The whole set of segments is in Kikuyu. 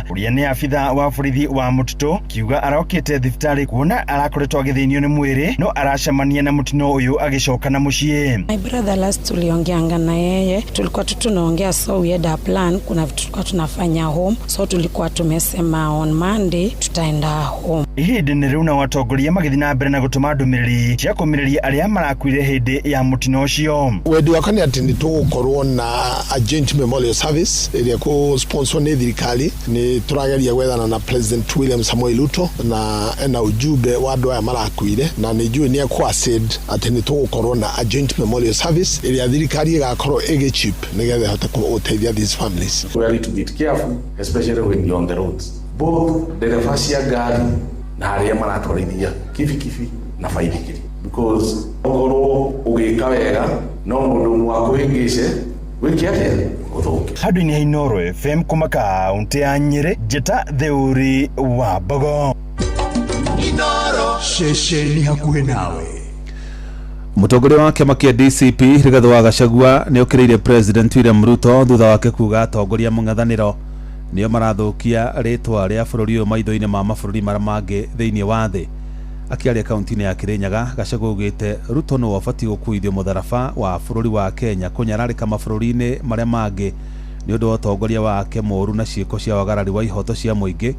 Ũrĩa nĩ abitha wa borithi wa mũtitũ kiuga arokĩte thibitarĩ kuona arakoretwo agĩthĩnio nĩ mwĩrĩ no aracemania na mũtino ũyũ agĩcoka na mũciĩ. My brother, last tuliongeanga na yeye, tulikuwa tu tunaongea, so we had a plan. Kuna vitu tulikuwa tunafanya home, so tulikuwa tumesema on Monday tutaenda home. Ihinda-inĩ rĩu nao atongoria magĩthiĩ na mbere na gũtũma ndũmĩrĩri cia kũmĩrĩria arĩa marakuire hĩndĩ ya mũtino ũcio. Wendi wakwa nĩ atĩ nĩ tũgũkorwo na a joint memorial service ĩrĩa kũ sponsor nĩ thirikari. Nĩ tũrageria gwethana na President William Samoei Ruto na ena ujumbe wa andũ aya marakuire, na nĩ njũĩ nĩ ekũ accede atĩ nĩ tũgũkorwo na a joint memorial service ĩrĩa thirikari ĩgakorwo ĩgĩ chip nĩgetha ĩhote gũteithia these families. We are to be careful, especially when you're on the roads. Both ndereba cia ngari na arĩa maratwarithia kibikibi na baithikiri, because okorwo ũgĩka wega no mũndũ ũmwe akũhĩngĩce, wĩke atĩa? Ũthũke. Handũ-inĩ ha Inooro FM kuma kaũntĩ ya Nyĩrĩ, njĩta Theũri wa Mbogo. Ceceni hakuhĩ nawe. Mũtongoria wa kĩama kĩa DCP Rigathĩ wa Gachagua nĩ okĩrĩire President William Ruto thutha wake kuga atongoria mũng'ethanĩro nĩo marathũkia rĩtwa rĩa bũrũri ũyũ maitho-inĩ ma mabũrũri marĩa mangĩ thĩinĩ wa thĩ. Akĩaria kaunti-inĩ ya Kirinyaga, Gachagua augĩte Ruto nĩwe ũbatiĩ gũkuithio mũtharaba wa bũrũri wa Kenya kũnyararĩka mabũrũri-inĩ marĩa mangĩ nĩ ũndũ wa ũtongoria wake mũũru na ciĩko cia wagarari wa ihoto cia mũingĩ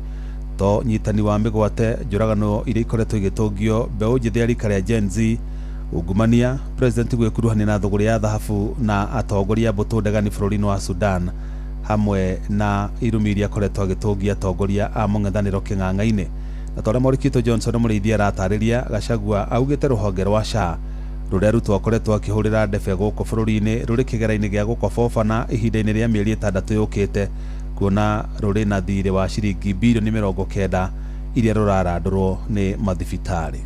to nyitani wa mĩgwate, njũragano iria ikoretwo igĩtũngio mbeũ njĩthĩ ya rika rĩa Gen Z, ungumania, president gwĩkuruhania na thũgũrĩ ya thahabu na atongoria a mbũtũ ndegani bũrũri-inĩ wa Sudan, hamwe na irumi iria akoretwo agĩtũngia atongoria a mũng'ethanĩro kĩng'ang'a-inĩ. Na ta ũrĩa Morikito Johnson Mũrĩithi aratarĩria, Gachagua augĩte rũhonge rwa SHA rũrĩa Ruto akoretwo akĩhũrĩra ndebe gũkũ bũrũri-inĩ rũrĩ kĩgera-inĩ gĩa gũkobobana ihinda-inĩ rĩa mĩeri 6 yũkĩte, kuona rũrĩ na thirĩ wa ciringi birioni 90 iria rũrarandũrwo nĩ mathibitarĩ.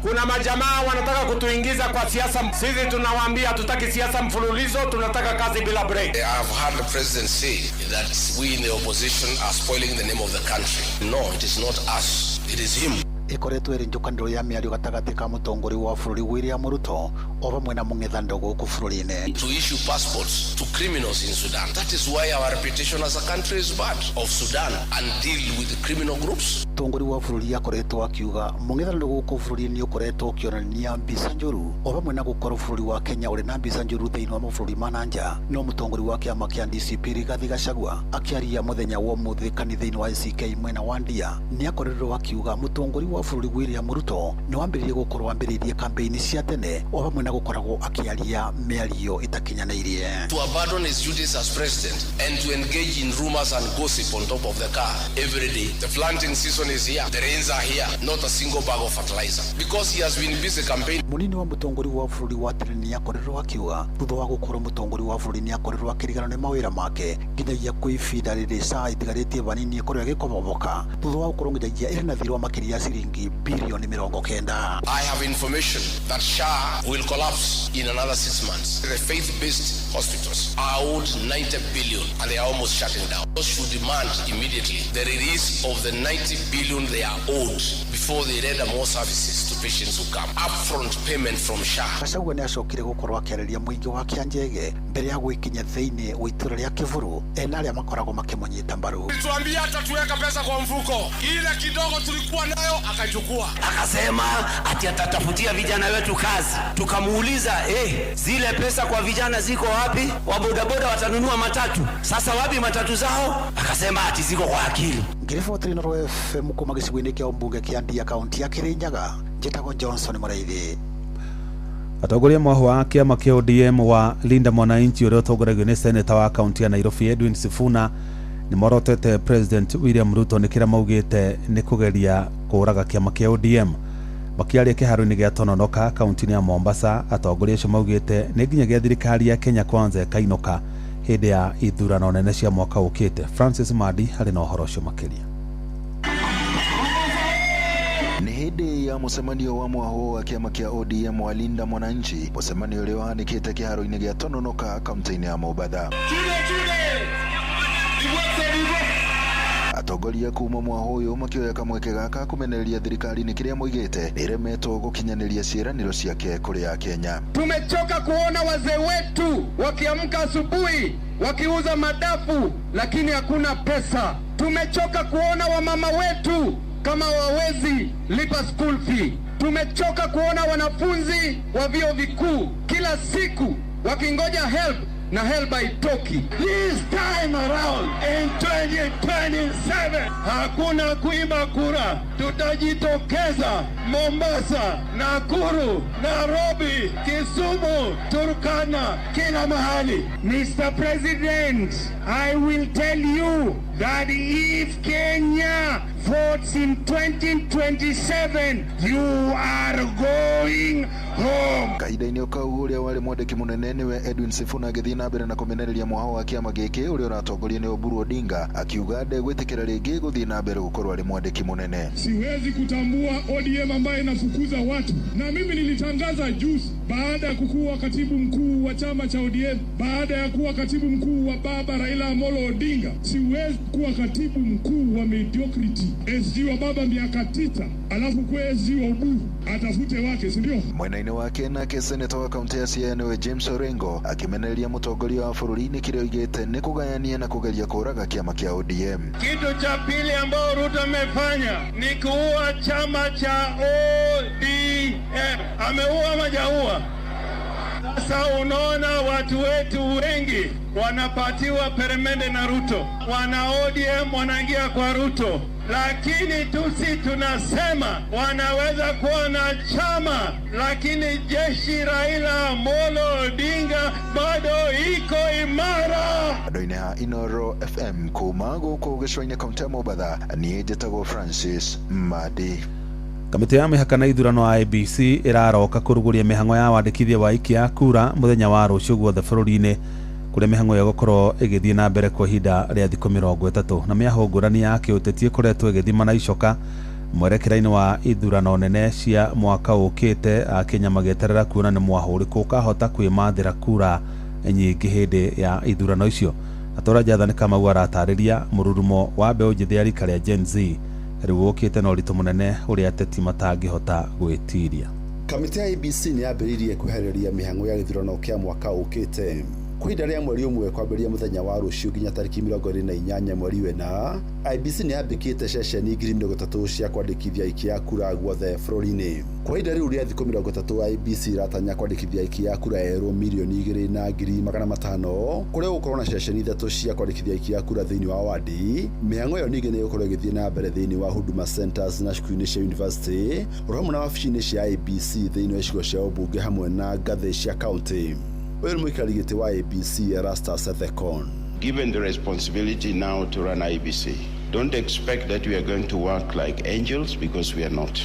Kuna majamaa wanataka kutuingiza kwa siasa. Sisi tunawaambia hatutaki siasa mfululizo, tunataka kazi bila break. I have heard the president say that we in the opposition are spoiling the name of the country. No, it is not us, it is him. Ĩkoretwo ĩrĩ njũkanĩrĩro ya mĩario gatagatĩ ka mũtongoria wa bũrũri William Ruto o vamwe na mũng'ethanĩro gũkũ bũrũri-inĩ. To issue passports to criminals in Sudan. That is why our reputation as a country is bad. Of Sudan and deal with the criminal groups. Mũtongoria wa bũrũri akoretwo akiuga mũng'ethanĩro gũkũ bũrũri-inĩ ũkoretwo ũkĩonania mbica njũru o vamwe na gũkorwo bũrũri wa Kenya ũrĩ na mbica njũru thĩinĩ wa mabũrũri ma na nja. No mũtongoria wa kĩama kĩa DCP Rigathi Gachagua akĩaria mũthenya wa ũmũthĩ kanitha-inĩ wa ACK mwena wa Ndia nĩ akoretwo akiuga mũtongoria wa bũrũri William Ruto nĩ wambĩrĩirie gũkorwo ambĩrĩirie kambĩini cia tene o vamwe na gũkoragwo akĩaria mĩario ĩtakinyanĩirie. To abandon his duties as president and to engage in rumors and gossip on top of the car every day. The planting season is here. The rains are here. Not a single bag of fertilizer. Because he has been busy campaigning. Munini wa mũtongoria wa bũrũri wa tene nĩ akoretwo akiuga thutha wa gũkorwo mũtongoria wa bũrũri nĩ akoretwo akĩriganwo nĩ mawĩra make nginyagia kwĩ ibinda rĩrĩ SHA itigarĩtie vanini ĩkorwo ĩgĩkoboboka thutha wa gũkorwo nginyagia ĩrĩ na thirĩ wa makĩria ya ciringi birioni 90. I have information that SHA will collapse in another 6 months. The faith-based hospitals are owed 90 billion and they are almost shutting down. Those should demand immediately the release of the 90 billion they are owed before they render more services to patients who come. Upfront payment from SHA. Gachagua nĩ acokire gũkorwo akĩarĩria mũingĩ wa Kĩanjege mbere ya gwĩkinya thĩinĩ wa itũra rĩa Kĩburu ena arĩa makoragwo makĩmũnyita mbaru. Tuambia atatuweka pesa kwa mfuko, ile kidogo tulikuwa nayo akachukua. Akasema ati atatafutia vijana wetu kazi. Tukamuuliza, zile pesa kwa vijana ziko wapi? Wabodaboda watanunua matatu, sasa wapi matatu zao? Akasema ati ziko kwa akili. Ngĩribotera Inooro FM kuma gĩcigo-inĩ kĩa ũmbunge kĩa Ndia, kaunti ya Kirinyaga, njĩtagwo Johnson Mũrĩithi. Atongoria mwahũ wa kĩama kĩa ODM wa Linda Mwananchi ũrĩa ũtongoragio nĩ seneta wa kaunti ya Nairobi Edwin Sifuna nĩ morotete President William Ruto nĩ kĩrĩa maugĩte nĩ kũgeria kũũraga kĩama kĩa ODM. Makĩaria kĩharo-inĩ gĩa Tononoka kaunti-inĩ ya Mombasa, atongoria acio maugĩte nĩ nginyagia thirikari ya Kenya Kwanza ĩkainũka hĩndĩ ya ithurano nene cia mwaka ũkĩte. Francis Madi arĩ na ũhoro ũcio makĩria. Nĩ hĩndĩ ya mũcemanio wa mwahũ wa kĩama kĩa ODM wa Linda Mwananchi, mũcemanio ũrĩa ũhanĩkĩte kĩharo-inĩ gĩa Tononoka kaunti-inĩ ya Mombatha. Atongoria Atongoria kuma mwaho ũyũ makĩoya kamweke gaka kũmenereria thirikari nĩ kĩrĩa moigĩte nĩĩremetwo gũkinyanĩria ciĩranĩro ciake kũrĩ Akenya. Tumechoka kuona wazee wetu wakiamka asubuhi wakiuza madafu lakini hakuna pesa. Tumechoka kuona wamama wetu kama wawezi lipa school fee. Tumechoka kuona wanafunzi wa vyuo vikuu kila siku wakingoja help na help haitoki. This time around in 2027 hakuna kuiba kura, tutajitokeza Mombasa, Nakuru, Nairobi, Kisumu, Turkana, kila mahali. Mr. President, I will tell you that if Kenya votes in 2027, you are going home. Kahinda-inĩ kau ũrĩa warĩ mwandĩki mũnene nĩwe Edwin Sifuna agĩthiĩ na mbere na kũmenereria mwaho wa kĩama gĩkĩ ũrĩa ũratongorio nĩ Oburu Odinga, akiuga ndegwĩtĩkĩra rĩngĩ gũthiĩ na mbere gũkorwo arĩ mwandĩki mũnene. Siwezi kutambua ODM ambaye inafukuza watu, na mimi nilitangaza juzi, baada ya kukuwa katibu mkuu wa chama cha ODM, baada ya kuwa katibu mkuu wa baba Raila Amolo Odinga, siwezi kuwa katibu mkuu wa mediocrity. SG wa baba miaka 9, alafu kuwe SG wa Oburu atafute wake, si ndio? Mwena-inĩ wake nake seneta wa kaunti ya Siaya nĩwe James Orengo akĩmenereria mũtongoria wa bũrũri nĩ kĩrĩa oigĩte nĩ kũgayania na kũgeria kũraga kĩama kĩa ODM. Kitu cha pili ambao Ruto amefanya ni kuua chama cha ODM. Ameua ama hajaua? Sasa unaona watu wetu wengi wanapatiwa peremende na Ruto, wana ODM wanaingia kwa Ruto, lakini tusi tunasema wanaweza kuwa na chama, lakini jeshi Raila Amolo Odinga bado iko imara. Andũ-inĩ ha Inoro FM kuma gũkũ gĩcũa-inĩ kaunti ya Mombatha, niĩ njĩtagwo Francis Madi. Kamĩtĩ ya mĩhaka na ithurano IEBC ĩraroka kũrugũria mĩhang'o ya wandĩkithia wa aikia a kura mũthenya wa rũciũ guothe bũrũri-inĩ, kũrĩa mĩhang'o ĩyo ĩgũkorwo ĩgĩthiĩ na mbere kwa ihinda rĩa thikũ 30 na mĩahũ ngũrani ya kĩũteti ĩkoretwo ĩgĩthima na icoka mwerekera-inĩ wa ithurano nene cia mwaka ũkĩte, Akenya magĩeterera kuona nĩ mwahũ ũrĩkũ ũkahota kwĩmathĩra kura nyingĩ hĩndĩ ya ithurano icio. Atora Jathani Kamau aratarĩria mũrurumo wa mbeũ njĩthĩ ya rika rĩa Gen Z rĩu ũkĩte na ũritũ mũnene ũrĩa ateti matangĩhota gwĩtiria. Kamĩtĩ ya IEBC nĩ yambĩrĩirie kwehereria mĩhang'o ya gĩthurano kĩa mwaka ũkĩte kwa ihinda rĩa mweri ũmwe kwambĩrĩria mũthenya wa rũciũ nginya tarĩki 28 mweri wena. IEBC nĩ yambĩkĩte ceceni 30,000 cia kwandĩkithia aikia a kura guothe bũrũri-inĩ. Kwa ihinda rĩu rĩa thikũ 30, IEBC ĩratanya kwandĩkithia aikia a kura erũ 2,500,000 kũrĩa gũgũkorwo na ceceni 3 cia kwandĩkithia aikia a kura thĩinĩ wa wadi. Mĩhang'o ĩyo ningĩ nĩ ĩgũkorwo ĩgĩthiĩ na mbere thĩinĩ wa Huduma Centers na cukuru-inĩ cia university oro hamwe na wabici-inĩ cia IEBC thĩinĩ wa icigo cia ũmbunge hamwe na ngathĩ cia kaunti. Ũyũ nĩ mũikarĩri gĩtĩ wa IEBC Erastus Ethekon. Given the responsibility now to run IEBC, don't expect that we are going to work like angels, because we are not.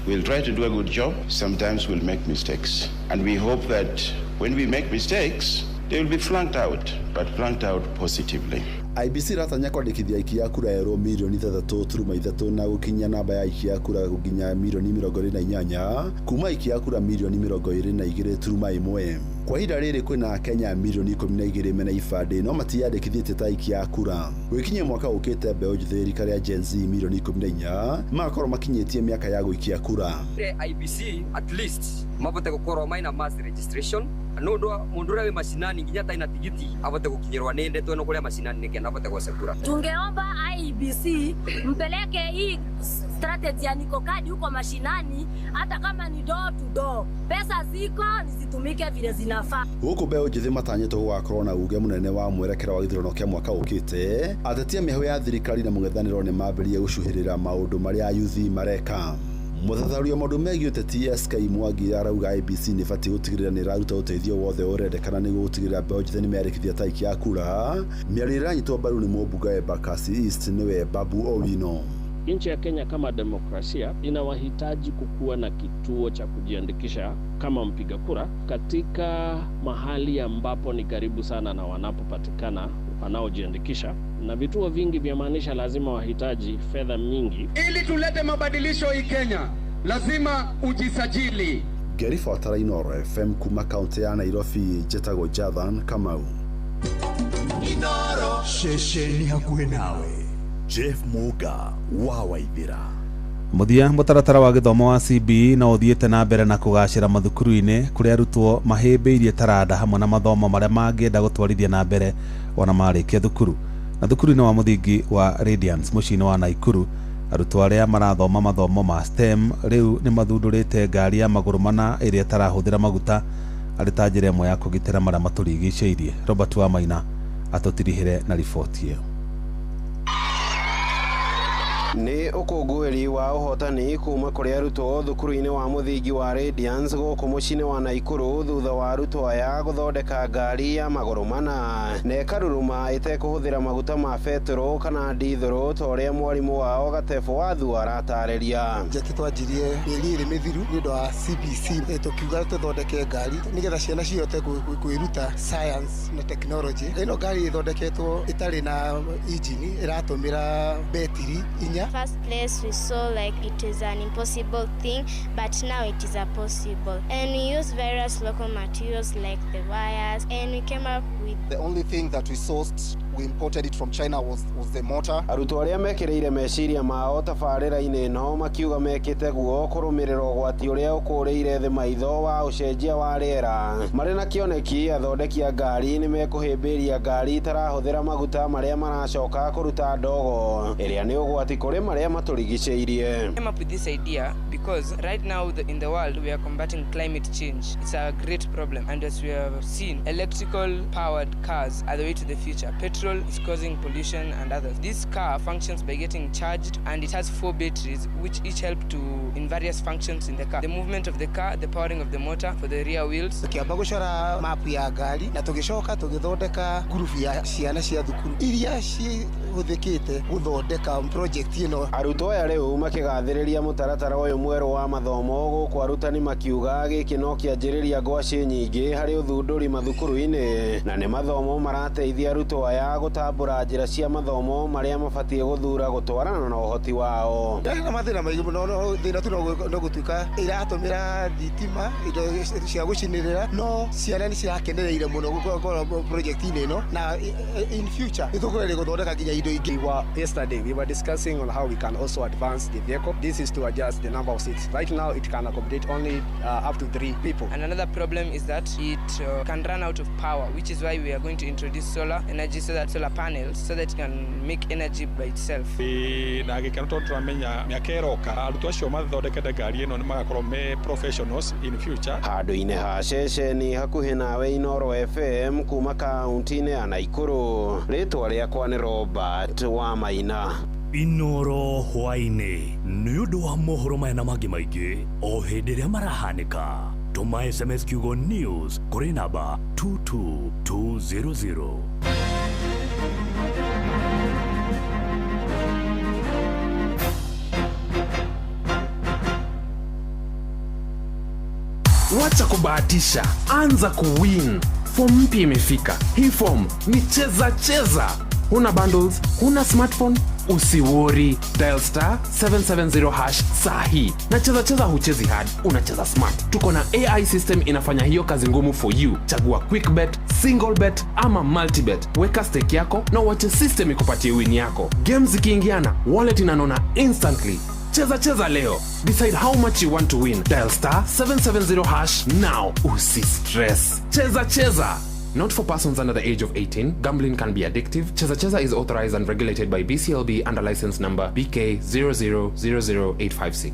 We'll try to do a good job. Sometimes we'll make mistakes. And we hope that when we make mistakes, they will be flanked out, but flanked out positively. IEBC ĩratanya kwandĩkithia aikia a kura erũ 3.3 million na gũkinyia namba ya aikia a kura nginya 28 million kuma aikia a kura 22.1 million. Kwa ihinda rĩrĩ kwĩna Akenya 12 million mena ibandĩ no matiyandĩkithĩtie ta aikia a kura. Gwĩkinyia mwaka ũkĩte, mbeũ njĩthĩ rika rĩa Gen Z 14 million magakorwo makinyĩtie mĩaka ya gũikia kura. IEBC at least mabote gukorwo maina mass registration nundu mundu uria wi macinani nginya taina tigiti abote gukinyirwa ni ndeto ino kuria macinani nikenda abote gwacekura. Tungeomba IEBC mpeleke hii strategy ya niko kadi huko mashinani, hata kama ni door to door. Pesa ziko nizitumike vile zinafaa. Gũkũ mbeũ njĩthĩ matanyĩtwo gũgakorwo na uge mũnene wa mwerekera wa gĩthurano kĩa mwaka ũkĩte, ateti a mĩhũ ya thirikari na mũng'ethanĩro nĩ mambĩrĩrie gũcuhĩrĩra maũndũ marĩa ayuthi mareka. Mũthathaũri wa maũndũ megiĩ ũteti SK Mwangi arauga IEBC nĩ ĩbatiĩ gũtigĩrĩra nĩ ĩraruta ũteithio wothe ũrendekana nĩguo gũtigĩrĩra mbeũ njĩthĩ nĩmeyandĩkithia ta aikia a kura. Mĩario ĩranyitwo mbaru nĩ mũmbunge wa Embakasi East nĩwe Babu Owino. Nchi ya Kenya kama demokrasia inawahitaji kukuwa na kituo cha kujiandikisha kama mpiga kura katika mahali ambapo ni karibu sana na wanapopatikana wanaojiandikisha, na vituo vingi vyamaanisha lazima wahitaji fedha mingi. Ili tulete mabadilisho hii Kenya, lazima ujisajili. Ngĩribotera Inooro FM kuma kaunti ya Nairobi, njĩtagwo Jathan Kamau. Inooro ceceni hakuhĩ nawe. Jeff Muga wa Waithira. Mũthia, mũtaratara wa gĩthomo wa CBE no ũthiĩte na mbere na kũgacĩra mathukuru-inĩ kũrĩa arutwo mahĩmbĩirie taranda hamwe na mathomo marĩa mangĩenda gũtwarithia na mbere ona marĩkia thukuru. Na thukuru-inĩ wa mũthingi wa Radiance mũciĩ-inĩ wa Naikuru, arutwo arĩa marathoma mathomo ma STEM rĩu nĩ mathundũrĩte ngari ya magũrũ mana ĩrĩa ĩtarahũthĩra maguta arĩ ta njĩra ĩmwe ya kũgitĩra marĩa matũrigicĩirie. Robert Wamaina atũtirihĩre na riboti ĩyo. Nĩ ũkũngũĩri wa ũhotani kuma kũrĩ arutwo thukuru-inĩ wa mũthingi wa Radiance gũkũ mũciĩ-inĩ wa Naikuru thutha wa arutwo aya gũthondeka ngari ya magũrũ mana na ĩkaruruma ĩtekũhũthĩra maguta ma betũrũ kana ndithũrũ ta ũrĩa mwarimũ wao Gatebo Wathu aratarĩria. Njeti twanjirie mĩeri ĩrĩ mĩthiru nĩ ũndũ wa CBC, tũkiuga tũthondeke ngari nĩgetha ciana cihote kwĩruta science na technology. Ĩno ngari ĩthondeketwo ĩtarĩ na engine, ĩratũmĩra betiri inya. First place we saw like it is an impossible thing, but now it is a possible. And we use various local materials like the wires, and we came up with the only thing that we sourced, we imported it from China, was the motor. Arutwo arĩa mekĩrĩire meciria mao tabarĩra-inĩ ĩno makiuga mekĩte guo kũrũmĩrĩra ũgwati ũrĩa ũkũrĩire thĩ maitho wa ũcenjia wa rĩera. Marĩ na kĩoneki athondeki a ngari nĩ mekũhĩmbĩria ngari itarahũthĩra maguta marĩa maracoka kũruta ndogo ĩrĩa nĩ ũgwati kũrĩ marĩa matũrigicĩirie. Came up with this idea because right now in the world we are combating climate change. It's a great problem, and as we have seen, electrical powered cars are the way to the future. Petrol is causing pollution and others. This car functions by getting charged, and it has 4 batteries which each help to in various functions in the car. The movement of the car, the powering of the motor for the rear wheels. Tukiamba gucora map ya ngari na tugicoka tugithondeka ngurubu ya ciana cia thukuru iria cihũthĩkĩte gũthondeka project ĩno. Arutwo aya rĩu makĩgathĩrĩria mũtaratara ũyũ mwerũ wa mathomo gũkũ arutani makiuga gĩkĩ no kĩanjĩrĩria ngwacĩ nyingĩ harĩ ũthundũri mathukuru-inĩ na nĩ mathomo marateithia arutwo aya gũtambũra njĩra cia mathomo marĩa mabatiĩ gũthura gũtwarana na ũhoti wao. Na mathĩna maingĩ mũno, thĩna tu no gũtuĩka ĩratũmĩra thitima, indo cia gũcinĩrĩra, no ciana nĩ cirakenereire mũno gũkorwo project-inĩ ĩno na in future nĩ tũkũgeria gũthondeka nginya indo ingĩ. Yesterday we were discussing on how we can also advance the vehicle. This is to adjust the number of seats. Right now it can accommodate only up to 3 people. And another problem is that it can run out of power, which is why we are going to introduce solar energy, so that solar panels, so that it can make energy by itself. Na gĩkeno tondũ tũramenya mĩaka ĩroka arutwo acio mathondekete ngari ĩno nĩ magakorwo me professionals in future. Handũ-inĩ ha ceceni hakuhĩ nawe Inooro FM kuma kaunti-inĩ ya Naikuru, rĩtwa rĩakwa nĩ Robert Wamaina. Inooro hwaĩ-inĩ nĩ ũndũ wa mohoro maya na mangĩ maingĩ o hĩndĩ ĩrĩa marahanĩka. Tũma SMS kiugo news kũrĩ namba 22200. Wacha kubahatisha, anza kuwin. Form mpya imefika. Hii form ni cheza cheza. Huna bundles, huna smartphone, usiwori. Dial star 770 hash sahi. Na cheza cheza huchezi hard, unacheza smart. Tuko na AI system inafanya hiyo kazi ngumu for you. Chagua quick bet, single bet ama multi bet. Weka stake yako na uache system ikupatie win yako. Games zikiingiana, wallet inanona instantly. Cheza cheza leo. Decide how much you want to win. Dial star 770 hash now. Usi stress. Cheza cheza. Not for persons under the age of 18. Gambling can be addictive. Cheza Cheza is authorized and regulated by BCLB under license number BK 0000856.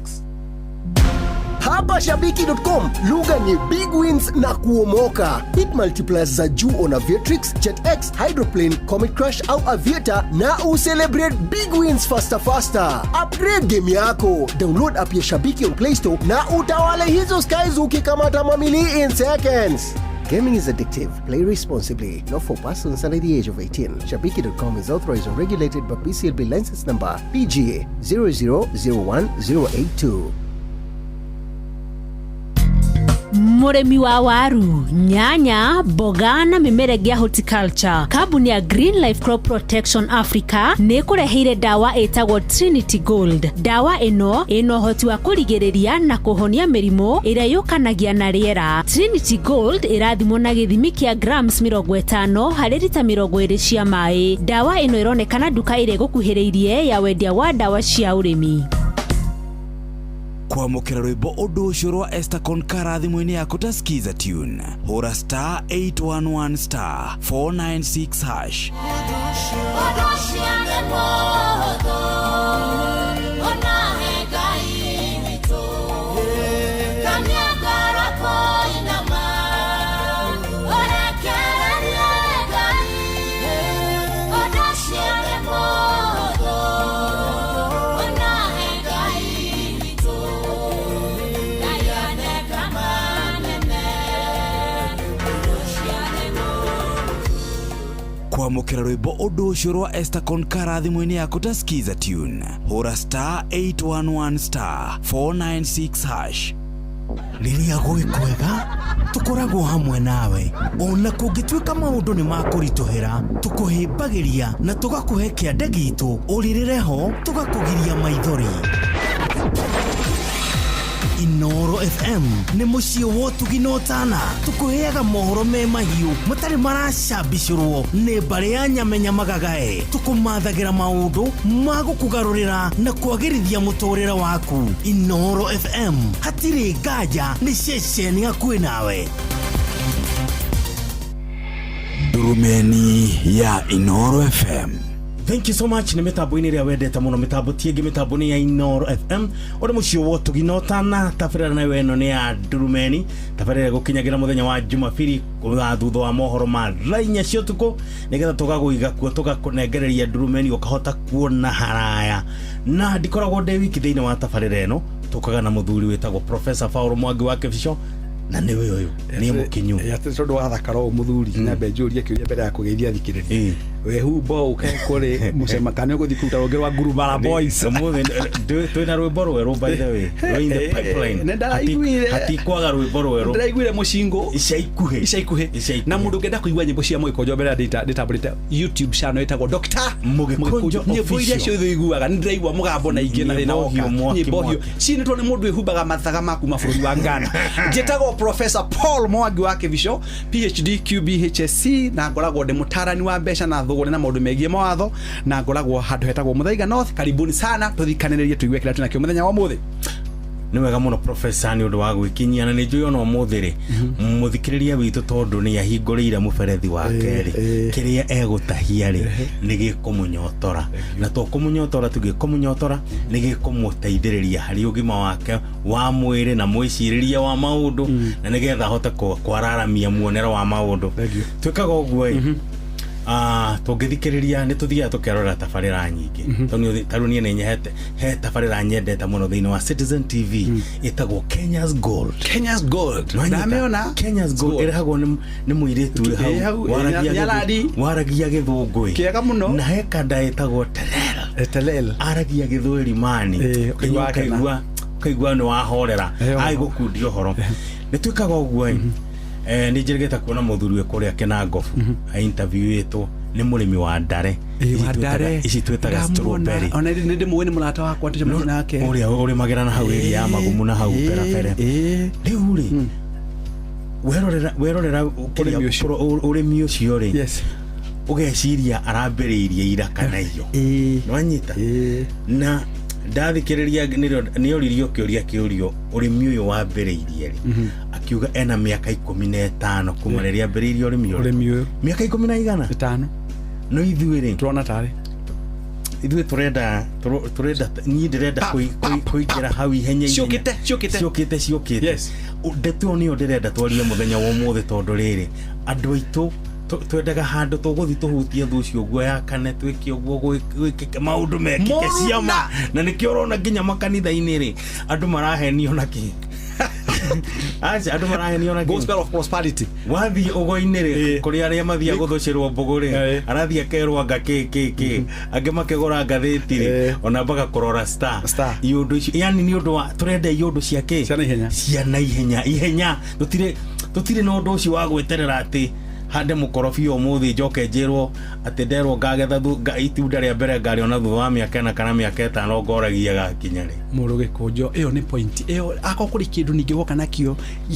Hapa Shabiki.com lugha ni big wins na kuomoka. Hit multipliers za juu on Aviatrix, JetX, Hydroplane, Comet Crash au Aviator na ucelebrate big wins faster faster. Upgrade game yako. Download app ya Shabiki on Play Store na utawale hizo skies ukikamata mamili in seconds. Gaming is addictive. Play responsibly. Not for persons under the age of 18. Shabiki.com is authorized and regulated by BCLB license number PGA 0001082. Mũrĩmi wa waru, nyanya, mboga na mĩmera ĩngĩ ya horticulture, kambuni ya Green Life Crop Protection Africa nĩ ĩkũreheire ndawa ĩtagwo Trinity Gold. Ndawa ĩno ĩna ũhoti wa kũrigĩrĩria na kũhonia mĩrimũ ĩrĩa yũkanagia na rĩera. Trinity Gold ĩrathimwo na gĩthimi kĩa grams 50 harĩ rita 20 cia maĩ. Ndawa ĩno ĩronekana nduka ĩrĩa ĩgũkuhĩrĩirie ya wendia wa ndawa cia ũrĩmi. Kwamũkĩra rwĩmbo ũndũ ũcio rwa Esther Konkara thimũ-inĩ yaku ta Skiza Tune, hũra star 811 star 496 hash. Ũndũ ũcio nĩ mũhũthũ, onahe Ngai witũ. Kamia ngoro kũinama, ũrekererie Ngai. Ũndũ ũcio nĩ mũhũthũ, onahe Ngai witũ. Ngai aneka manene, ũndũ ũcio nĩ mũhũthũ. Kwamũkĩra rwĩmbo ũndũ ũcio rwa Esther Konkara thimũ-inĩ yaku ta Skiza Tune, hũra star 811 star 496 hash. Rĩrĩa gwĩ kwega tũkoragwo hamwe nawe, ona kũngĩtuĩka maũndũ nĩ makũritũhĩra, tũkũhĩmbagĩria na tũgakũhe kĩande gitũ, ũrĩrĩre ho tũgakũgiria maithori. Inoro FM nĩ mũciĩ wa ũtugi na ũtana, tũkũheaga mohoro me mahiũ matarĩ maracambicũrwo nĩ mbarĩ ya nyamenya magagae, tũkũmathagĩra maũndũ ma gũkũgarũrĩra na kwagĩrithia mũtũrĩre waku. Inoro FM hatirĩ nganja nĩ ceceni hakuhĩ nawe. Ndurumeni ya Inoro FM. Thank you so much. Nĩ mĩtambo-inĩ ĩrĩa wendete mũno, mĩtambo ti ĩngĩ, mĩtambo nĩ ya Inoro FM, ũrĩ mũciĩ wa ũtugi na ũtana. Tabarĩra nayo ĩno nĩ ya Ndurumeni, tabarĩra ĩgũkinyagĩra mũthenya wa Jumabiri wa thutha wa mohoro ma thaa 4 cia ũtukũ, nĩgetha tũgagũiga kuo, tũgakũnengereria ndurumeni ũkahota kuona haraya. Na ndikoragwo ndĩ wiki thĩinĩ wa tabarĩra ĩno, tũkaga na mũthuri wĩtagwo Professor Paul Mwangi wa Kĩbico, na nĩwe ũyũ nĩ mũkinyu. Atĩ tondũ wathakara ũũ mũthuri, nyambe njũrie kĩũria mbere ya kũgeithia thikĩrĩria. Wehumba ũke kũrĩ mũcema kana ũgũthiĩ kũruta rũngĩ rwa Ngurumara Boys? Ũmũthĩ twĩna rwĩmbo rwerũ, by the way, rwĩ in the pipeline. Nĩ ndaraiguire. Hatikwaga rwĩmbo rwerũ. Ndĩraiguire mũcingũ ica ikuhĩ. Ica ikuhĩ. Na mũndũ ũngĩenda kũigua nyĩmbo cia Mũgĩkũnjo, mbere ndĩtambũrĩte YouTube channel ĩtagwo Dr. Mũgĩkũnjo. Nyĩmbo iria Official. ciothe iguaga nĩ ndĩraigua mũgambo na ingĩ na thĩna Nyĩmbo woka. hiũ, mwaki, Nyĩmbo hiũ mwaki. cinĩtwo nĩ mũndũ wĩhumbaga mathaga ma kuma bũrũri wa Ghana. Njĩtagwo Professor Paul Mwangi wa Kĩbico, PhD QBHSC, na ngoragwo ndĩ mũtarani wa mbeca na thũgũrĩ na maũndũ megiĩ mawatho, na ngoragwo handũ hetagwo Mũthaiga North. Karibuni sana, tũthikanĩrĩrie tũigue kĩrĩa twĩnakĩo mũthenya wa ũmũthĩ. Nĩ wega mũno, profesa, nĩ ũndũ wa gwĩkinyia, na nĩ njũĩ ona ũmũthĩ rĩ, mũthikĩrĩria witũ tondũ nĩ ahingũrĩire mũberethi wake rĩ, kĩrĩa egũtahia rĩ nĩ gĩkũmũnyotora, na to kũmũnyotora tu, gĩkũmũnyotora nĩ gĩkũmũteithĩrĩria harĩ ũgima wake wa mwĩrĩ na mwĩcirĩrie wa maũndũ, na nĩgetha ahote kwararamia muonere wa maũndũ. Twĩkaga ũguo ĩ, tũngĩthikĩrĩria nĩ tũthiaga tũkerorera tabarĩra nyingĩ. Tondũ tarĩu niĩ nĩ nyehete he tabarĩra nyendete mũno thĩinĩ wa Citizen TV ĩtagwo Kenya's Gold. Kenya's Gold. Nĩwanyita? Ndamĩona. Kenya's Gold ĩrehagwo nĩ mũirĩtu wĩ Ĩ hau hau, waragia nĩ waragia gĩthũngũ ĩ. Kĩega mũno. Na he kanda ĩtagwo Telel. Telel. Aragia gĩthweri mani. Ũkaigua wakena. Ũkaigua nĩ wahorera agĩgũkundia ũhoro. Nĩ twĩkaga ũguo ĩ. Nĩ njĩrĩgĩte kuona mũthuri wĩ kũrĩa Kĩnangobu interviewĩtwo nĩ mũrĩmi wa ndare. Ĩ, wa ndare. Ici twĩtaga Ndamwona. strawberry. Ona nĩ ndĩmũĩ, nĩ mũrata wakwa, tũcemania nake. Ũrĩa ũrĩmagĩra na hau area ya Magumu na hau perabere. Rĩu rĩ, werorera ũrĩmi ũcio rĩ, ũgeciria arambĩrĩirie ira kana iyo. Nĩwanyita? Na ndathikĩrĩria nĩoririo kĩũria kĩũrio, ũrĩmi ũyũ wambĩrĩirie rĩ, akiuga ena mĩaka 15 kuma rĩrĩa ambĩrĩirie ũrĩmi ũyũ. Ũrĩmi ũyũ. Mĩaka ikũmi na igana? Ĩtano. No ithuĩ rĩ, tũrona tarĩ ithuĩ tũrenda niĩ ndĩrenda kũingĩra hau ihenya ihenya. Ciũkĩte, ciũkĩte. Ciũkĩte, ciũkĩte. Ndeto ĩyo nĩyo ndĩrenda twarie mũthenya wa ũmũthĩ, tondũ rĩrĩ, andũ aitũ twendaga handũ tũgũthiĩ tũhutie thũ ũcio ũguo yakane, twĩke ũguo, gwĩkĩke maũndũ mekĩke Mũruna! ciama, na nĩkĩo ũrona nginya makanitha-inĩ rĩ, andũ marahenio na kĩ. Aca andũ marahenio na Gospel of prosperity. Wathiĩ ũgo-inĩ rĩ, kũrĩ arĩa mathiaga gũthũcĩrwo mbũgũ rĩ, arathiĩ akerwo anga kĩ kĩ kĩ, angĩ makĩgũra ngathĩti rĩ, ona mpaka kũrora Star. Iũndũ icio, yani nĩ ũndũ wa tũrenda iũndũ cia kĩ? Cia naihenya. Cia naihenya, ihenya. Tũtirĩ na ũndũ ũcio wa gweterera atĩ hande mũkorobia ũmũthĩ njoke njĩrwo atĩ nderwo ngagetha itunda rĩa mbere ngarĩona thutha wa mĩaka 4 kana mĩaka 5, ngoragia gakinya rĩ. Mũrũ Gĩkũnjo, ĩyo nĩ point ĩyo. Akorwo kũrĩ kĩndũ ningĩ woka nakĩo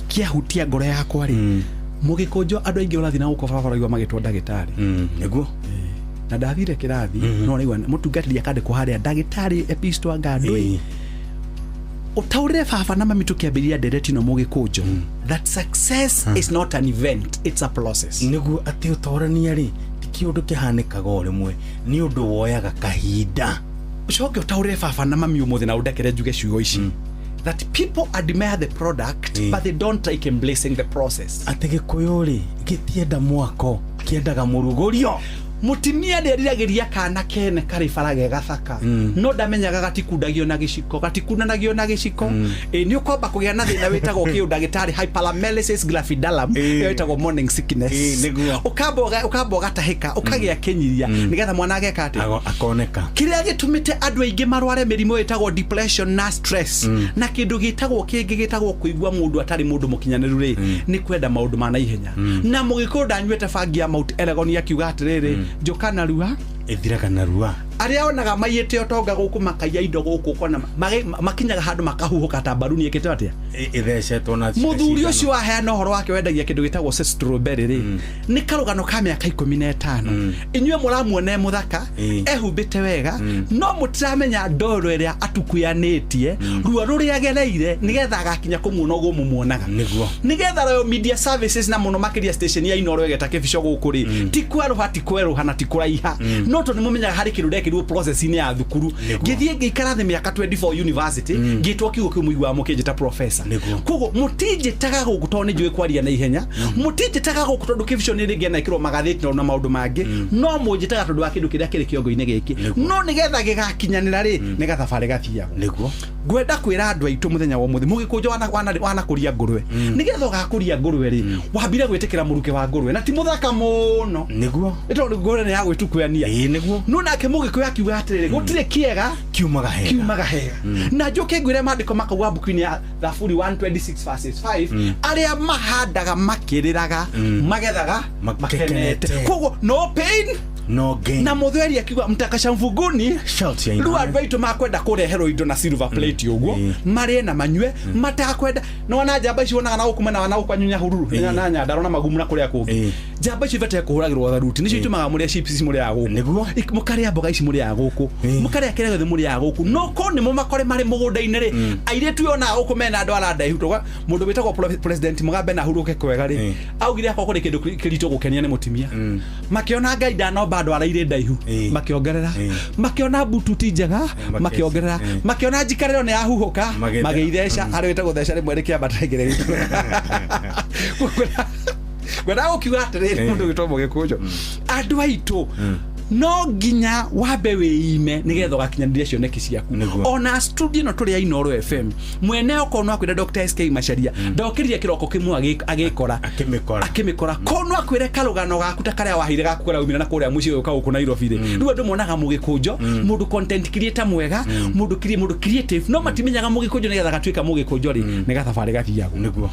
kĩahutia ngoro yakwa rĩ, Mũgĩkũnjo, andũ aingĩ ũrathiĩ na gũkũ barabara igua magĩtwo ndagĩtarĩ. Nĩguo. Na ndathire kĩrathi, no raigua mũtungatĩri akandĩkwo harĩa, ndagĩtarĩ Episto Ngandũi. Ũtaũrĩre baba na mami tũkĩambĩrĩria ndereti ĩno, Mũgĩkũnjo, that success is not an event, it's a process. Nĩguo, atĩ ũtorania rĩ, ti kĩũndũ kĩhanĩkaga o rĩmwe, nĩ ũndũ woyaga kahinda. Ũcoke ũtaũrĩre baba na mami ũmũthĩ na ũndekere njuge ciugo ici, that people admire the product but they don't like embracing the process. Atĩ Gĩkũyũ rĩ, gĩtienda mwako, kĩendaga mũrugũrio. Mũtumia nĩeriragĩria kana kene karĩ bara ge gathaka, no ndamenyaga gatikundagio na gĩciko, gatikundanagio na gĩciko. Ĩ nĩ ũkwamba kũgĩa na thĩna wĩtagwo kĩũndagĩtarĩ hyperemesis gravidarum, ĩyo ĩtagwo morning sickness. Ũkamba ũgatahĩka, ũkagĩa kĩnyiria, nĩgetha mwana ageka atĩa? Akoneka. Kĩrĩa gĩtũmĩte andũ aingĩ marware mĩrimũ ĩtagwo depression na stress na kĩndũ gĩtagwo kĩngĩ gĩtagwo kũigua mũndũ atarĩ mũndũ mũkinyanĩru rĩ, nĩ kwenda maũndũ ma naihenya. Na Mũgĩkũyũ ndanyuĩte bangi ya Mount Elgon akiuga atĩrĩrĩ, njũka narua. Ĩthiraga narua. Arĩa onaga maiyĩte ũtonga gũkũ, makaiya indo gũkũ, ũkona makinyaga handũ makahuhũka ta mbaruni ĩkĩte atĩa? Ĩthecetwo na Mũthuri ũcio waheana ũhoro wake wendagia kĩndũ gĩtagwo strawberry rĩ, nĩ karũgano ka mĩaka 15. Inyuĩ mũramuona e mũthaka, ehumbĩte wega, no mũtiramenya ndoro ĩrĩa atukuyanĩtie, ruo rũrĩa agereire nĩgetha agakinya kũmuona ũguo mũmuonaga. Nĩgetha Royal Media Services na mũno makĩria station ya Inooro ĩgeta kĩbico gũkũ rĩ, ti kwerũha, ti kwerũha na ti kũraiha, no tondũ nĩmũmenyaga harĩ kĩndũ ndekĩrirwo process-inĩ ya thukuru, ngĩthiĩ ngĩikara thĩ mĩaka 24 university, ngĩtwo kiugo kĩu mũiguaga mũkĩnjĩta professor. Koguo mũtinjĩtaga gũkũ tondũ nĩ njũĩ kwaria na ihenya, mũtinjĩtaga gũkũ tondũ kĩbico nĩ rĩngĩ anekĩrwo magathĩti na maũndũ mangĩ, no mũnjĩtaga tondũ wa kĩndũ kĩrĩa kĩrĩ kĩongo-inĩ gĩkĩ. No nĩgetha gĩgakinyanĩra rĩ, nĩ gathabarĩ gathiagwo. Ngwenda kwĩra andũ aitũ mũthenya wa ũmũthĩ, Mũgĩkũnjo, wanakũria ngũrwe, nĩgetha ũgakũria ngũrwe rĩ, wambire gwĩtĩkĩra mũrukĩ wa ngũrwe na ti mũthaka mũno. Nĩ tondũ ngũrwe nĩ ya gwĩtukuania. No nake Mũgĩkũyũ akiuga atĩrĩrĩ, gũtirĩ kĩega kiumaga hega. Kiumaga hega. Na njoke ngwĩre maandĩko makauga mbuku-inĩ ya Thaburi 126 verses 5, arĩa mahandaga makĩrĩraga magethaga makenete. Koguo no pain, no gain. Na mũthweri akiuga mtakasha mvuguni Shout ya rĩu andũ aitũ makwenda kũreherwo indo na silver plate ũguo marĩe na manyue, matakwenda no ona njamba ici wonaga na gũkũ mwena wa na gũkũ Nyahururu na Nyandarua na Magumu na kũrĩa kũngĩ, njamba icio ibataire kũhũragĩrwo tharuti, nĩcio itũmaga mũrĩe chips ici mũrĩaga gũkũ. Mũkarĩa mboga ici mũrĩaga gũkũ, mũkarĩa kĩrĩa gĩothe mũrĩaga gũkũ, no ko nĩ mũmakore marĩ mũgũnda-inĩ rĩ, airĩtu yonaga gũkũ mena andũ arandaihu tũga mũndũ wĩtagwo President Mugabe na hurũke kwega rĩ, augire akorwo kũrĩ kĩndũ kĩritũ gũkenia nĩ mũtumia. Makĩona Ngai ndanomba andũ arairĩ ndaihu, makĩongerera. Makĩona mbutu ti njega, makĩongerera. Makĩona njikarĩro nĩ yahuhũka, magĩitheca harĩ wĩtagwo theca rĩmwe rĩkĩambata rĩngĩ rĩgĩikũrũka. Ngwendaga gũkiuga atĩrĩrĩ, mũndũ ũgĩtwo Mũgĩkũnjo, andũ aitũ, no nginya wambe wĩime nĩgetha ũgakinyanĩria cioneki ciaku. Ona studio ĩno tũrĩ ya Inooro FM, mwene okorwo no akwĩre Dr. SK Macharia ndokĩrire kĩroko kĩmwe agĩkora akĩmĩkora. Akĩmĩkora. Ko no akwĩre karũgano gaku ta karĩa waheire gaku karĩa umire na kũrĩa mũciĩ ũka gũkũ Nairobi rĩ, rĩu andũ monaga Mũgĩkũnjo mũndũ content creator mwega, mũndũ creative, no matimenyaga Mũgĩkũnjo nĩgetha gatuĩka Mũgĩkũnjo rĩ, nĩ gathabarĩ gathiagwo.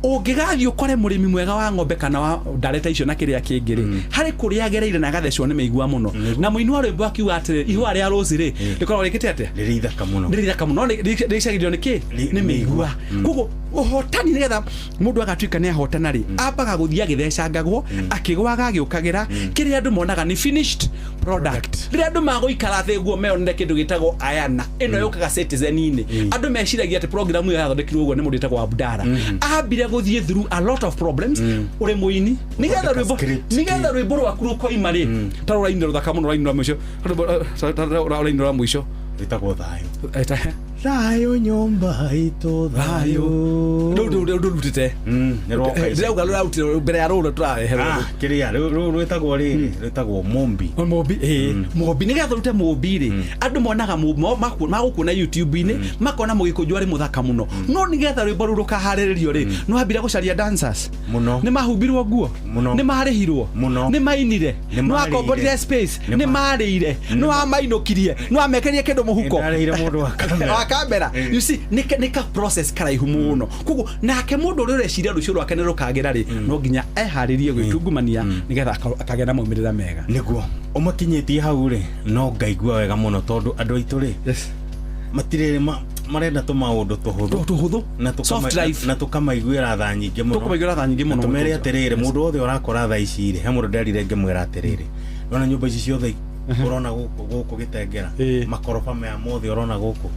Ũngĩgathiĩ ũkore mũrĩmi mwega wa ng'ombe kana wa ndare ta icio na kĩrĩa kĩngĩ rĩ, harĩ kũrĩa agereire na agathecwo nĩ mĩigua mũno. Na mũini wa rwĩmbo akiuga atĩrĩ, ihũa rĩa rũci rĩ, rĩkoragwo rĩkĩte atĩa? Rĩrĩ ithaka mũno. Rĩrĩ ithaka mũno, no rĩcagĩrio nĩ kĩ? Nĩ mĩigua. Koguo ũhotani, nĩgetha mũndũ agatuĩka nĩ ahotana rĩ, ambaga gũthiĩ agĩthecangagwo, akĩgwaga, agĩũkagĩra. Kĩrĩa andũ monaga nĩ finished product. Rĩrĩa andũ magũikara thĩ guo meyonere kĩndũ gĩtagwo ayana ĩno yũkaga Citizen-inĩ, andũ meciragia atĩ program ĩyo yathondekirwo ũguo nĩ mũndũ wĩtagwo Abdara. Ambire gũthiĩ through a lot of problems. Ũrĩ mũini, nĩgetha rwĩmbo, nĩgetha rwĩmbo rwaku rũkoima rĩ, ta rũraini rũthaka mũno, rũraini rwa mũico, rũraini rwa mũico Rĩtagwo thayũ. Thayũ nyũmba itũ thayũ. Rũu ndũrutĩte. Nĩ rwoka ici. Ndĩrauga rũrarutire mbere ya rũrũ tũrareherwo. Ah, kĩrĩa rũu rwĩtagwo rĩrĩ rwĩtagwo mũmbi. Mũmbi ĩĩ. Mũmbi nĩgetha ũrute mũmbi rĩ, andũ monaga magũkuona YouTube-inĩ, makona mũgĩkũnjũ arĩ mũthaka mũno. No nĩgetha rwĩmbo rũu rũkaharĩrĩrio rĩ, nĩ wambire gũcaria dancers. Mũno. Nĩ mahumbirwo nguo. Mũno. Nĩ marĩhirwo. Mũno. Nĩ mainire. Nĩ Nĩ marĩire. wakomborire space. Nĩ Nĩ marĩire. Nĩ wamainũkirie. Nĩ wamekĩrire kĩndũ mũhuko. Nĩ ndarĩhire mũndũ wa kamera. Wa kamera. You see, nĩ ka process karaihu mũno. Koguo nake mũndũ ũrĩa ũreciria rũciũ rwake nĩ rũkagĩra rĩ, no nginya eharĩrie gwĩtungumania nĩgetha akagĩa na maumĩrĩra mega. Nĩguo ũmakinyĩtie hau rĩ, no ngaigua wega mũno tondũ andũ aitũ rĩ matirĩ marenda tũmaũndũ tũhũthũ tũhũthũ na Soft life. na tũkamaiguĩra tha nyingĩ mũno. Tũkamaiguĩra tha nyingĩ mũno. Na tũmere Mũtũnjo. atĩrĩrĩ, mũndũ wothe ũrakora tha ici rĩ, he mũndũ nderire ngĩmwĩra atĩrĩrĩ, nona nyũmba ici ciothe ũrona gũkũ gĩtengera, makoroba maya mothe ũrona gũkũ,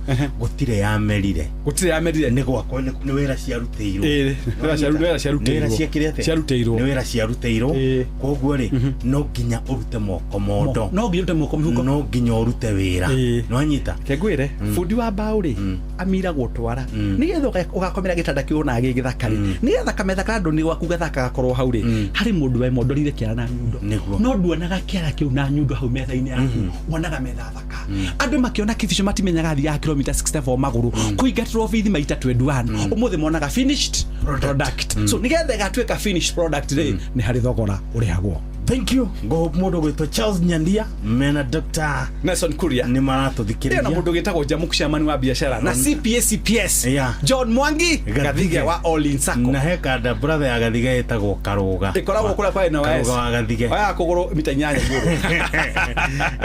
gũtirĩ yamerire. Gũtirĩ yamerire. Nĩ gwakwa, nĩ wĩra ciarutĩirwo. Ĩĩ, nĩ wĩra ciarutĩirwo. Nĩ wĩra ciĩkire atĩa? Ciarutĩirwo. Nĩ wĩra ciarutĩirwo. Koguo rĩ, no nginya ũrute moko mondo. No nginya ũrute moko mĩhuko. No nginya ũrute wĩra. Nĩwanyita? Kengwĩre, bundi wa mbaũ rĩ, amiragwo twara nĩgetha ũgakomera gĩtanda kĩu ona gĩ gĩthaka rĩ, nĩgetha kametha ka ndũni gwaku gathaka gakorwo hau rĩ, harĩ mũndũ wemondorire kĩara na nyundo. Nĩguo. No nduonaga kĩara kĩu na nyundo hau metha-inĩ yaku, wonaga metha thaka. Andũ makĩona kĩbico matimenyaga athiaga kilomita 64 magũrũ kũingatĩrwo bithi maita 21. Ũmũthĩ monaga finished product. So nĩgetha ĩgatuĩka finished product rĩ, nĩ harĩ thogora ũrĩhagwo. Thank you. Ngo mũndũ gwĩtwo Charles Nyandia mena Dr. Nelson Kuria nĩ maratũthikĩrĩria. Ĩyo na mũndũ wĩtagwo Jamuk Chairman wa biacara na CPA CPS John Mwangi Gathige wa All In Sacco. Na he kanda brother ya Gathige ĩtagwo Karũga. Ĩkoragwo kũrĩa kwa NYS. Karũga wa Gathige. Oyaga kũgũrũ mita 8 igũrũ.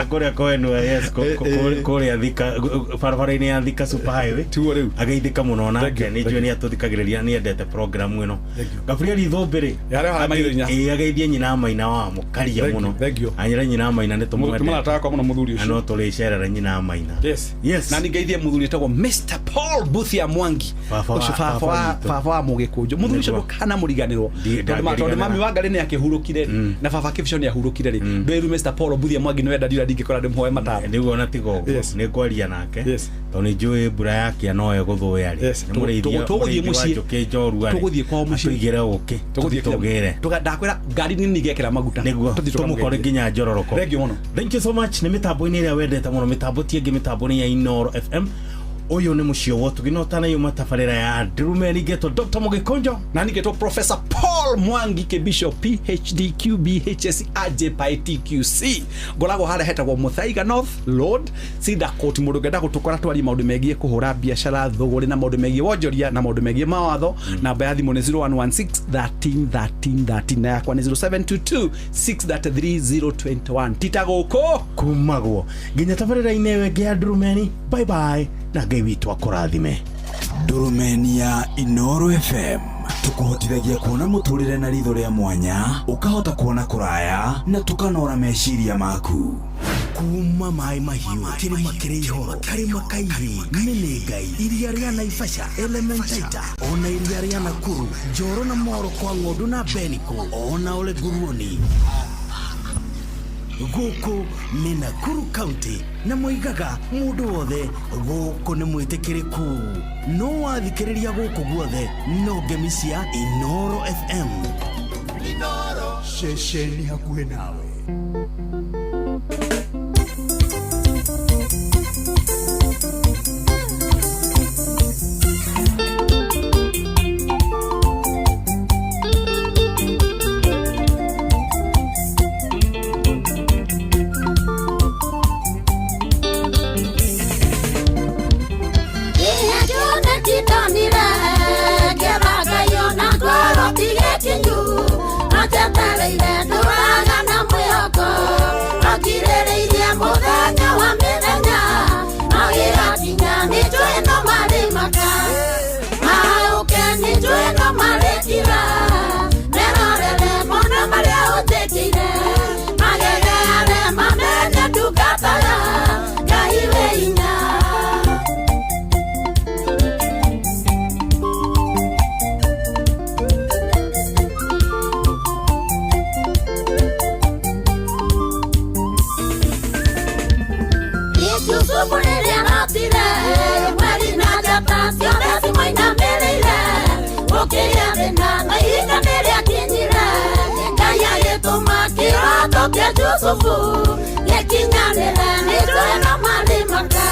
Kũrĩa kwa NYS kũrĩa Thika barabara-inĩ ya Thika Super Highway. Tuo rĩu. Ageithĩka mũno nake nĩ njũĩ nĩ atũthikagĩrĩria, nĩ endete program ĩno. Gabriel Ithũmbĩrĩ. Yarĩa harĩa maitho inya. Ĩĩ, ageithie nyina Maina wa Mũkaria Thank you, mũno. thank you. Anyĩre nyina Maina nĩ tũmwendete. Mũrata wakwa mũno mũthuri Na ũcio. no tũrĩcerera nyina Maina. Yes. Yes. Na ningeithie mũthuri wĩtagwo Mr. Paul Buthia Mwangi. Baba wa- Ũcio baba baba wa witũ. baba wa mũgĩkũnjũ. Mũthuri ũcio Nĩguo. ndũkanamũriganĩrwo. Tondũ mami wa Ngarĩ nĩ akĩhurũkire rĩ, na baba Kĩbico nĩ ahurũkire rĩ. Ndwĩru Mr. Paul Buthia Mwangi nĩwenda ndira ndingĩkora ndĩmũhoe mataro. Nĩguo na tiga ũguo nĩ ngwaria nake tondũ nĩ njũĩ mbura yakia no ĩgũthũya rĩ. Nĩ mũrĩithia Tũgũthiĩ mũrĩithi wa mũciĩ. njũkĩ njorua rĩ, Tũgũthiĩ kwao mũciĩ. atũigĩre ũkĩ. Tũgũthiĩ tũgĩre. Ndakwĩra ngari nini ngekĩra maguta. Nĩguo Tũthiĩ tũmũkore tũkamũgeithie. nginya njororoko. Thank you mũno. Thank you so much. Nĩ mĩtambo-inĩ ĩrĩa wendete mũno, mĩtambo ti ĩngĩ, mĩtambo nĩ ya Inoro FM. Ũyũ nĩ mũciĩ wa ũtugi na ũtanayuma tabarĩra ya Ndurumeni. Ngetwo Dr. Mũgĩkũnjo na nĩngetwo Professor Paul Mwangi Kĩbico PhD QBHS AJPITQC. Ngoragwo harĩa hetagwo Muthaiga North Road, Cedar Court. Mũndũ ũngĩenda gũtũkora twarie maũndũ megiĩ kũhũra biacara, thũgũrĩ na maũndũ megiĩ wonjoria na maũndũ megiĩ mawatho, namba ya thimũ nĩ 0116 13 13 13 na yakwa nĩ 0722 633 021. Tita gũkũ kumagwo nginya tabarĩra-inĩ ĩyo ĩngĩ ya Ndurumeni. Bye bye na Ngai witũ akũrathime. Ndurumeni ya Inoro FM tukuhotithagia kuona muturire na ritho ria mwanya, ukahota kuona kuraya na tukanora meciria maku. Kuma maĩ mahiũ, kĩrĩma kĩrĩ ihoro, karĩma kairĩ, mĩnĩngai, iria rĩa Naivasha, Elementaita, ona iria rĩa Nakuru, Njoro na Moro kwa ng'ondu na Beniko, ona ole nguruoni. Gũkũ nĩ Nakuru County na moigaga mũndũ wothe gũkũ nĩ mwĩtĩkĩrĩku. No wathikĩrĩria gũkũ guothe no ngemi cia Inoro FM. Ceceni hakuhĩ nawe. Njetereire ndũraga na mwĩhoko. kĩa Jusufu gĩkinyanĩre. Nĩnjũĩ no marĩmaka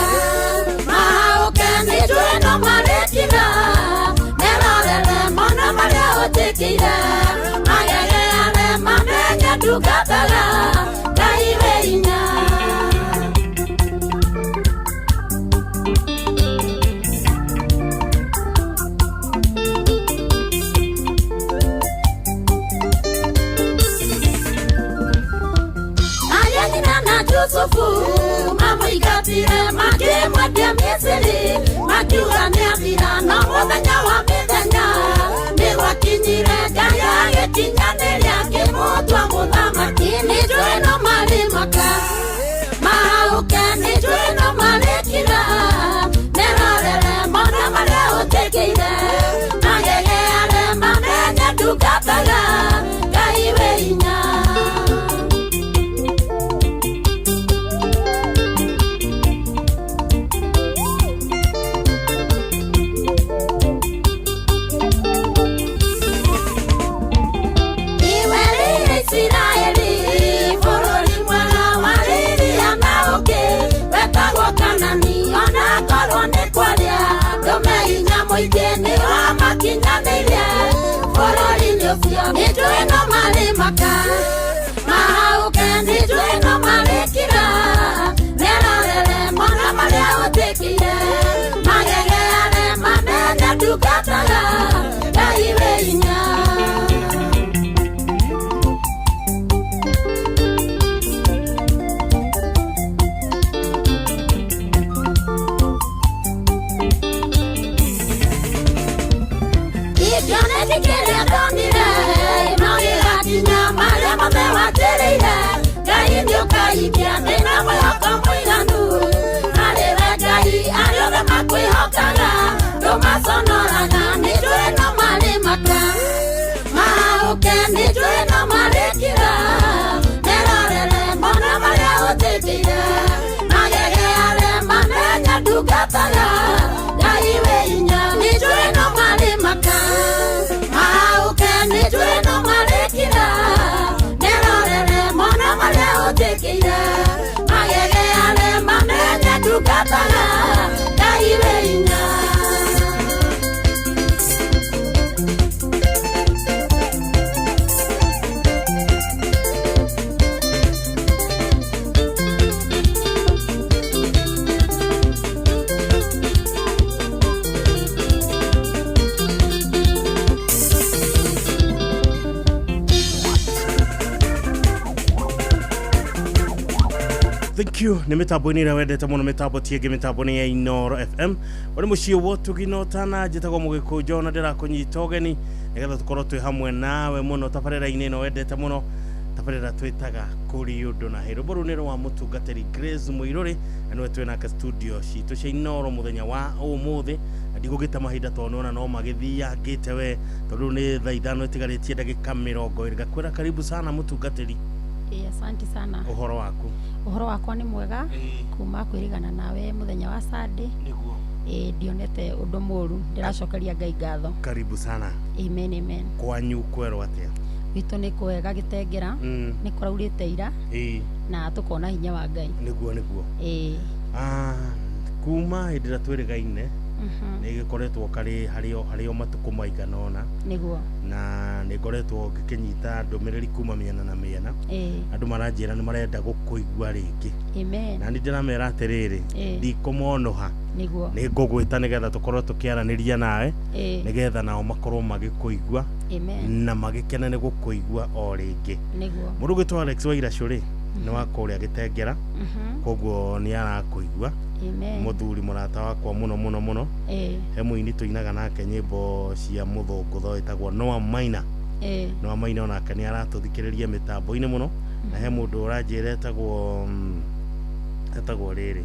maũke, nĩnjũĩ no marĩkira, merorere mone marĩa ũnjĩkĩire, magegeane mamenye ndungataga Ngai wĩ hinya. Ayanyina na Jusufu mamũingatire, makĩmwendia Misiri, makiuga nĩathira, no mũthenya wa mĩthenya nĩgwakinyire, Ngai agĩkinyanĩria, akĩmũtua mũthamaki. Nĩnjũĩ no marĩmaka maũke, nĩnjũĩ no marĩkira, merorere mone marĩa ũnjĩkĩire, magegeare mamenye ndungataga Ngai wĩ hinya. Iwerire Isiraeli bũrũri mwega wa iria na ũkĩ wetagwo Kanani, ona korwo nĩ kwaria ndũme hinya mũingĩ nĩwamakinyanĩirie bũrũri-inĩ ũcio. Nĩnjũĩ no marĩmaka maũke, nĩnjũĩ no marĩkira, merorere mone marĩa ũnjĩkĩire, magegeane mamenye ndungataga Ngai wĩ hinya. Kĩoneki kĩrĩa ndonire no gĩgakinya, marĩa mothe wanjĩrĩire Ngai nĩũkahingia, ndĩna mwĩhoko mũiganu harĩ we Ngai, arĩa othe makwĩhokaga ndũmaconoraga. Nĩnjũĩ no marĩmaka maũke, nĩnjũĩ no marĩkira, merorere mone marĩa ũnjĩkĩire, magegeare mamenye ndungataga Ngai wĩ hinya. Nĩnjũĩ no marĩmaka maũke, nĩnjũĩ no marĩkira, merorere mone marĩa ũnjĩkĩire, magegeare mamenye ndungataga Ngai wĩ hinya. Thank you. Nä mä tambo-inä ä rä a wendete må no, mä tambo ti ĩngĩ, mä tambo nä ya Inoro FM, å rä må ciä wotugi no tana. Njätagwo må gä kå njo na ndä rakå nyita å geni nä getha tå korwo twä hamwe nawe må no tabarä-ra-inä ä no wendete må no, tabarä twä taga kå rä å ndå na hä rå rå nä rwa må tungatä Grace Muiruri, na nĩwe twĩ nake studio citũ cia Inoro mũthenya wa ũmũthĩ. Na ndigũgĩte mahinda tondũ nĩwona no magĩthiangĩte we, tondũ rĩu nĩ thaa 5 ĩtigarĩtie ndagĩka 20. Ngakwĩra karibu sana mũtungatĩri. Asante sana. Ũhoro waku? Ũhoro wakwa nĩ mwega, kuma kwĩrigana nawe mũthenya wa Sunday. Nĩguo. Ndionete ũndũ mũru, ndĩracokeria Ngai ngatho. Karibu sana. Amen, amen. Kwanyu kwerwo atĩa? Gwitũ nĩ kwega Gĩtengera, nĩ kũraurĩte ira na tũkona hinya wa Ngai. Nĩguo, nĩguo. Kuma hĩndĩ ĩrĩa twĩrĩgaine nĩ gĩkoretwo karĩ harĩ o matukũ maigana ũna. Nĩguo. Na nĩ ngoretwo ngĩkĩnyita ndũmĩrĩri kuma mĩena na mĩena. Andũ maranjĩra nĩ marenda gũkũigua rĩngĩ. Amen. Na nĩ ndĩramera atĩrĩrĩ, ndikũmonoha. Nĩguo. Nĩ ngũgwĩta nĩgetha tũkorwo tũkĩaranĩria nawe, nĩgetha nao makorwo magĩkũigua na magĩkena nĩ gũkũigua o rĩngĩ. Nĩguo. Mũndũ ũgwĩtwo Alex Wairacũ rĩ, nĩ wa kũrĩa Gĩtengera, koguo nĩ arakũigua. Mũthuri mũrata wakwa mũno mũno mũno. He mũini tũinaga nake nyĩmbo cia mũthũngũtho ĩtagwo Noah Maina. Noah Maina onake nĩ aratũthikĩrĩria mĩtambo-inĩ mũno. Na he mũndũ ũranjĩra etagwo etagwo rĩrĩ,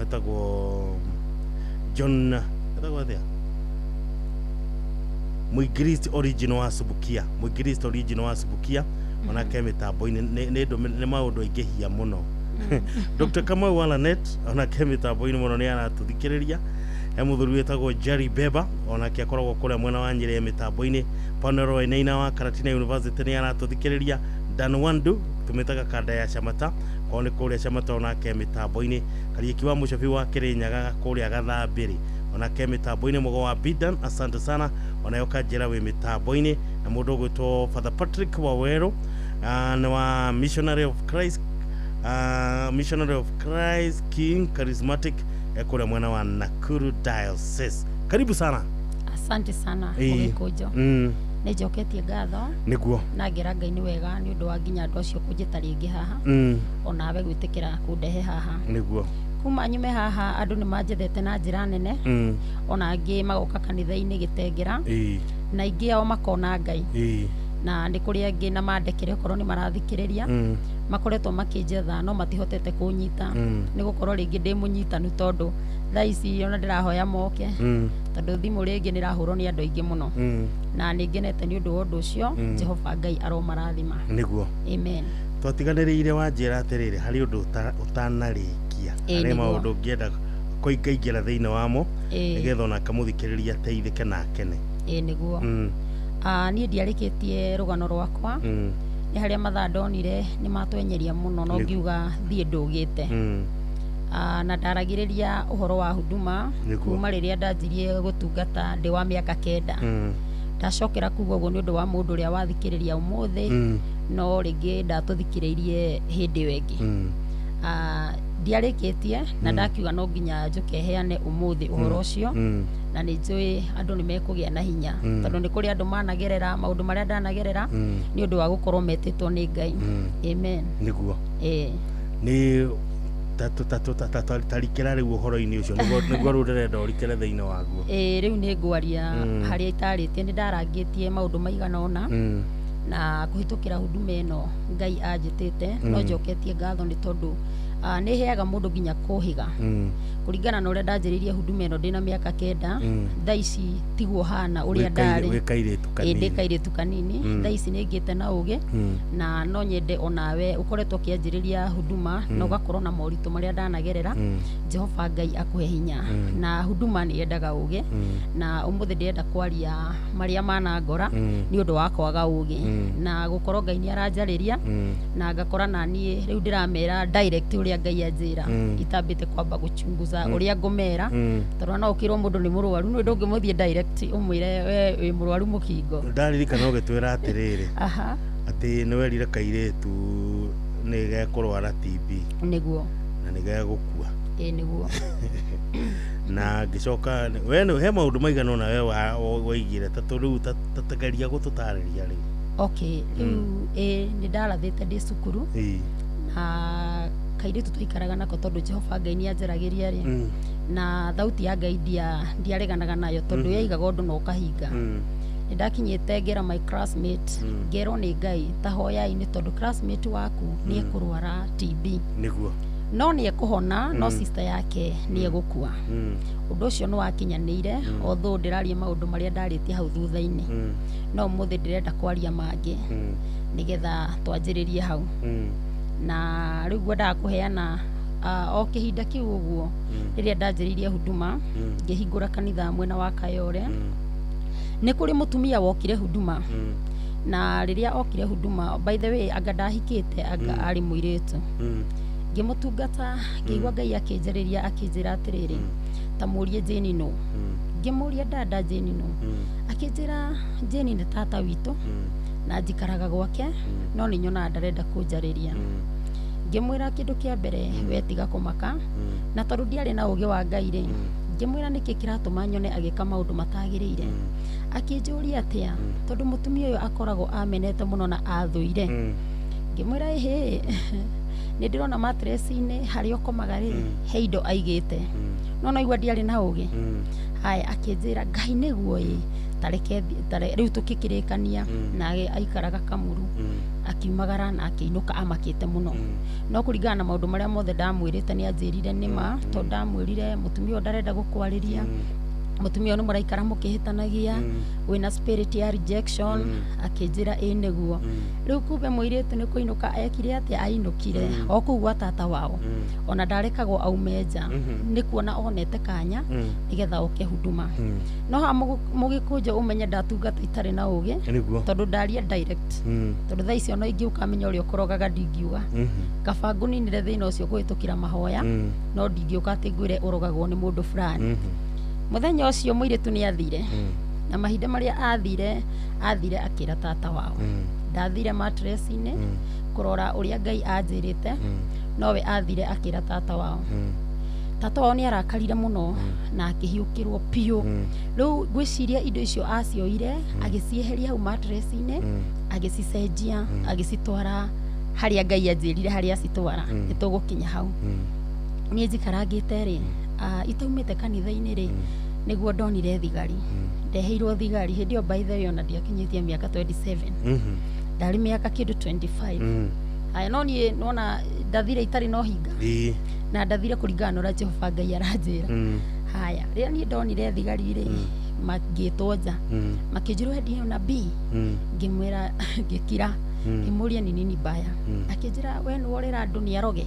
etagwo John, etagwo atĩa, Mũingiristi original wa Subukia, Mũingiristi original wa Subukia, onake mĩtambo-inĩ nĩ maũndũ aingĩhia mũno. Dr. Kamau Walanet onake mĩtambo-inĩ mũno nĩ aratũthikĩrĩria. He mũthuri wĩtagwo Jerry Beba onake akoragwo kũrĩa mwena wa Nyĩrĩ mĩtambo-inĩ. Panero Wainaina wa Karatina University nĩ aratũthikĩrĩria. Dan Wandu Tũmĩtaga kanda ya Camata kwao nĩ kũrĩa Camata onake mĩtambo-inĩ. Kariũki wa Mũcobi wa Kĩrĩnyaga kũrĩa Gathambĩrĩ onake mĩtambo-inĩ. Mũgo wa Bidan, asante sana, onayo kanjĩra wĩ mĩtambo-inĩ. Na mũndũ ũgwĩtwo Father Patrick Waweru nĩ wa Missionary of Christ, Missionary of Christ King Charismatic kũrĩa mwena wa Nakuru Diocese. Karibu sana. Asante sana. Ĩĩ. Mũgĩkũnjo, nĩ njoketie ngatho Nĩguo. Na ngera Ngai nĩ wega nĩ ũndũ wa nginya andũ acio kũnjĩta rĩngĩ haha, onawe gwĩtĩkĩra kũndehe haha. Nĩguo. Kuma nyume haha andũ nĩ manjethete na njĩra nene, ona angĩ magoka kanitha-inĩ Gĩtengera, na aingĩ ao makona Ngai, na nĩ kũrĩ angĩ na mandekere okorwo nĩ marathikĩrĩria, makoretwo makĩnjetha no matihotete kũnyita, nĩ gũkorwo rĩngĩ ndĩ mũnyitanu, tondũ thaa ici ona ndĩrahoya moke, tondũ thimũ rĩngĩ nĩ rahũrwo nĩ andũ aingĩ mũno, na nĩ ngenete nĩ ũndũ wa ũndũ ũcio. Jehova Ngai aromarathima. Nĩguo. Amen. Twatiganĩrĩire wanjĩra atĩrĩrĩ, harĩ ũndũ ũtanarĩkia, Ĩĩ, harĩ nĩguo. maũndũ ũngĩenda kũingaingĩra thĩinĩ wamo, nĩgetha onake mũthikĩrĩria ateithĩke na akene. Ĩĩ nĩguo. Ah, niĩ ndiarĩkĩtie rũgano rwakwa. Nĩ harĩa mathaa ndonire nĩ matwenyeria mũno, no ngiuga thiĩ ndũgĩte. Ah, na ndaragĩrĩria ũhoro wa huduma kuma rĩrĩa ndanjirie gũtungata ndĩ wa mĩaka 9. Ndacokera kuga ũguo nĩ ũndũ wa mũndũ ũrĩa wathikĩrĩria ũmũthĩ, no rĩngĩ ndatũthikĩrĩirie hĩndĩ ĩyo ĩngĩ. Ah, ndiarĩkĩtie na ndakiuga no nginya njũke heane ũmũthĩ ũhoro ũcio, na nĩ njũĩ andũ nĩ mekũgĩa na hinya, tondũ nĩ kũrĩ andũ managerera maũndũ marĩa ndanagerera, nĩ ũndũ wa gũkorwo metĩtwo nĩ Ngai. Amen. Nĩguo. Ĩĩ. Nĩ tarikĩra rĩu ũhoro-inĩ ũcio, nĩguo rĩu ndĩrenda ũrikĩre thĩinĩ waguo. Ĩĩ, rĩu nĩ ngwaria harĩa itarĩtie. Nĩ ndarangĩtie maũndũ maigana ũna, na kũhĩtũkĩra huduma ĩno Ngai anjĩtĩte, no njoketie ngatho nĩ tondũ nĩ heaga mũndũ nginya kũhĩga, kũringana na ũrĩa ndanjĩrĩirie huduma ĩno ndĩna mĩaka 9. Thaa ici tiguo hana ũrĩa ndarĩ. Wĩ kairĩtu Ĩĩ, ndĩ kanini. kairĩtu kanini. Thaa ici nĩ ngĩte na ũgĩ, na no nyende onawe ũkoretwo ũkĩanjĩrĩria huduma na ũgakorwo na moritũ marĩa ndanagerera, Jehova Ngai akũhe hinya. Na huduma nĩ yendaga ũgĩ, na ũmũthĩ ndĩrenda kwaria marĩa manangora nĩ ũndũ wa kwaga ũgĩ, na gũkorwo Ngai nĩ aranjarĩria, na ngakora na niĩ rĩu ndĩramera direct ũrĩa Ngai anjĩra, itambĩte kwamba gũchunguza ũrĩa ngũmera, tondũ no ũkĩrwo mũndũ nĩ mũrwaru, nĩ ndũngĩmũthiĩ direct ũmwĩre we wĩ mũrwaru mũkingo. Ndaririkana ũgĩtwĩra atĩrĩrĩ, atĩ nĩ werire kairĩtu nĩ gekũrwara TB Nĩguo. na nĩ gegũkua. Ĩĩ nĩguo. Na ngĩcoka we he maũndũ maigana ũna we waigire ta rĩu tageria gũtũtarĩria rĩu. Okay, rĩu ĩĩ nĩ ndarathĩte ndĩ cukuru, na kairĩtu twaikaraga nako, tondũ Jehova Ngai nĩ anjaragĩria rĩ, na thauti ya Ngai ndiareganaga nayo, tondũ yaigaga ũndũ na ũkahinga. Nĩ ndakinyĩte ngera my classmate, ngerwo nĩ Ngai ta hoyai nĩ tondũ classmate waku nĩ ekũrwara TB, no nĩ ekũhona, no sister yake nĩ egũkua. Ũndũ ũcio nĩ wakinyanĩire, although ndĩraria maũndũ marĩa ndarĩtie hau thutha-inĩ, no ũmũthĩ ndĩrenda kwaria mangĩ, nĩgetha twanjĩrĩrie hau. Na rĩu ngwendaga kũheana o kĩhinda kĩu ũguo, rĩrĩa ndanjĩrĩirie huduma, ngĩhingũra kanitha mwena wa Kayore, nĩ kũrĩ mũtumia wokire huduma. Na rĩrĩa okire huduma, by the way, anga ndahikĩte, anga arĩ mũirĩtu, ngĩmũtungata, ngĩigua Ngai akĩnjarĩria, akĩnjĩra atĩrĩrĩ, ta mũrie Jane nũ. Ngĩmũria, dada, Jane nũ? Akĩnjĩra Jane nĩ tata witũ na njikaraga gwake, no nĩ nyonaga ndarenda kũnjarĩria. Ngĩmwĩra kĩndũ kĩa mbere, we tiga kũmaka. Na tondũ ndiarĩ na ũgĩ wa Ngai rĩ, ngĩmwĩra nĩkĩ kĩratũma nyone agĩka maũndũ matagĩrĩire. Akĩnjũria atĩa, tondũ mũtumia ũyũ akoragwo amenete mũno na athũire. Ngĩmwĩra ĩhĩ, nĩ ndĩrona mattress-inĩ harĩa ũkomaga rĩ, he indo aigĩte, no naigua ndiarĩ na ũgĩ. Haya, akĩnjĩra Ngai nĩguo ĩ tareke rĩu tũkĩkĩrĩkania. Na aikaraga Kamuru, akiumagara na akĩinũka amakĩte mũno, no kũringana na maũndũ marĩa mothe ndamwĩrĩte, nĩ anjĩrire nĩma, tondũ ndamwĩrire mũtumia ũyũ ndarenda gũkwarĩria. Mũtumia ũyũ nĩ mũraikara mũkĩhĩtanagia, wĩna spirit ya rejection. Akĩnjĩra ĩ nĩguo. Rĩu kumbe mũirĩtu nĩ kũinũka ekire atĩa, ainũkire o kũu gwa tata wao, ona ndarekagwo aume nja. Nĩ kuona onete kanya nĩgetha oke huduma. No ha mũgĩkũnjũ ũmenye ndatungata itarĩ na ũgĩ, tondũ ndaria direct, tondũ thaa icio no ingĩũka menya ũrĩa ũkũrogaga ndingiuga. Kaba ngũninire thĩna ũcio kũhĩtũkĩra mahoya, no ndingĩũka atĩ ngwĩre ũrogagwo nĩ mũndũ fulani. Mũthenya ũcio mũirĩtu nĩ athire, na mahinda marĩa athire, athire akĩra tata wao. Ndathire mattress-inĩ kũrora ũrĩa Ngai anjĩrĩte, nowe athire akĩra tata wao. Tata wao nĩ arakarire mũno na akĩhiũkĩrwo biũ. Rĩu ngwĩciria indo icio acioire, agĩcieheria hau mattress-inĩ, agĩcicenjia, agĩcitwara harĩa Ngai anjĩrire harĩa acitwara. Nĩ tũgũkinya hau. Niĩ njikarangĩte rĩ, itaumĩte kanitha-inĩ rĩ, nĩguo ndonire thigari. Ndeheirwo thigari hĩndĩ ĩyo. By the way, ona ndiakinyĩtie mĩaka 27, ndarĩ mĩaka kĩndũ 25. Haya, no niĩ nona ndathire itarĩ na ũhinga, na ndathire kũringana na ũrĩa Jehova Ngai aranjĩra. Haya, rĩrĩa niĩ ndonire thigari rĩ, mangĩtwo nja, makĩnjĩra, "We ndiyo nabii?" Ngĩmwĩra, ngĩkira. Ngĩmũria, "Ni nini mbaya?" Akĩnjĩra, "We nĩwe ũrera andũ nĩ aroge?"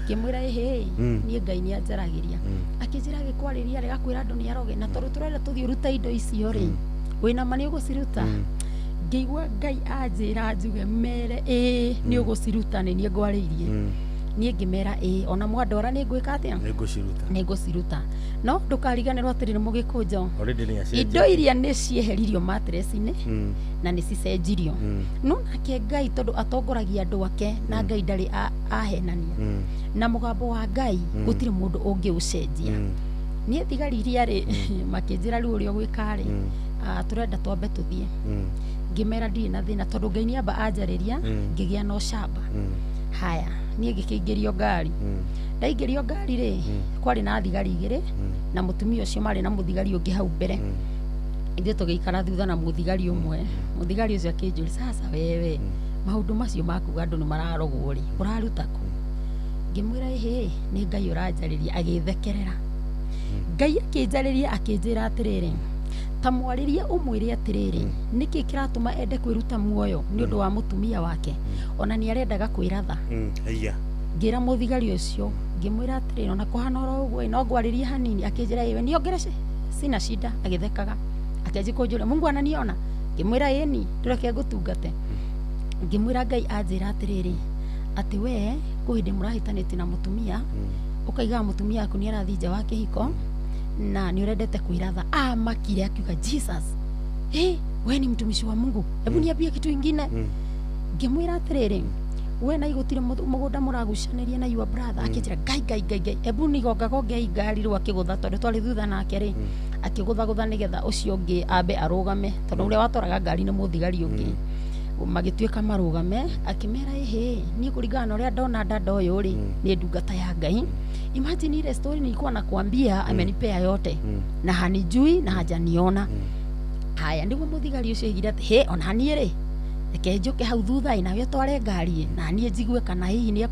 Ngĩmwĩra, "Ĩhĩ." Niĩ Ngai nĩ anjaragĩria. Akĩnjĩra, "Agĩkwarĩria rĩ, gakwĩra andũ nĩ aroge, na tondũ tũrenda tũthiĩ ũrute indo icio rĩ, wĩna ma nĩ ũgũciruta?" Ngĩigua Ngai anjĩra njuge mere ĩĩ, nĩ ũgũciruta, nĩ niĩ ngwarĩirie. Niĩ ngĩmera ĩĩ, ona mwandora nĩ ngwĩka atĩa? Nĩ ngũciruta. Nĩ ngũciruta. No ndũkariganĩrwo atĩrĩrĩ, mũgĩkũnjo, Already nĩ acenjetie. Indo iria nĩ cieheririo mattress-inĩ na nĩ cicenjirio. No nake Ngai, tondũ atongoragia andũ ake, na Ngai ndarĩ ahenania, na mũgambo wa Ngai gũtirĩ mũndũ ũngĩũcenjia. Niĩ thigari iria rĩ, makĩnjĩra, "Rĩu ũrĩa ũgwĩka rĩ, tũrenda twambe tũthiĩ." Ngĩmera ndirĩ na thĩna, tondũ Ngai nĩamba anjarĩria. Ngĩgĩa na ũcamba. Haya, niĩ ngĩkĩingĩrio ngari. Ndaingĩrio ngari rĩ, kwarĩ na thigari igĩrĩ na mũtumia ũcio, marĩ na mũthigari ũngĩ hau mbere. Ithuĩ tũgĩikara thutha na mũthigari ũmwe. Mũthigari ũcio akĩnjũria, "Sasa wewe, maũndũ macio makuga andũ nĩ mararogwo rĩ, ũraruta kũ?" Ngĩmwĩra, "Ĩhĩ, nĩ Ngai ũranjarĩria." Agĩthekerera. Ngai akĩnjarĩria, akĩnjĩra atĩrĩrĩ, "Ta mwarĩrie ũmwĩre atĩrĩrĩ, nĩkĩ kĩratũma ende kwĩruta muoyo nĩ ũndũ wa mũtumia wake, ona nĩ arendaga kwĩratha." Haiya. Ngĩra mũthigari ũcio, ngĩmwĩra atĩrĩrĩ, "Ona kũhana oro ũguo ĩ, no ngwarĩrie hanini?" Akĩnjĩra, "Ĩwe niongereshe, sina shida." Agĩthekaga, akĩanjia kũnjũria, "Mungu ananiona?" Ngĩmwĩra, "Ĩni, ndũreke ngũtungate." Ngĩmwĩra, "Ngai anjĩra atĩrĩrĩ, atĩ we kwĩ hĩndĩ mũrahĩtanĩtie na mũtumia, ũkaigaga mũtumia waku nĩ arathiĩ nja wa kĩhiko na nĩ ũrendete kwĩratha." Amakire, akiuga, "Jesus, hey, we ni mtumishi wa Mungu, hebu niambie kitu ingine." Ngĩmwĩra atĩrĩrĩ, "We na igũtirĩ mũgũnda mũragucanĩria na your brother?" Akĩnjĩra, "Ngai, Ngai, Ngai, Ngai, hebu nigongagonge ngari." Rĩu akĩgũtha, tondũ twarĩ thutha nake rĩ, akĩgũthagũtha nĩgetha ũcio ũngĩ ambe arũgame, tondũ ũrĩa watwaraga ngari nĩ mũthigari ũngĩ. Magĩtuĩka marũgame. Akĩmera, "Ĩhĩ, niĩ kũringana na ũrĩa ndona dada ũyũ rĩ, nĩ ndungata ya Ngai. Imagine ile story nilikuwa nakuambia, amenipea yote na hanijui na hajaniona." Haya, nĩguo mũthigari ũcio aigire atĩ, "Hĩ, ona niĩ rĩ, reke njũke hau thutha ĩ, nawe ũtware ngari ĩ, na niĩ njigue kana hihi nĩ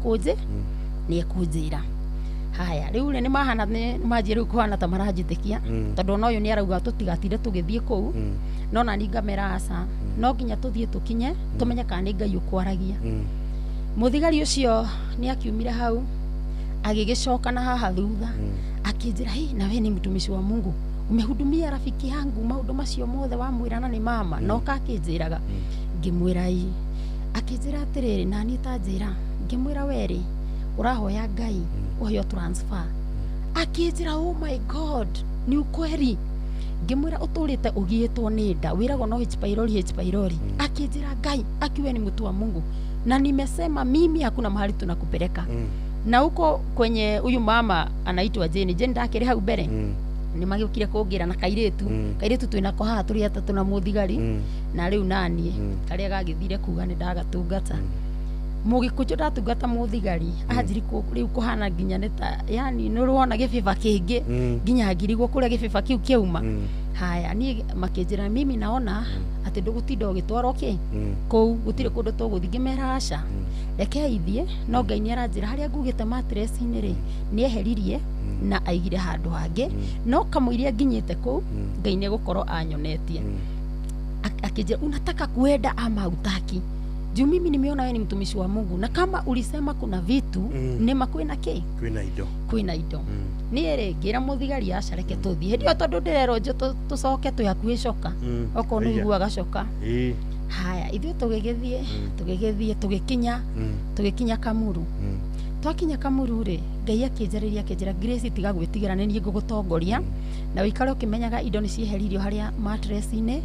ekũnjĩra." Haya, rĩu rĩ, nĩ mahana nĩ manjie rĩu kũhana ta maranjĩtĩkia, tondũ ona ũyũ nĩ arauga tũtigatinde tũgĩthiĩ kũu. No nani ngamera, "Aca, no nginya tũthiĩ tũkinye tũmenye kana nĩ Ngai ũkwaragia." Mũthigari ũcio nĩ akiumire hau, agĩgĩcoka na haha thutha, akĩnjĩra, "Hĩ, na we ni mtumishi wa Mungu, umehudumia rafiki yangu maũndũ macio mothe wamwĩra na nĩ mama?" No kakĩnjĩraga. Ngĩmwĩra ĩ. Akĩnjĩra atĩrĩrĩ, "Naniĩ ta njĩra." Ngĩmwĩra, "Werĩ ũrahoya Ngai ũheo transfer." Akĩnjĩra, "Oh my God, ni ukweli?" Ngĩmwĩra, "Ũtũrĩte ũgiĩtwo nĩ nda, wĩragwo no H pylori, H pylori." Akĩnjĩra, "Ngai akiwe ni mtu wa Mungu, na nimesema mimi hakuna mahali tunakupeleka." Na huko kwenye huyu mama anaitwa Jane, Jane ndakĩrĩ hau mbere, nĩ magĩũkire kũngĩra na kairĩtu. Kairĩtu twĩnako haha tũrĩ atatũ na mũthigari, na rĩu naniĩ karĩa gagĩthire kuga nĩ ndagatungata. Mũgĩkũnjũ ndatungata mũthigari anjiri rĩu kũhana nginya nĩ ta yani nĩ ũrona gĩbĩba kĩngĩ, nginya ngirigwo kũrĩa gĩbĩba kĩu kĩauma. Haya, niĩ makĩnjĩra, "Mimi naona atĩ ndũgũtinda ũgĩtwarwo kĩ kũu, gũtirĩ kũndũ tũgũthiĩ." Ngĩmera, "Aca." Rekei ithiĩ, no Ngai nĩ aranjĩra harĩa ngugĩte mattress-inĩ rĩ, nĩ eheririe na aigire handũ hangĩ, no kamũiria nginyĩte kũu Ngai nĩ egũkorwo anyonetie. Akĩnjĩra, unataka kuenda ama hutaki? Juu mimi nimeona wewe ni mtumishi wa Mungu, na kama ulisema kuna vitu nĩma kwĩna kĩ, kwĩna indo. Kwĩna indo. Niĩ rĩ, ngĩra mũthigari, aca, reke tũthiĩ. Hĩndĩ ĩyo tondũ ndĩrerwo njũ tũcoke, twĩ hakuhĩ coka, okorwo nĩ Aya. ũiguaga coka. Haya, ithuĩ tũgĩgĩthiĩ, tũgĩkinya, tũgĩkinya Kamuru. Twakinya Kamuru rĩ, Ngai akĩnjarĩria, akĩnjĩra, Grace, tiga gwĩtigĩra, nĩ niĩ ngũgũtongoria, na ũikare ũkĩmenyaga indo nĩ cieheririo harĩa mattress-inĩ,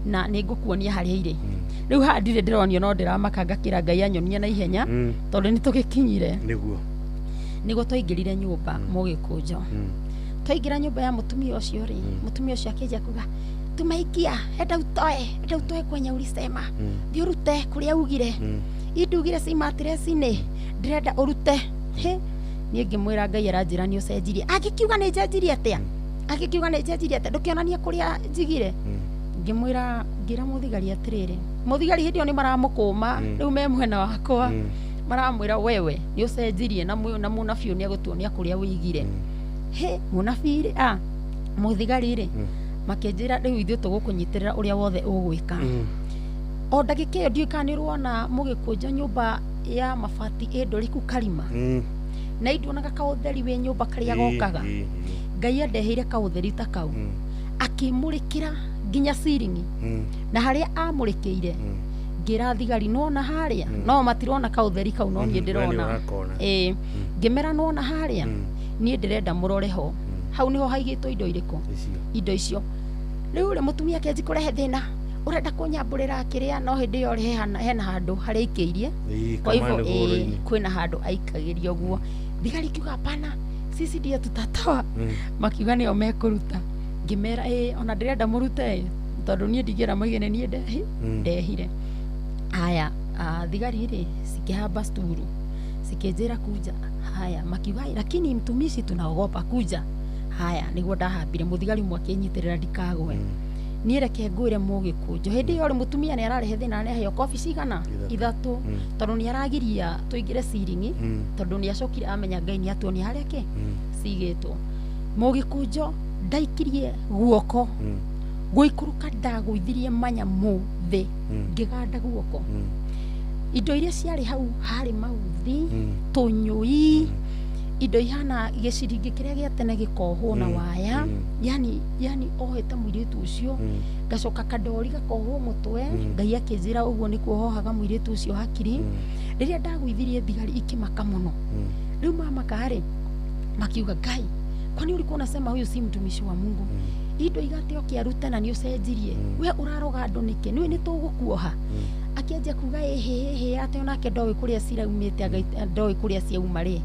na nĩ ngũkuonia harĩa irĩ. Rĩu haha ndirĩ ndĩronio, no ndĩramaka, ngakĩra Ngai anyonie na ihenya, tondũ nĩ tũgĩkinyire. Nĩguo twaingĩrire nyũmba, mũgĩkũnjo, twaingĩra nyũmba ya mũtumia ũcio rĩ, mũtumia ũcio akĩnjia kuga, tumeingia, enda utoe, enda utoe kwenye ulisema, thiĩ ũrute kũrĩa ugire, indugire ci mattress-inĩ, ndĩrenda ũrute. Hĩ, niĩ ngĩmwĩra, Ngai aranjĩra nĩ ũcenjirie. Angĩkiuga nĩ njenjirie atĩa? Angĩkiuga nĩ njenjirie atĩa? Ndũkĩonanie kũrĩa njigire. Ngĩmwĩra, ngĩra mũthigari atĩrĩrĩ, mũthigari hĩndĩ ĩyo nĩ maramũkũma, rĩu me mwena wakwa, maramwĩra, wewe nĩ ũcenjirie, na na mũnabii ũyũ nĩ egũtuonia kũrĩa wĩigire. Hĩ, mũnabii rĩ, a mũthigari rĩ, makĩnjĩra, rĩu ithuĩ tũgũkũnyitĩrĩra ũrĩa wothe ũgwĩka. O ndagĩka ĩyo, ndiũĩ kana nĩ ũrona, mũgĩkũnjo, nyũmba ya mabati ĩ ndũrĩku karima, na induonaga kaũtheri wĩ nyũmba karĩa gokaga. Ngai andeheire kaũtheri ta kau, akĩmũrĩkĩra nginya ciringi, na harĩa amũrĩkĩire, ngĩra thigari, nona harĩa, no matirona kaũtheri kau, no niĩ We nĩ ndĩrona. ũrakona. Ĩĩ, ngĩmera, nona harĩa, niĩ ndĩrenda mũrore ho, hau nĩho haigĩtwo indo irĩkũ, indo icio. Rĩu rĩ, mũtumia akĩanji kũrehe thĩna, ũrenda kũnyambũrĩra kĩrĩa, no hĩndĩ ĩyo rĩ, hena handũ harĩa aikĩirie. Kwa hivyo kamande gũrũ-inĩ. Kwĩna handũ aikagĩria ũguo. Thigari ikiuga, hapana, sisi ndio tutatoa. Makiuga nĩo mekũruta. Ngĩmera, ĩ ona ndĩrenda mũrute ĩ, tondũ niĩ ndingĩra moige nĩ niĩ ndehi ndehire. Haya, thigari rĩ cikĩhamba sturu, cikĩnjĩra kuja. Haya, makiuga, "Ai, lakini mtumishi, tunaogopa kuja." Haya, nĩguo ndahambire, mũthigari ũmwe akĩnyitĩrĩra ndikagwe. Niĩ reke ngwĩre, mũgĩkũnjo, hĩndĩ ĩyo rĩ, mũtumia nĩ ararehe thĩna, nĩ aheo kobi cigana? Ithatũ, tondũ nĩ aragiria tũingĩre ciringi, tondũ nĩ acokire amenya Ngai nĩ atuonia harĩa kĩ cigĩtwo. Mũgĩkũnjo, ndaikirie guoko gũikũrũka, ndagũithirie manyamũ thĩ, ngĩganda guoko. Indo iria ciarĩ hau harĩ mauthi, tũnyũi, indo ihana gĩciringi kĩrĩa gĩa tene gĩkohwo na waya, yani ohete mũirĩtu ũcio, ngacoka kandori gakohwo mũtwe. Ngai akĩnjĩra ũguo nĩkuo hohaga mũirĩtu ũcio hakiri. Rĩrĩa ndagũithirie, thigari ikĩmaka mũno. Rĩu mamaka rĩ, makiuga, Ngai, kwani ulikuwa unasema huyu si mtumishi wa Mungu? Indo igate oke arute, na nĩ ũcenjirie, we ũraroga andũ nĩkĩ? Nĩwe nĩ tũgũkuoha. Akĩanjia kuga ĩhĩ ĩhĩ, atĩ onake ndoĩ kũrĩa ciraumĩte, anga ndoĩ kũrĩa ciauma rĩ.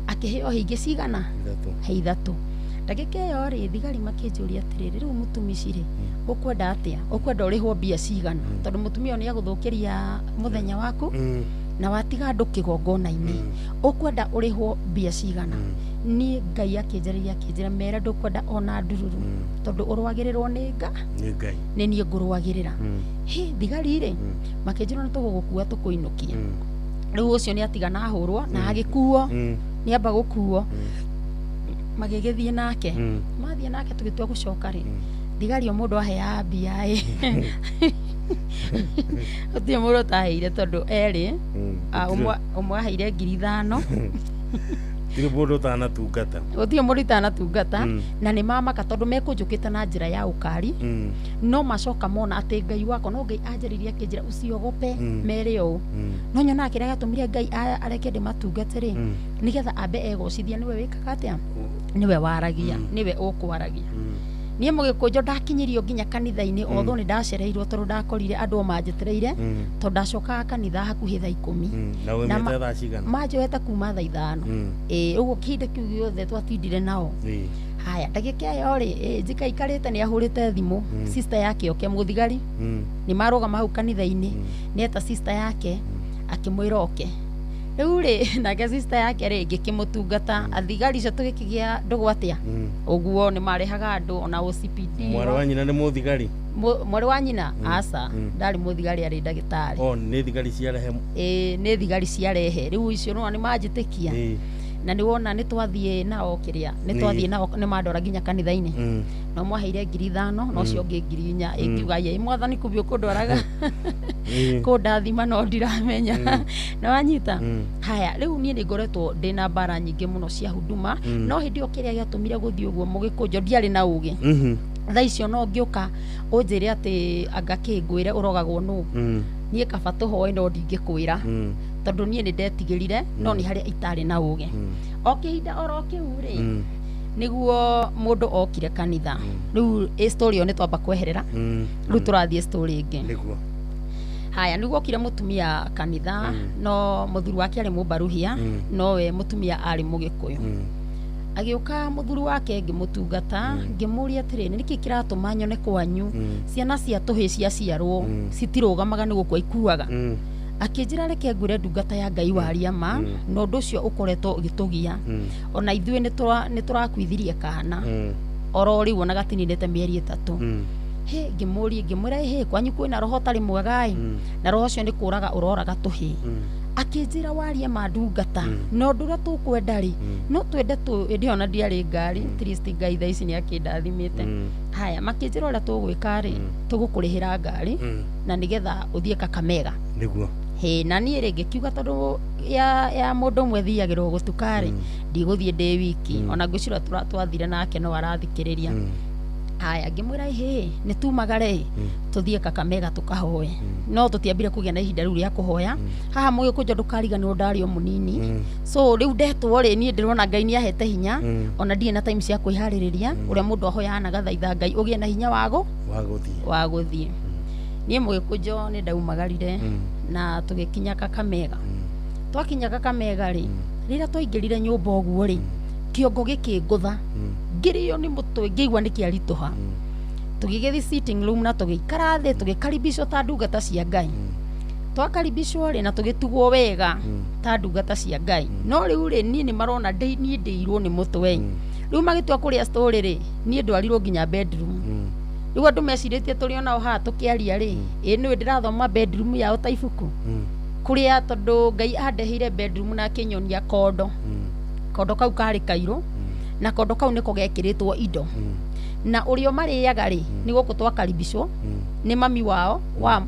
Akĩheo hingĩ cigana? Ithatũ. He ithatũ. Ndagĩka ĩyo rĩ, thigari makĩnjũria atĩrĩrĩ, rĩu mũtumici rĩ, ũkwenda atĩa? Ũkwenda ũrĩhwo mbia cigana? Tondũ mũtumia ũyũ nĩ agũthũkĩria mũthenya waku, na watiga andũ kĩgongona-inĩ, ũkwenda ũrĩhwo mbia cigana? Niĩ Ngai akĩnjarĩria, akĩnjĩra, mere ndũkwenda ona ndururu, tondũ ũrũagĩrĩrwo nĩ nga nĩ Ngai. Nĩ niĩ ngũrũagĩrĩra. Hĩ, thigari rĩ, makĩnjĩra, nĩ tũgũgũkua tũkũinũkia. Rĩu ũcio nĩ atiga na ahũrwo na agĩkuo, nĩ amba gũkuo, magĩgĩthiĩ nake. Mathiĩ nake, tũgĩtua gũcoka rĩ, thigari o mũndũ aheaga mbia ĩ, gũtirĩ mũndũ ũtaheire, tondũ erĩ, ũmwe aheire 5,000. Tirĩ mũndũ ũtanatungata. Gũtirĩ mũndũ itanatungata. Na nĩ mamaka, tondũ mekũnjũkĩte na njĩra ya ũkari, no macoka mona atĩ Ngai wakwa, no Ngai anjarĩria, akĩnjĩra, usiogope. Mere ũũ, no nyonaga kĩrĩa gĩatũmire Ngai areke ndĩmatungate rĩ, nĩgetha ambe egocithia, nĩwe wĩkaga atĩa, nĩwe waragia, nĩwe ũkwaragia. Niĩ mũgĩkũnjo ndakinyirio nginya kanitha-inĩ, although nĩ ndacereirwo, tondũ ndakorire andũ o manjetereire, tondũ ndacokaga kanitha hakuhĩ thaa 10. Na Na umĩte thaa cigana? Manjoete kuma thaa 5. Ĩĩ, ũguo kĩhinda kĩu gĩothe twatindire nao. Haya, ndagĩka ĩyo rĩ, njikaikarĩte, nĩ ahũrĩte thimũ sister yake oke. Mũthigari nĩ marũgama hau kanitha-inĩ, nĩ eta sister yake, akĩmwĩra oke. Rĩu rĩ, nake sister yake rĩ, ngĩkĩmũtungata. Athigari icio tũgĩkĩgĩa ndũgũ atĩa ũguo, nĩ marehaga andũ ona OCPD. Mwarĩ wa nyina nĩ mũthigari? Mwarĩ wa nyina? Aca. Ndarĩ mũthigari, arĩ ndagĩtarĩ. O nĩ thigari ciarehe? Ĩĩ, nĩ thigari ciarehe. Rĩu icio nĩwona nĩ manjĩtĩkia. Na nĩ wona nĩ twathiĩ nao kĩrĩa, nĩ twathiĩ nao, nĩ mandora nginya kanitha-inĩ. No mwaheire 5,000, no ũcio ũngĩ 4,000. Ĩngiuga ye mwathani kumbi ũkũndwaraga kũndathima, no ndiramenya nĩ wanyita. Haya, rĩu niĩ nĩ ngoretwo ndĩna mbara nyingĩ mũno cia huduma. No hĩndĩ ĩyo kĩrĩa gĩatũmire gũthiĩ ũguo, mũgĩkũnjo, ndiarĩ na ũgĩ. Thaa icio no ngĩũka ũnjĩre atĩ anga kĩ ngwĩre ũrogagwo nũ. Niĩ kaba tũhoe, no ndingĩkwĩra tondũ niĩ nĩ ndetigĩrire, no nĩ harĩa itarĩ na ũgĩ. O kĩhinda oro kĩu rĩ, nĩguo mũndũ okire kanitha. Rĩu ĩ story ĩyo nĩ twamba kweherera. Rĩu tũrathiĩ story ĩngĩ. Nĩguo. Haya, nĩguo okire mũtumia kanitha. No mũthuri wake arĩ mũmbaruhia, nowe mũtumia arĩ mũgĩkũyũ. Agĩũka mũthuri wake, ngĩmũtungata, ngĩmũria atĩrĩrĩ, nĩkĩ kĩratũma nyone kwanyu ciana cia tũhĩ ciaciarwo citirũgamaga, nĩ gũkua ikuaga? Akĩnjĩra, reke ngwĩre ndungata ya Ngai, waria ma, na ũndũ ũcio ũkoretwo ũgĩtũgia. Ona ithuĩ nĩ tũrakuithirie kana oro rĩu, ona gatininĩte mĩeri 3. Hĩ, ngĩmũria, ngĩmwĩra, hĩ, kwanyu kwĩna roho ũtarĩ mwega ĩ, na roho ũcio nĩ kũraga ũroraga tũhĩ. Akĩnjĩra, warie ma ndungata, na ũndũ ũrĩa tũkwenda rĩ, no twende tũ hĩndĩ ĩyo na ndiarĩ ngari. At least Ngai thaa ici nĩ akĩndathimĩte. Haya, makĩnjĩra, ũrĩa tũgwĩka rĩ, tũgũkũrĩhĩra ngari na nĩgetha ũthiĩ Kakamega. Nĩguo. Hĩ, na niĩ rĩ, ngĩkiuga tondũ ya mũndũ ũmwe thiagĩrwo gũtuka rĩ, ndigũthiĩ ndĩ wiki. Ona ngwĩciria twathire nake no arathikĩrĩria. Haya, ngĩmwĩra, hĩ, nĩ tumagare tũthiĩ Kakamega tũkahoe. No tũtiambire kũgĩa na ihinda rĩu rĩa kũhoya. Haha mũgĩkũnjo, ndũkariganĩrwo ndarĩ o mũnini. So rĩu ndetwo rĩ, niĩ ndĩrona Ngai nĩ ahete hinya. Ona ndirĩ na time cia kwĩharĩrĩria ũrĩa mũndũ ahoyaga na gathaitha Ngai ũgĩe na hinya wago wa gũthiĩ. Wa gũthiĩ. Niĩ mũgĩkũnjo nĩ ndaumagarire na tũgĩkinya Kakamega. Twakinya Kakamega rĩ, rĩrĩa twaingĩrire nyũmba ũguo rĩ, kĩongo gĩkĩngũtha, ngĩrĩo nĩ mũtwe, ngĩigua nĩ kĩaritũha. Tũgĩgĩthiĩ sitting room na tũgĩikara thĩ, tũgĩkaribicwo ta ndungata cia Ngai. Twakaribicwo rĩ, na tũgĩtugwo wega ta ndungata cia Ngai. No rĩu rĩ, niĩ nĩ marona ndĩ niĩ ndĩirwo nĩ mũtwe. Rĩu magĩtua kũrĩa story rĩ, niĩ ndwarirwo nginya bedroom. Rĩu andũ mecirĩtie tũrĩ onao haha tũkĩaria rĩ, ĩ nĩwe ndĩrathoma bedroom yao ta ibuku kũrĩa, tondũ Ngai andeheire bedroom na akĩnyonia kondo. Kondo kau karĩ kairũ, na kondo kau nĩko gekĩrĩtwo indo na ũrĩa marĩaga rĩ, nĩ gũkũ twakaribicwo nĩ mami wao wa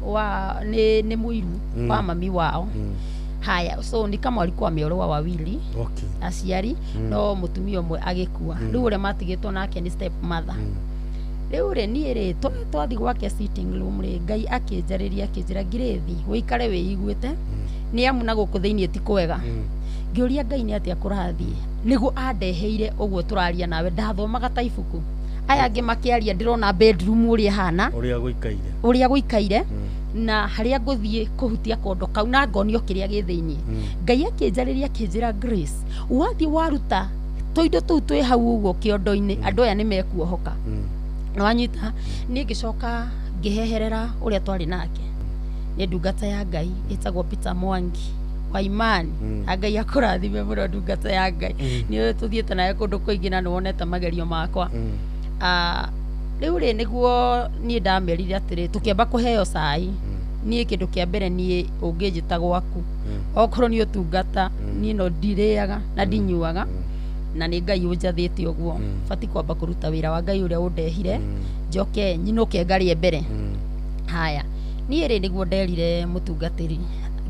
nĩ mũiru wa mami wao. Haya, so ni kama walikuwa wameolewa wawili aciari, no mũtumia ũmwe agĩkua. Rĩu ũrĩa matigĩtwo nake nĩ step mother. Rĩu rĩ, niĩ rĩ, twathi gwake sitting room rĩ, Ngai akĩnjarĩria, akĩnjĩra, ngirĩthi wĩikare wĩiguĩte, nĩ amu na gũkũ thĩiniĩ ti kwega. Ngĩũria Ngai nĩ atĩa kũrathiĩ, nĩguo andeheire ũguo tũraria nawe. Ndathomaga ta ibuku, aya angĩ makĩaria, ndĩrona bedroom ũrĩa ĩhana, ũrĩa gũikaire. Ũrĩa gũikaire na harĩa ngũthiĩ kũhutia kondo kau na ngonio kĩrĩa gĩ thĩiniĩ. Ngai akĩnjarĩria, akĩnjĩra, Grace, wathiĩ waruta tũindo tũu twĩ hau ũguo kĩondo-inĩ, andũ aya nĩ mekuohoka. Nĩwanyita? Niĩ ngĩcoka ngĩheherera ũrĩa twarĩ nake, nĩ ndungata ya Ngai ĩtagwo Peter Mwangi wa imani. Na Ngai akũrathime mũno, ndungata ya Ngai. Nĩ tũthiĩte nawe kũndũ kũingĩ na nĩwonete magerio makwa. Ah, rĩu rĩ, nĩguo niĩ ndamerire atĩrĩ, tũkĩamba kũheo cai. Niĩ kĩndũ kĩa mbere, niĩ ũngĩnjĩta gwaku, okorwo nĩ ũtungata, niĩ no ndirĩaga na ndinyuaga, na nĩ Ngai ũnjathĩte ũguo. Bati kwamba kũruta wĩra wa Ngai ũrĩa ũndehire, njoke nyinũke ngarĩe mbere. Haya, niĩ rĩ, nĩguo nderire mũtungatĩri,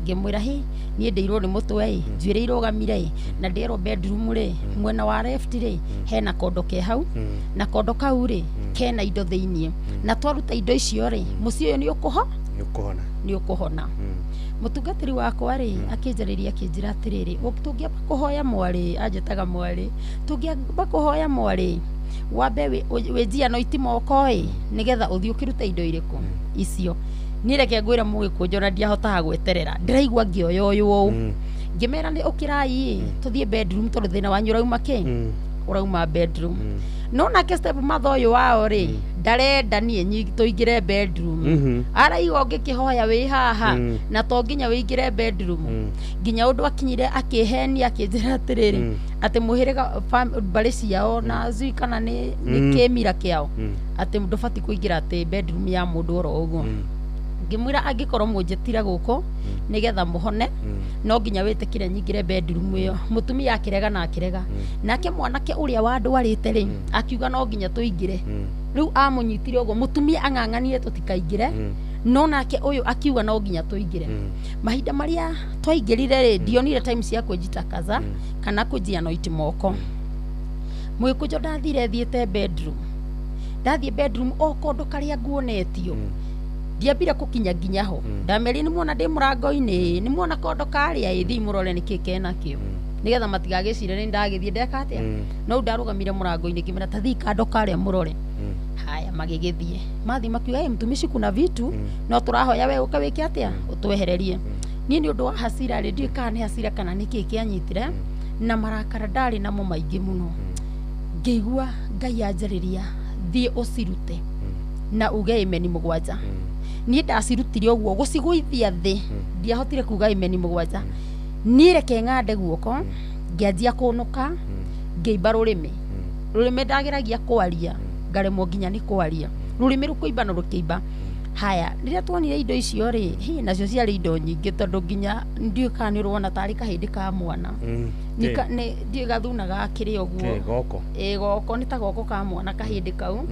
ngĩmwĩra, hĩ, niĩ ndĩirwo nĩ mũtwe ĩ, njuĩrĩ irũgamire ĩ, na ndĩrwo bedroom rĩ, mwena wa left rĩ, hena kondo ke hau, na kondo kau rĩ, kena indo thĩiniĩ, na twaruta indo icio rĩ, mũciĩ ũyũ nĩ ũkũho nĩ ũkũhona. Nĩ ũkũhona. Mũtungatĩri wakwa rĩ, akĩnjarĩria, akĩnjĩra atĩrĩrĩ, tũngĩamba kũhoya mwarĩ," anjĩtaga mwarĩ, "tũngĩamba kũhoya mwarĩ, wambe wĩnjia no itimoko ĩ, nĩgetha ũthiĩ ũkĩrute indo irĩkũ icio." Niĩ reke ngwĩre mũgĩkũnjo, na ndiahotaga gweterera, ndĩraigua ngĩoyoywo ũũ. Ngĩmera, nĩ ũkĩrai ĩ, tũthiĩ bedroom, tondũ thĩna wanyu ũrauma kĩ, ũrauma bedroom. No nake step mother ũyũ wao rĩ, ndarenda niĩ tũingĩre bedroom. Araiga ũngĩkĩhoya wĩ haha, na to nginya wĩingĩre bedroom. Nginya ũndũ akinyire akĩhenia, akĩnjĩra atĩrĩrĩ, atĩ mũhĩrĩga mbarĩ ciao na zui kana nĩ kĩmira kĩao, atĩ ndũbatiĩ kũingĩra atĩ bedroom ya mũndũ oro ũguo. Ngĩmwĩra angĩkorwo mũnjĩtire gũkũ nĩgetha mũhone, no nginya wĩtĩkĩre nyingĩre bedroom ĩyo. Mũtumia akĩrega na akĩrega. Nake mwanake ũrĩa wandwarĩte rĩ, akiuga no nginya tũingĩre. Rĩu amũnyitire ũguo, mũtumia ang'ang'anire tũtikaingĩre, no nake ũyũ akiuga no nginya tũingĩre. Mahinda marĩa twaingĩrire rĩ, ndionire time cia kwĩjitakaza kana kũnjianoiti moko. Mũgĩkũnjo ndathire thiĩte bedroom, ndathiĩ bedroom o kondo karĩa nguonetio, ndiambire gũkinya nginya ho. Ndamerire nĩ muona ndĩ mũrango-inĩ, nĩ muona kondo karĩa, ĩ thiĩ mũrore nĩkĩ kenakĩo, nĩgetha matigagĩcire nĩ ndagĩthiĩ ndeka atĩa. No ndarũgamire mũrango-inĩ, ngĩmera ta thiĩ kando karĩa mũrore. Haya, magĩgĩthiĩ, mathiĩ makiuga, "Ĩ mtumishi, kuna vitu, no tũrahoya we ũke wĩke atĩa, ũtwehererie." Niĩ nĩ ũndũ wa hasira rĩ, ndiũĩ kana nĩ hasira kana nĩ kĩĩ kĩanyitire na marakara ndarĩ namo maingĩ mũno, ngĩigua Ngai anjarĩria, thiĩ ũcirute na uge imeni 7. Niĩ ndacirutire ũguo gũcigũithia thĩ, ndiahotire kuga imeni 7. Niĩ reke ng'ande guoko, ngĩanjia kũnũka, ngĩimba rũrĩmĩ. Rũrĩmĩ ndageragia kwaria, ngaremwo nginya nĩ kwaria, rũrĩmĩ rũkũimba na rũkĩimba. Haya, rĩrĩa tuonire indo icio rĩ, hi, nacio ciarĩ indo nyingĩ, tondũ nginya ndiũĩ kana nĩ ũrona tarĩ kahĩndĩ ka mwana. Ndiũĩ gathuna gakĩrĩ ũguo. Kĩ, goko? Ĩ, goko nĩ ta goko ka mwana kahĩndĩ kau.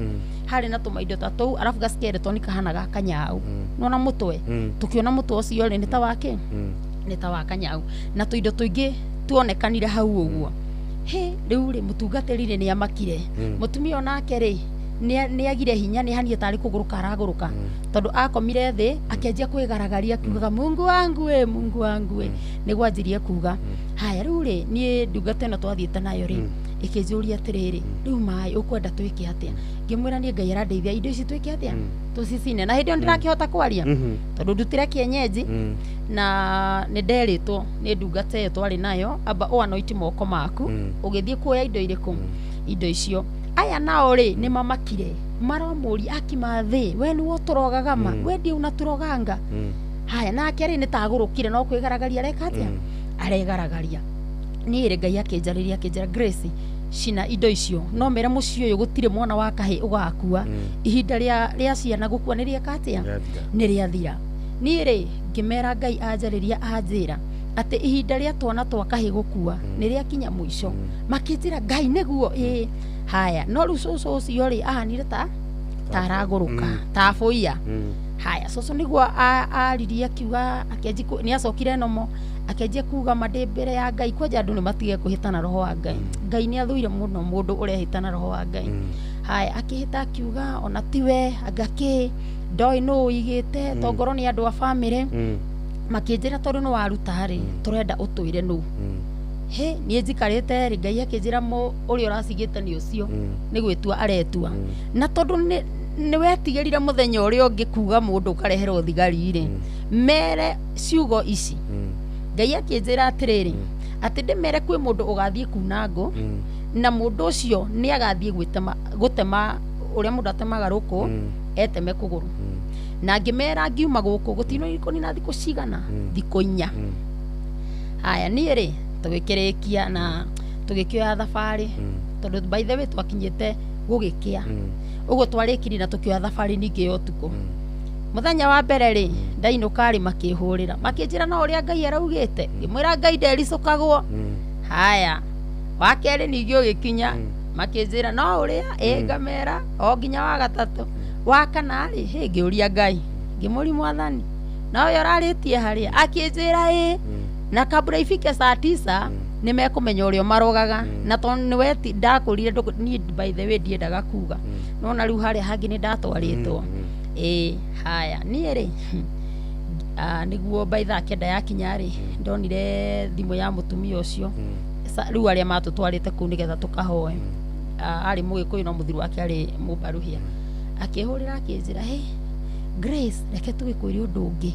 Harĩ na tũmaindo ta tũu, arabu gaskeleton kahana ga kanyau. Nona mũtwe? Tũkĩona mũtwe ũcio rĩ, nĩ ta wakĩ, nĩ ta wa kanyau, na tũindo tũingĩ tuonekanire hau ũguo. He rĩu rĩ, mũtungatĩri rĩ, nĩ amakire. Mũtumia onake rĩ, nĩ agire hinya, nĩ hanire tarĩ kũgũrũka aragũrũka, tondũ akomire thĩ akĩanjia kwĩgaragaria akiugaga, "Mungu wangu we, Mungu wangu we," nĩguo anjirie kuga. Haya, rĩu rĩ, niĩ ndungata ĩno twathiĩte nayo rĩ, ĩkĩnjũria atĩrĩrĩ, rĩu maĩ ũkwenda twĩke atĩa? Ngĩmwĩra niĩ Ngai arandeithia, indo ici twĩke atĩa? Tũcicine. Na hĩndĩ ĩyo ndĩrakĩhota kwaria, tondũ ndutire kĩenyenji, na nĩ nderĩtwo nĩ ndungata ĩyo twarĩ nayo, amba ũanoiti moko maku ũgĩthiĩ kuoya indo irĩkũ, indo icio. Aya nao rĩ, nĩ mamakire, maromũria akimathĩ, we nĩwe ũtũrogaga ma, we ndiĩ unatũroganga. Haya, nake rĩ, nĩ tagũrũkire, no kwĩgaragaria areka atĩa, aregaragaria. Niĩ rĩ, Ngai akĩnjarĩria, akĩnjĩra, "Grace, cina indo icio, no mere mũciĩ ũyũ gũtirĩ mwana wa kahĩ ũgakua. Ihinda rĩa ciana gũkua nĩ rĩeka atĩa? Nĩ rĩathira." Niĩ rĩ, ngĩmera Ngai anjarĩria, anjĩra atĩ ihinda rĩa twana twa kahĩ gũkua nĩ rĩakinya mũico. Makĩnjĩra, "Ngai nĩguo ĩĩ." Haya, no rĩu cũcũ ũcio rĩ, ahanire ta taragũrũka, ta bũiya. Haya, cũcũ nĩguo aririe, akiuga, akĩanjia nĩ acokire nomo, akĩanjia kuga ma ndĩ mbere ya Ngai. Kwanja andũ nĩ matige kwĩhĩta na roho wa Ngai. Ngai nĩ athũire mũno mũndũ ũrehĩta na roho wa Ngai. Haya, akĩhĩta akiuga ona tiwe, anga kĩ ndoĩ nũ ũigĩte, tongorwo nĩ andũ a bamĩrĩ. Makĩnjĩra, tondũ nĩ waruta rĩ, tũrenda ũtwĩre nũ. He niĩ njikarĩte rĩ, Ngai akĩnjĩra ũrĩa ũracigĩte nĩ ũcio, nĩ gwĩtua aretua. Na tondũ nĩ wetigĩrire mũthenya ũrĩa ũngĩ kuga mũndũ ũkareherwo thigari rĩ, mere ciugo ici. Ngai akĩnjĩra atĩrĩrĩ, atĩ ndĩmere kwĩ mũndũ ũgathiĩ kuna ngũ, na mũndũ ũcio nĩ agathiĩ gwĩtema, gũtema ũrĩa mũndũ atemaga rũkũ, eteme kũgũrũ. Na ngĩmera ngiuma gũkũ gũtinakũnina thikũ cigana, thikũ 4. Haya, niĩ rĩ, tũgĩkĩrĩkia na tũgĩkĩoya thabarĩ, tondũ by the way twakinyĩte gũgĩkĩa ũguo, twarĩkirie na tũkĩoya thabarĩ ningĩ ya ũtukũ. Mũthenya wa mbere rĩ, ndainũka rĩ, makĩhũrĩra, makĩnjĩra no ũrĩa Ngai araugĩte. Ngĩmwĩra Ngai ndericũkagwo. Haya, wa kerĩ ningĩ ũgĩkinya, makĩnjĩra no ũrĩa ĩ, ngamera o nginya wa gatatũ, wa kana rĩ, hĩ, ngĩũria Ngai, ngĩmũri, "Mwathani, no we ũrarĩtie harĩa?" Akĩnjĩra ĩ, na kabla ifike saa 9 nĩ mekũmenya ũrĩa marogaga. Na tondũ nĩ weti ndakũrire niĩ by the way ndiendaga kuga, nona rĩu harĩa hangĩ nĩ ndatwarĩtwo ĩ. Haya, niĩ rĩ, nĩguo by thaa 9 yakinya rĩ, ndonire thimũ ya mũtumia ũcio. Rĩu arĩa matũtwarĩte kũu nĩgetha tũkahoe. Arĩ Mũgĩkũyũ, no mũthuri wake arĩ Mũmbaruhia. Akĩhũrĩra, akĩnjĩra, "Hey, Grace, reke tũgĩkwĩre ũndũ ũngĩ.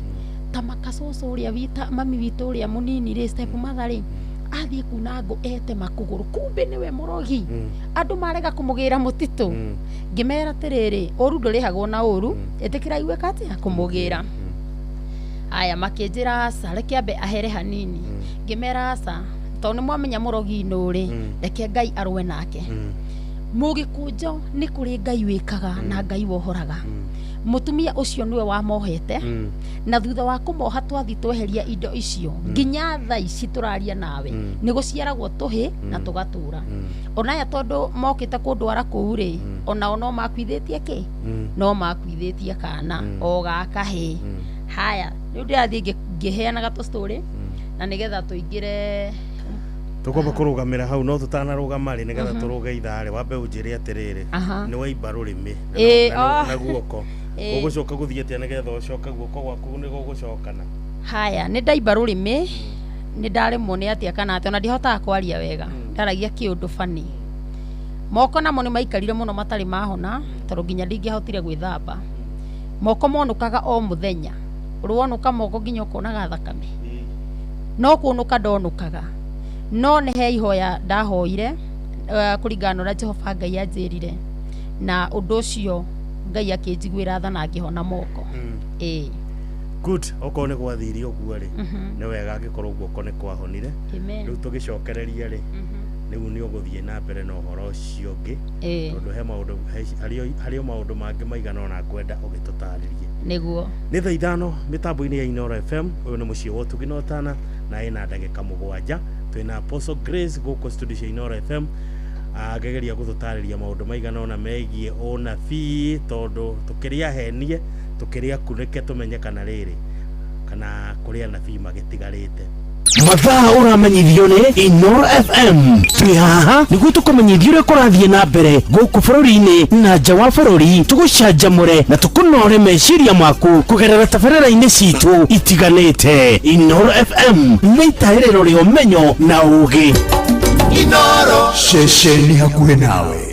Ta makacũcũ ũrĩa wita mami witũ ũrĩa mũnini rĩ, step mother rĩ, Athiĩ kuna ngũ etema kũgũrũ, kumbe nĩwe mũrogi. Andũ marega kũmũgĩra mũtitũ. Ngĩmera atĩrĩrĩ, ũru ndũrĩhagwo na ũru, ĩtĩkĩrai gwĩka atĩa, kũmũgĩra. Aya makĩnjĩra aca, reke ambe ahere hanini. Ngĩmera aca, tondũ nĩ mwamenya mũrogi nũ rĩ, reke Ngai arũe nake. Mũgĩkũnjo nĩ kũrĩ Ngai wĩkaga na Ngai wohoraga. Mũtumia ũcio nĩwe wamohete, na thutha wa kũmoha twathi tweheria indo icio, nginya thaa ici tũraria nawe, nĩ gũciaragwo tũhĩ na tũgatũra. Onaya tondũ mokĩte kũndwara kũu rĩ, onao no makuithĩtie kĩ, no makuithĩtie kana o gakahĩ. Haya, rĩu ndĩrathiĩ ngĩheanaga tũ story na nĩgetha tũingĩre. Tũkwamba kũrũgamĩra hau, no tũtanarũgama rĩ, nĩgetha tũrũge ithaa rĩ, wambe ũnjĩre atĩrĩrĩ, nĩ waimba rũrĩmĩ na guoko, ũgũcoka gũthiĩ atĩa nĩgetha ũcoke guoko gwaku nĩ gũgũcokana? Haya, nĩ ndaimba rũrĩmĩ, nĩ ndaremwo nĩ atĩa kana atĩa, ona ndihotaga kwaria wega, ndaragia kĩũndũ bani. Moko namo nĩ maikarire mũno matarĩ mahona, tondũ nginya ndingĩahotire gwĩthamba. Moko monũkaga o mũthenya, ũrĩwonũka moko nginya ũkonaga thakame, no kũnũka ndonũkaga. No nĩ he ihoya ndahoire kũringana na ũrĩa Jehova Ngai anjĩrire, na ũndũ ũcio Ngai akĩnjiguĩra tha na ngĩhona moko. Ĩĩ. Good, okorwo nĩ gwathire ũguo rĩ, nĩ wega angĩkorwo guoko nĩ kwahonire. Rĩu tũgĩcokereria rĩ, rĩu nĩ ũgũthiĩ na mbere na ũhoro ũcio ũngĩ, tondũ he maũndũ harĩ o maũndũ mangĩ maigana ona ngwenda ũgĩtũtarĩrie. Nĩguo. Nĩ thaa 5 mĩtambo-inĩ ya Inooro FM. Ũyũ nĩ mũciĩ wa ũtugi na ũtana, na ĩna ndagĩka 7. Twĩna Apostle Grace gũkũ studio cia Inooro FM, angĩgeria gũtũtarĩria maũndũ maigana ona megiĩ ũnabii, tondũ tũkĩrĩ ahenie, tũkĩrĩ akunĩke, tũmenye kana rĩrĩ kana kũrĩ anabii magĩtigarĩte. Mathaa ũramenyithio nĩ Inooro FM. Twĩ haha nĩguo tũkũmenyithie ũrĩa kũrathiĩ na mbere gũkũ bũrũri-inĩ na nja wa bũrũri, tũgũcanjamũre na tũkũnore meciria maku kũgerera tabarĩra-inĩ citũ itiganĩte. Inooro FM nĩ itaĩrĩro rĩa ũmenyo na ũũgĩ. Inooro, ceceni hakuhĩ nawe.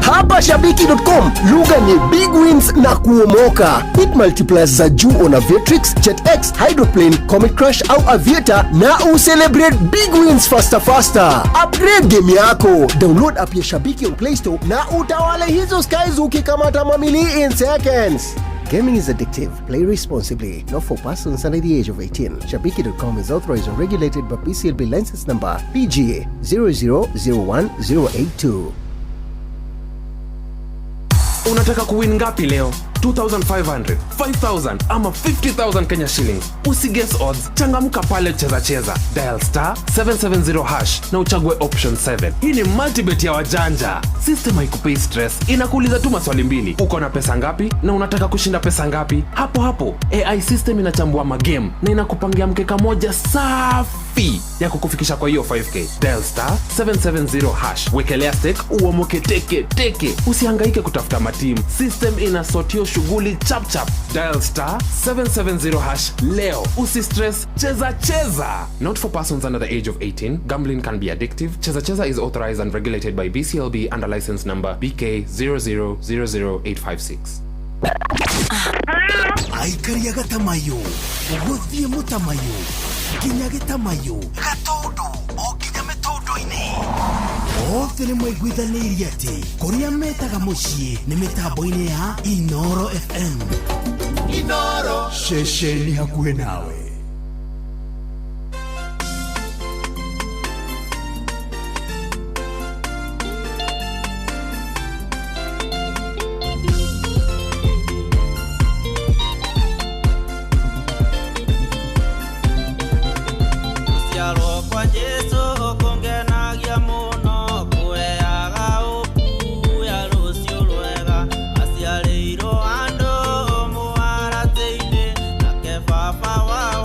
Hapa shabiki.com lugha ni big wins na kuomoka. Hit multipliers za juu on Aviatrix, JetX, Hydroplane, Comet Crash au Aviator na ucelebrate big wins faster faster. Upgrade game yako. Download app ya Shabiki on Play Store na utawale hizo skies ukikamata mamili in seconds. Gaming is addictive. Play responsibly. Not for persons under the age of 18. Shabiki.com is authorized and regulated by PCLB license number PGA 0001082. Unataka kuwin ngapi leo? 2500, 5000 ama 50,000 Kenya shillings. Usiguess odds, changamka pale Cheza Cheza. Dial star 770 hash na uchague option 7. Hii ni multibet ya wajanja. System haikupei stress, inakuuliza tu maswali mbili. Uko na pesa ngapi na unataka kushinda pesa ngapi? Hapo hapo AI system inachambua magame na inakupangia mkeka moja safi ya kukufikisha kwa hiyo 5k. Dial star 770 hash, wekelea stake, uomoke teke teke. Usihangaike kutafuta matimu, system inasotio shughuli chap chap. Dial star 770 hash leo. Usistress, cheza cheza. Not for persons under the age of 18. Gambling can be addictive. Cheza Cheza is authorized and regulated by BCLB under license number BK 0000856. Aikaria gatamayo, gũthiĩ mũtamayo, nginya gĩtamayo, gatũndũ o nginya mĩtũndũ-inĩ. Othe nĩ maiguithanĩirie atĩ kũrĩa metaga mũciĩ nĩ mĩtambo-inĩ ya Inooro FM. Inooro, ceceni hakuhĩ nawe. Baba wa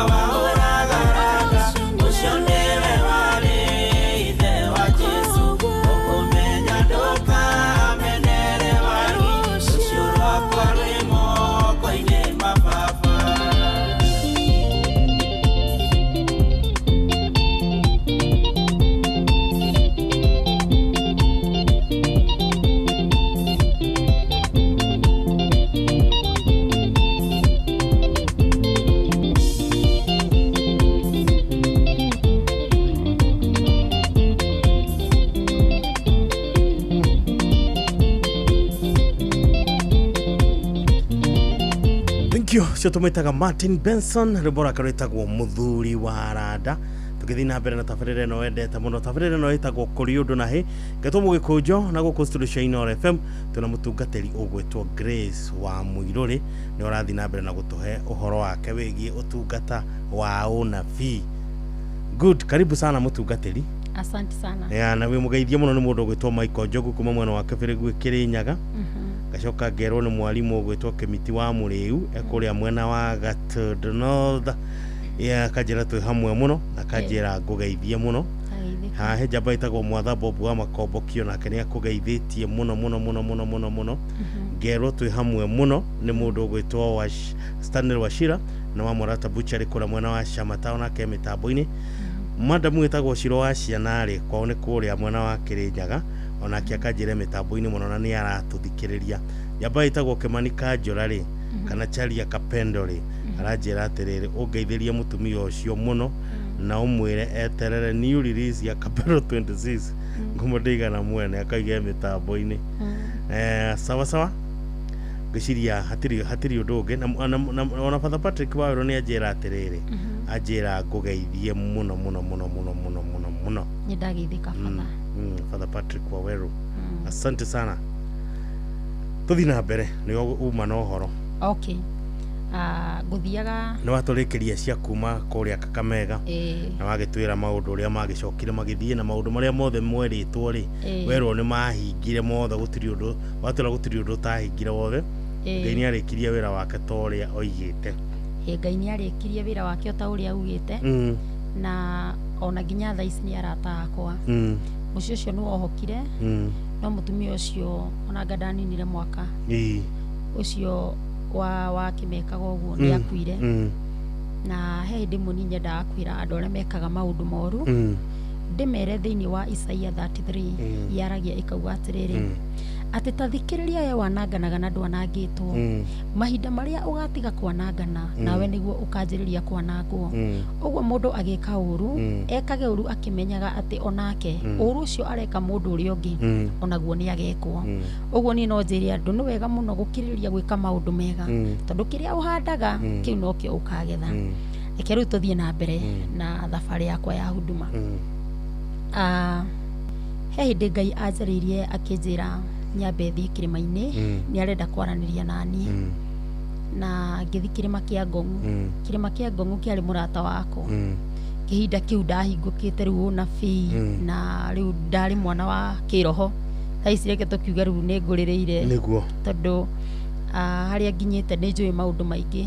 wa ũragaraga ũcio nĩwe warĩ ithe wa Jesu ũkũmenya ndũkamenere wagi rũciũ rwakwa rwĩ moko-inĩ ma baba. Thank you cio tũmwĩtaga Martin Benson rwĩmbo rwake rwĩtagwo mũthuri wa randa. Tũgĩthiĩ na mbere na tabarĩra ĩno wendete mũno, tabarĩra ĩno ĩtagwo kũrĩ ũndũ na hĩ ngetwo mũgĩkũnjo na gũkũ studio cia Inooro FM twĩna mũtungatĩri ũgwĩtwo Grace wa Mũirũrĩ nĩ ũrathiĩ na mbere na gũtũhe ũhoro wake wĩgiĩ ũtungata wa ũnabii. Good, karibu sana mũtungatĩri. Asante sana. Ya, na wĩ mũgeithie mũno nĩ mũndũ ũgwĩtwo Michael Njogu kuma mwena wa Kĩbĩrĩgu Kĩrĩnyaga. Ngacoka ngerwo nĩ mwarimũ ũgwĩtwo Kĩmiti wa Mũrĩu ekũrĩa mwena wa Gatundu North. Ya, akanjĩra twĩ hamwe mũno na akanjĩra ngũgeithie mũno. Ageithĩka. Haha he njamba ĩtagwo Mwatha Bob wa Makombokio nake nĩ akũgeithĩtie mũno mũno mũno mũno mũno mũno. Ngerwo twĩ hamwe mũno nĩ mũndũ ũgwĩtwo Stanley Wachira na wa Mũrata Butchery kũrĩa mwena wa Shamata onake mĩtambo-inĩ. Madamu wĩtagwo Ciro wa ciana rĩ kwao nĩ kũrĩa mwena wa Kĩrĩnyaga onake akanjĩra mĩtambo-inĩ mũno na nĩ aratũthikĩrĩria. Njamba ĩtagwo Kĩmani Kanjũra rĩ kana Charia Kapendo rĩ aranjĩra atĩrĩrĩ ũngeithĩrie mũtumia ũcio mũno na ũmwĩre eterere new release ya Kapendo 26 ngumo ndĩigana mwene akaige mĩtambo-inĩ. Sawa sawa, ngwĩciria hatirĩ ũndũ ũngĩ na ona Father Patrick Wawerũ nĩ anjĩra atĩrĩrĩ anjĩra ngũgeithie mũno mũno mũno mũno mũno mũno mũno. Nĩ ndageithĩka batha. Father Patrick Waweru, asante sana. Tũthiĩ na mbere nĩo uma na ũhoro. Okay. Ngũthiaga nĩ watũrĩkĩria cia kuma kũrĩa Kakamega na wagĩtwĩra maũndũ ũrĩa magĩcokire magĩthiĩ na maũndũ marĩa mothe mwerĩtwo rĩ werwo nĩ mahingire mothe gũtirĩ ũndũ watwĩra gũtirĩ ũndũ ũtahingire wothe. Ngai nĩ arĩkirie wĩra wake ta ũrĩa oigĩte. Ngai nĩ arĩkirie wĩra wake o ta ũrĩa augĩte na ona nginya thaa ici nĩ arata akwa. Mũciĩ ũcio nĩ wohokire no mũtumia ũcio ona ndaninire mwaka ũcio wa wakĩmekaga ũguo nĩ akuire. Na he hĩndĩ ĩmwe niĩ nyendaga kwĩra andũ arĩa mekaga maũndũ moru ndĩmere thĩinĩ wa Isaia 33 yaragia ĩkauga atĩrĩrĩ atĩ ta thikĩrĩria we wananganaga na ndwanangĩtwo mahinda marĩa ũgatiga kwanangana nawe nĩguo ũkanjĩrĩria kwanangwo. Ũguo mũndũ agĩka ũru ekage ũru akĩmenyaga atĩ onake ũru ũcio areka mũndũ ũrĩa ũngĩ onaguo nĩ agekwo. Ũguo niĩ no njĩre andũ nĩ wega mũno gũkirĩrĩria gwĩka maũndũ mega tondũ kĩrĩa ũhandaga kĩu nokĩo ũkagetha. Reke rĩu tũthiĩ na mbere na thabarĩ yakwa ya huduma. He hĩndĩ Ngai anjarĩirie akĩnjĩra nyambe thiĩ kĩrĩma-inĩ nĩ arenda kwaranĩria naniĩ na ngĩthiĩ kĩrĩma kĩa Ngong'u. Kĩrĩma kĩa Ngong'u kĩarĩ mũrata wakwa kĩhinda kĩu ndahingũkĩte rĩu ũnabii na rĩu ndarĩ mwana wa kĩroho thaa ici reke tũkiuge rĩu nĩ ngũrĩrĩire nĩguo tondũ harĩa nginyĩte nĩ njũĩ maũndũ maingĩ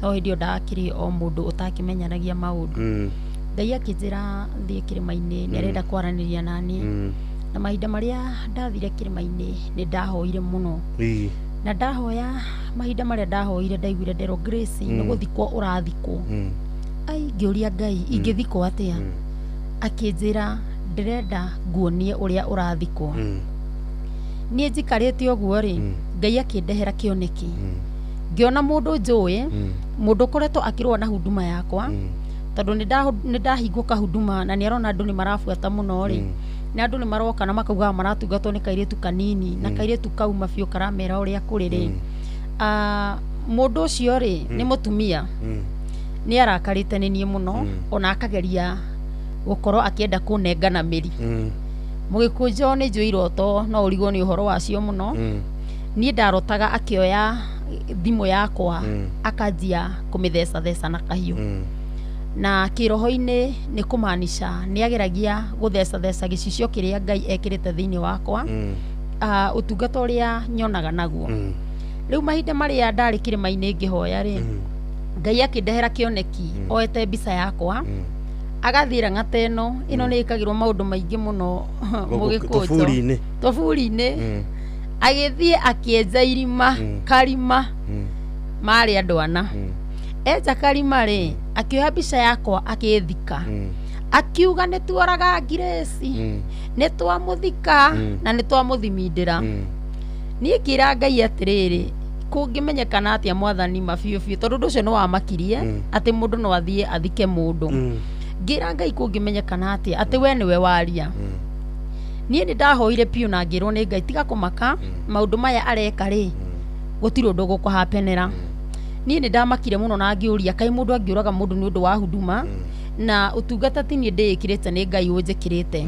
no hĩndĩ ĩyo ndakĩrĩ o mũndũ ũtakĩmenyanagia maũndũ. Ngai akĩnjĩra thiĩ kĩrĩma-inĩ nĩ arenda kwaranĩria naniĩ na mahinda marĩa ndathire kĩrĩma-inĩ nĩ ndahoire mũno na ndahoya mahinda marĩa ndahoire ndaiguire nderwo Grace nĩ gũthikwo ũrathikwo. Ai ngĩũria Ngai ingĩthikwo atĩa akĩnjĩra ndĩrenda nguonie ũrĩa ũrathikwo. Niĩ njikarĩte ũguo rĩ Ngai akĩndehera kĩoneki ngĩona mũndũ njũĩ mũndũ ũkoretwo akĩrũa na huduma yakwa tondũ nĩ ndahingũka huduma na nĩ arona andũ nĩ marabuata mũno rĩ na andũ nĩ maroka na makaugaga maratungatwo nĩ kairĩtu kanini na kairĩtu kau mabiũ karamera ũrĩa kũrĩ rĩ mũndũ ũcio rĩ nĩ mũtumia nĩ arakarĩte nĩ niĩ mũno ona akageria gũkorwo akĩenda kũnengana mĩri. Mũgĩkũnjo nĩ njũĩ iroto no ũrigwo nĩ ũhoro wacio mũno. Niĩ ndarotaga akĩoya thimũ yakwa akanjia kũmĩthecatheca na kahiũ na kĩroho-inĩ nĩ kũmaanisha nĩ ageragia gũthecatheca gĩcicio kĩrĩa Ngai ekĩrĩte thĩinĩ wakwa ũtungata ũrĩa nyonaga naguo. Rĩu mahinda marĩa ndarĩ kĩrĩma-inĩ ngĩhoya rĩ Ngai akĩndehera kĩoneki oete mbica yakwa agathiĩ ng'ata ĩno ĩno nĩ ĩkagĩrwo maũndũ maingĩ mũno mũgĩkũnjo Tũburi-inĩ. tũburi-inĩ agĩthiĩ akĩenja irima karima marĩ andũ ana enja karima rĩ akĩoya mbica yakwa akĩthika akiuga nĩ tuoraga Grace nĩ twamũthika na nĩ twamũthimindĩra niĩ ngĩra Ngai atĩrĩrĩ kũngĩmenyekana atĩa mwathani ma biũ biũ tondũ ũndũ ũcio nĩ wamakirie atĩ mũndũ no athiĩ athike mũndũ ngĩra Ngai kũngĩmenyekana atĩa atĩ we nĩwe waria niĩ nĩ ndahoire biũ na ngĩrwo nĩ Ngai tiga kũmaka maũndũ maya areka rĩ gũtirĩ ũndũ gũkũhapenera niĩ nĩ ndamakire mũno na ngĩũria kaĩ mũndũ angĩũraga mũndũ nĩ ũndũ wa huduma na ũtungata ti niĩ ndĩĩkĩrĩte nĩ Ngai ũnjĩkĩrĩte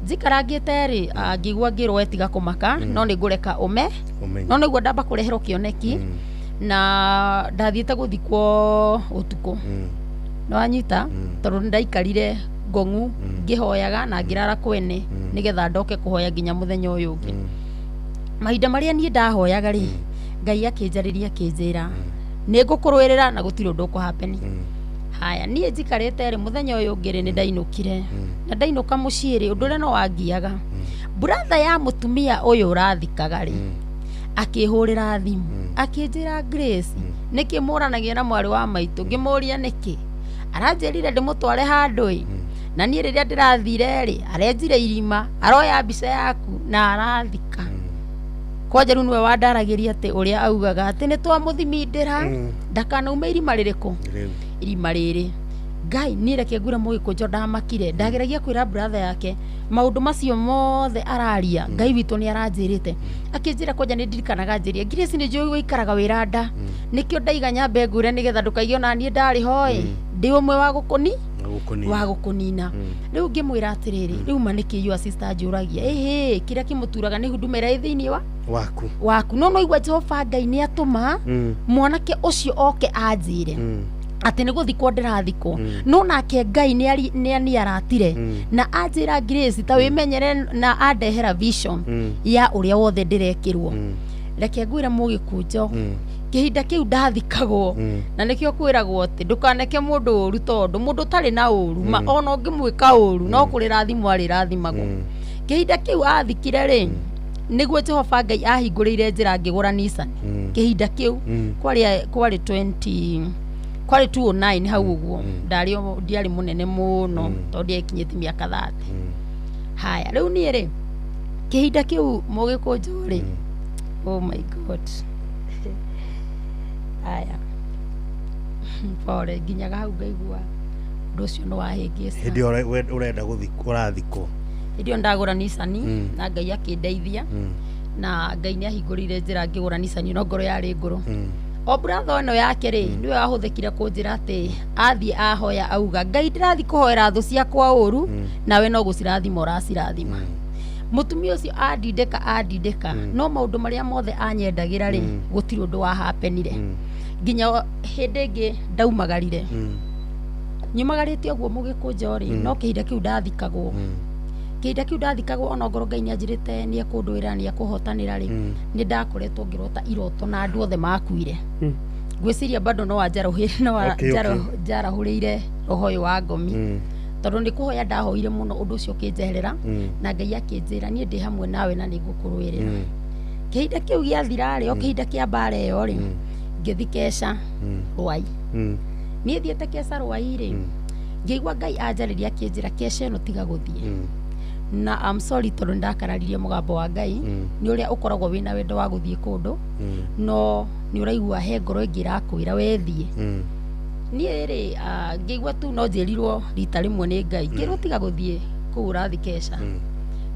njikarangĩte rĩ ngĩigua ngĩrwo we tiga kũmaka no nĩ ngũreka ũme Ũmenye. no nĩguo ndamba kũreherwo kĩoneki na ndathiĩte gũthikwo ũtukũ nĩwanyita tondũ nĩ ndaikarire ngong'u ngĩhoyaga na ngĩrara kwene nĩgetha ndoke kũhoya nginya mũthenya ũyũ ũngĩ mahinda marĩa niĩ ndahoyaga rĩ Ngai akĩnjarĩria akĩnjĩra nĩ ngũkũrũĩrĩra na gũtirĩ ũndũ ũkũhapeni haya niĩ njikarĩte rĩ mũthenya ũyũ ũngĩ rĩ nĩ ndainũkire na ndainũka mũciĩ rĩ ũndũ ũrĩa no wangiaga buratha ya mũtumia ũyũ ũrathikaga rĩ akĩhũrĩra thimũ akĩnjĩra Grace nĩkĩ mũranagia na mwarĩ wa maitũ ngĩmũria nĩkĩ aranjĩrire ndĩmũtware handũ ĩ na niĩ rĩrĩa ndĩrathire rĩ arenjire irima aroya mbica yaku na arathika kwanja rĩu nĩwe wandaragĩria atĩ ũrĩa augaga atĩ nĩ twamũthimindĩra ndakanaume irima rĩrĩkũ irima rĩrĩ Ngai niĩ reke ngwĩre mũgĩkũnjo ndamakire ndageragia kwĩra brother yake maũndũ macio mothe araria Ngai witũ nĩ aranjĩrĩte akĩnjĩra kwanja nĩ ndirikanaga njĩria Grace nĩ njũĩ wĩikaraga wĩra nda nĩkĩo ndaiga nyambe ngwĩre nĩgetha ndũkaigue ona niĩ ndarĩ hoe ndĩ ũmwe wa gũkũni wa gũkũnina rĩu ngĩmwĩra atĩrĩrĩ rĩu ma nĩkĩ your sister anjũragia ĩhĩ kĩrĩa kĩmũturaga nĩ huduma ĩrĩa ĩ thĩinĩ wa waku waku no noigua Jehova Ngai nĩ atũma mwanake ũcio oke anjĩre atĩ nĩ gũthikwo ndĩrathikwo no nake Ngai nĩ aniaratire na anjĩra Grace ta wĩmenyere na andehera vision ya ũrĩa wothe ndĩrekĩrwo reke ngwĩre mũgĩkũnjo kĩhinda kĩu ndathikagwo na nĩkĩo kwĩragwo atĩ ndũkaneke mũndũ ũru tondũ mũndũ ũtarĩ na ũru ma ona ũngĩmwĩka ũru no kũrĩrathimwo arĩrathimagwo kĩhinda kĩu athikire rĩ nĩguo Jehova Ngai ahingũrĩire njĩra ngĩgũra Nissan kĩhinda kĩu kwarĩ kwarĩ 20 kwarĩ 209 hau ũguo ndarĩ ndiarĩ mũnene mũno tondũ ndiakinyĩtie mĩaka 30 haya rĩu niĩ rĩ kĩhinda kĩu mũgĩkũnjũ rĩ oh my god haya pole nginyaga hau ngaigua ũndũ ũcio nĩ wahĩngĩca hĩndĩ ĩyo ũrenda gũthikwo ũrathikwo hĩndĩ ĩyo ndagũra Nissan na Ngai akĩndeithia na Ngai nĩ ahingũrĩire njĩra ngĩgũra Nissan no ngoro yarĩ ngũrũ o brother ĩno yake rĩ nĩwe wahũthĩkire kũnjĩra atĩ athiĩ ahoya auga Ngai ndĩrathiĩ kũhoera thũ ciakwa ũru nawe no gũcirathima ũracirathima mũtumia ũcio andindĩka andindĩka no maũndũ marĩa mothe anyendagĩra rĩ gũtirĩ ũndũ wahapenire nginya hĩndĩ ĩngĩ ndaumagarire nyumagarĩte ũguo mũgĩkũnjo rĩ no kĩhinda kĩu ndathikagwo kĩhinda kĩu ndathikagwo ona ngorwo Ngai nĩ anjĩrĩte nĩ ekũndũĩra nĩ ekũhotanĩra rĩ nĩ ndakoretwo ngĩrota iroto na andũ othe makuire ngwĩciria bado no anjarahũrĩire roho ũyũ wa ngomi tondũ nĩ kũhoya ndahoire mũno ũndũ ũcio ũkĩnjeherera na Ngai akĩnjĩra niĩ ndĩ hamwe nawe na nĩ ngũkũrũĩrĩra kĩhinda kĩu gĩathira rĩ o kĩhinda kĩa mbara ĩyo rĩ ngĩthi keca rwai niĩ thiĩte keca rwai rĩ ngĩigua Ngai anjarĩria akĩnjĩra keca ĩno tiga gũthiĩ na I'm sorry tondũ nĩndakararirie mũgambo wa Ngai nĩ ũrĩa ũkoragwo wĩna wendo wa gũthiĩ kũndũ no nĩ ũraigua he ngoro ĩngĩ ĩrakwĩra wethiĩ niĩ rĩ ngĩigua tu no njĩrirwo rita rĩmwe nĩ Ngai ngĩrwo tiga gũthiĩ kũu ũrathi keca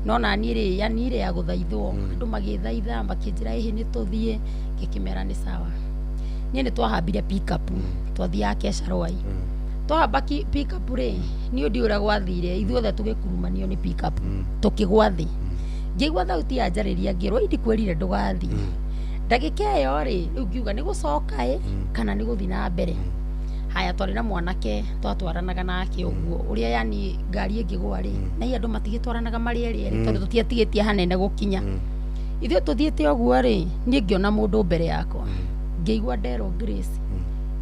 no naniĩ rĩ yani rĩ ya gũthaithwo andũ magĩthaitha makĩnjĩra ĩhĩ nĩ tũthiĩ ngĩkĩmera nĩ sawa niĩ nĩ twahambire pickup twathiaga keca rwai twahamba pickup rĩ niĩ ndiũĩ ũrĩa gwathire ithuothe tũgĩkurumanio nĩ pickup tũkĩgwa thĩ ngĩigua thauti yanjarĩria ngĩrwo ĩ ndikwĩrire ndũgathiĩ ndagĩka ĩyo rĩ rĩu ngiuga nĩ gũcoka ĩ kana nĩ gũthiĩ na mbere haya twarĩ na mwanake twatwaranaga nake ũguo ũrĩa yani ngari ĩngĩgwa rĩ na andũ matigĩtwaranaga marĩ erĩ erĩ tondũ tũtiatigĩtie hanene gũkinya ithuĩ tũthiĩte ũguo rĩ niĩ ngĩona mũndũ mbere yakwa ngĩigua nderwo Grace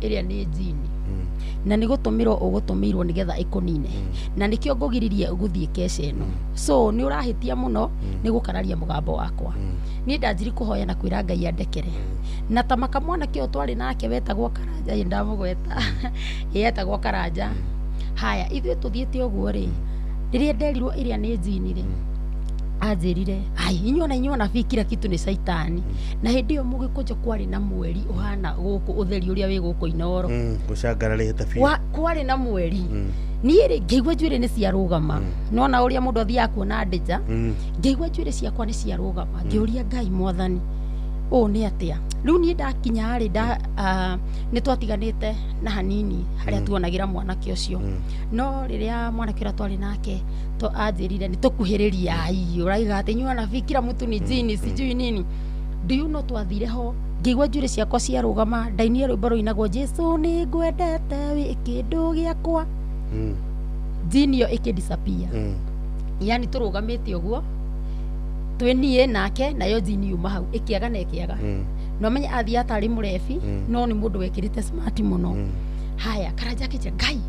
Ĩrĩa nĩ njini na nĩ gũtũmĩrwo ũgũtũmĩirwo nĩgetha ĩkũnine, na nĩkĩo ngũgiririe gũthiĩ keca ĩno. So nĩ ũrahĩtia mũno nĩ gũkararia mũgambo wakwa. Niĩ ndanjiri kũhoya na kwĩra Ngai andekere. Na ta maka mwanake ũyũ twarĩ nake wetagwo Karanja, ĩ ndamũgweta, ĩ etagwo Karanja. Haya, ithuĩ tũthiĩte ũguo rĩ, rĩrĩa nderirwo ĩrĩa nĩ njini rĩ, anjĩrire, ai, inyuĩ ona inyuĩ anabii kila kitu nĩ caitani. Na hĩndĩ ĩyo Mũgĩkũnjũ kwarĩ na mweri ũhana gũkũ ũtheri ũrĩa wĩ gũkũ Inooro. Gũcangararĩte biũ. Kwarĩ na mweri. Niĩ rĩ, ngĩigua njuĩrĩ nĩ ciarũgama. Nona ũrĩa mũndũ athiaga kuona ndĩja, ngĩigua njuĩrĩ ciakwa nĩ ciarũgama. Ngĩũria Ngai, Mwathani, ũũ nĩ atĩa? Rĩu niĩ ndakinya rĩ, nĩ twatiganĩte na hanini harĩa tuonagĩra mwanake ũcio. No rĩrĩa mwanake ũrĩa twarĩ nake to anjĩrire nĩ tũkuhĩrĩria, ai, ũraiga atĩ inyuĩ anabii kila mtu ni jini, sijui nini. Do you know, twathire ho ngĩigua njuĩrĩ ciakwa ciarũgama, ndainire rwĩmbo rũinagwo, Jesu nĩ ngwendete wĩ kĩndũ gĩakwa. Jini ĩyo ĩkĩ disappear. Yani tũrũgamĩte ũguo twĩ niĩ nake, nayo jini yuma hau ĩkĩaga na ĩkĩaga. No menye athiĩ atarĩ mũrebi, no nĩ mũndũ wekĩrĩte smart mũno. Haya, Karanja akĩnjĩra, Ngai,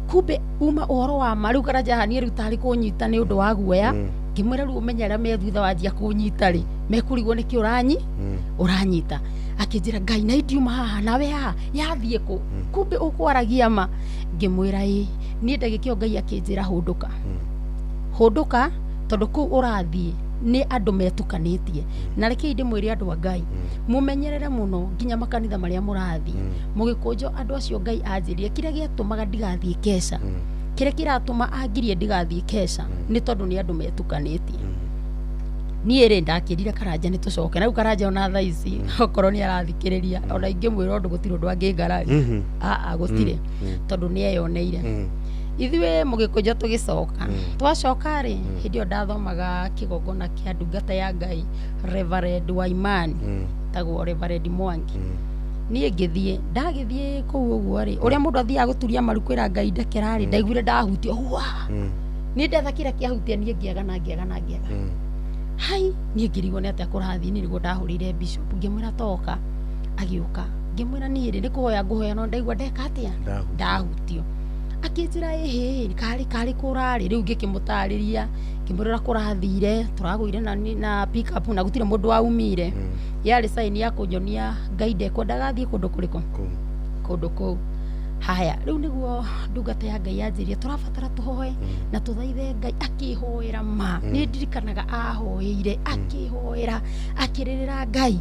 kumbe uma ũhoro wa ma. Rĩu Karanja haha niĩ rĩu tarĩ kũnyita nĩ ũndũ wa guoya. Ngĩmwĩra, rĩu ũmenye arĩa me thutha wanjia kũnyita rĩ, mekũrigwo nĩkĩ ũranyi ũranyita. Akĩnjĩra, Ngai, na indiuma haha nawe haha yathiĩ kũ? Kumbe ũkwaragia ma. Ngĩmwĩra ĩ. Niĩ ndagĩka ĩyo Ngai akĩnjĩra, hũndũka, hũndũka, tondũ kũu ũrathiĩ nĩ andũ metukanĩtie. Na rekei ndĩmwĩre, andũ a Ngai, mũmenyerere mũno nginya makanitha marĩa mũrathiĩ. Mũgĩkũnjũ, andũ acio Ngai anjĩrire kĩrĩa gĩatũmaga ndigathiĩ keca, kĩrĩa kĩratũma angirie ndigathiĩ keca nĩ tondũ nĩ andũ metukanĩtie. Niĩ rĩ, ndakĩrire Karanja nĩ tũcoke na rĩu Karanja ona thaa ici okorwo nĩ arathikĩrĩria, ona ingĩmwĩra ũndũ gũtirĩ ũndũ angĩngararia. Aa, gũtirĩ, tondũ nĩ eyoneire. Ithuĩ Mũgĩkũnjũ tũgĩcoka, twacoka rĩ, hĩndĩ ĩyo ndathomaga kĩgongona kĩa ndungata ya Ngai, Reverend Waimani, tagwo Reverend Mwangi. Niĩ ngĩthiĩ, ndagĩthiĩ kũu ũguo rĩ, ũrĩa mũndũ athiaga gũturia maru kwĩra Ngai ndekera rĩ, ndaiguire ndahutio hua. Niĩ ndetha kĩrĩa kĩahutia niĩ, ngĩaga na ngĩaga na ngĩaga. Hai, niĩ ngĩrigwo nĩ atĩa kũrathiĩ. Niĩ nĩguo ndahũrĩire bishop, ngĩmwĩra toka. Agĩũka, ngĩmwĩra niĩ rĩ, nĩ kũhoya ngũhoya, no ndaigua ndeka atĩa? Ndahutio. Akĩnjĩra, ĩhĩ, karĩ karĩ kũrarĩ? Rĩu ngĩkĩmũtarĩria, ngĩmwĩra ũrĩa kũrathire, tũragũire na pick up na gũtirĩ mũndũ waumire. Yarĩ sign ya kũnyonia Ngai ndekwendaga thiĩ kũndũ kũrĩkũ, kũndũ kũu. Haya, rĩu nĩguo ndungata ya Ngai yanjĩrire tũrabatara tũhoe na tũthaithe Ngai. Akĩhoera ma, nĩ ndirikanaga ahoeire, akĩhoera, akĩrĩrĩra Ngai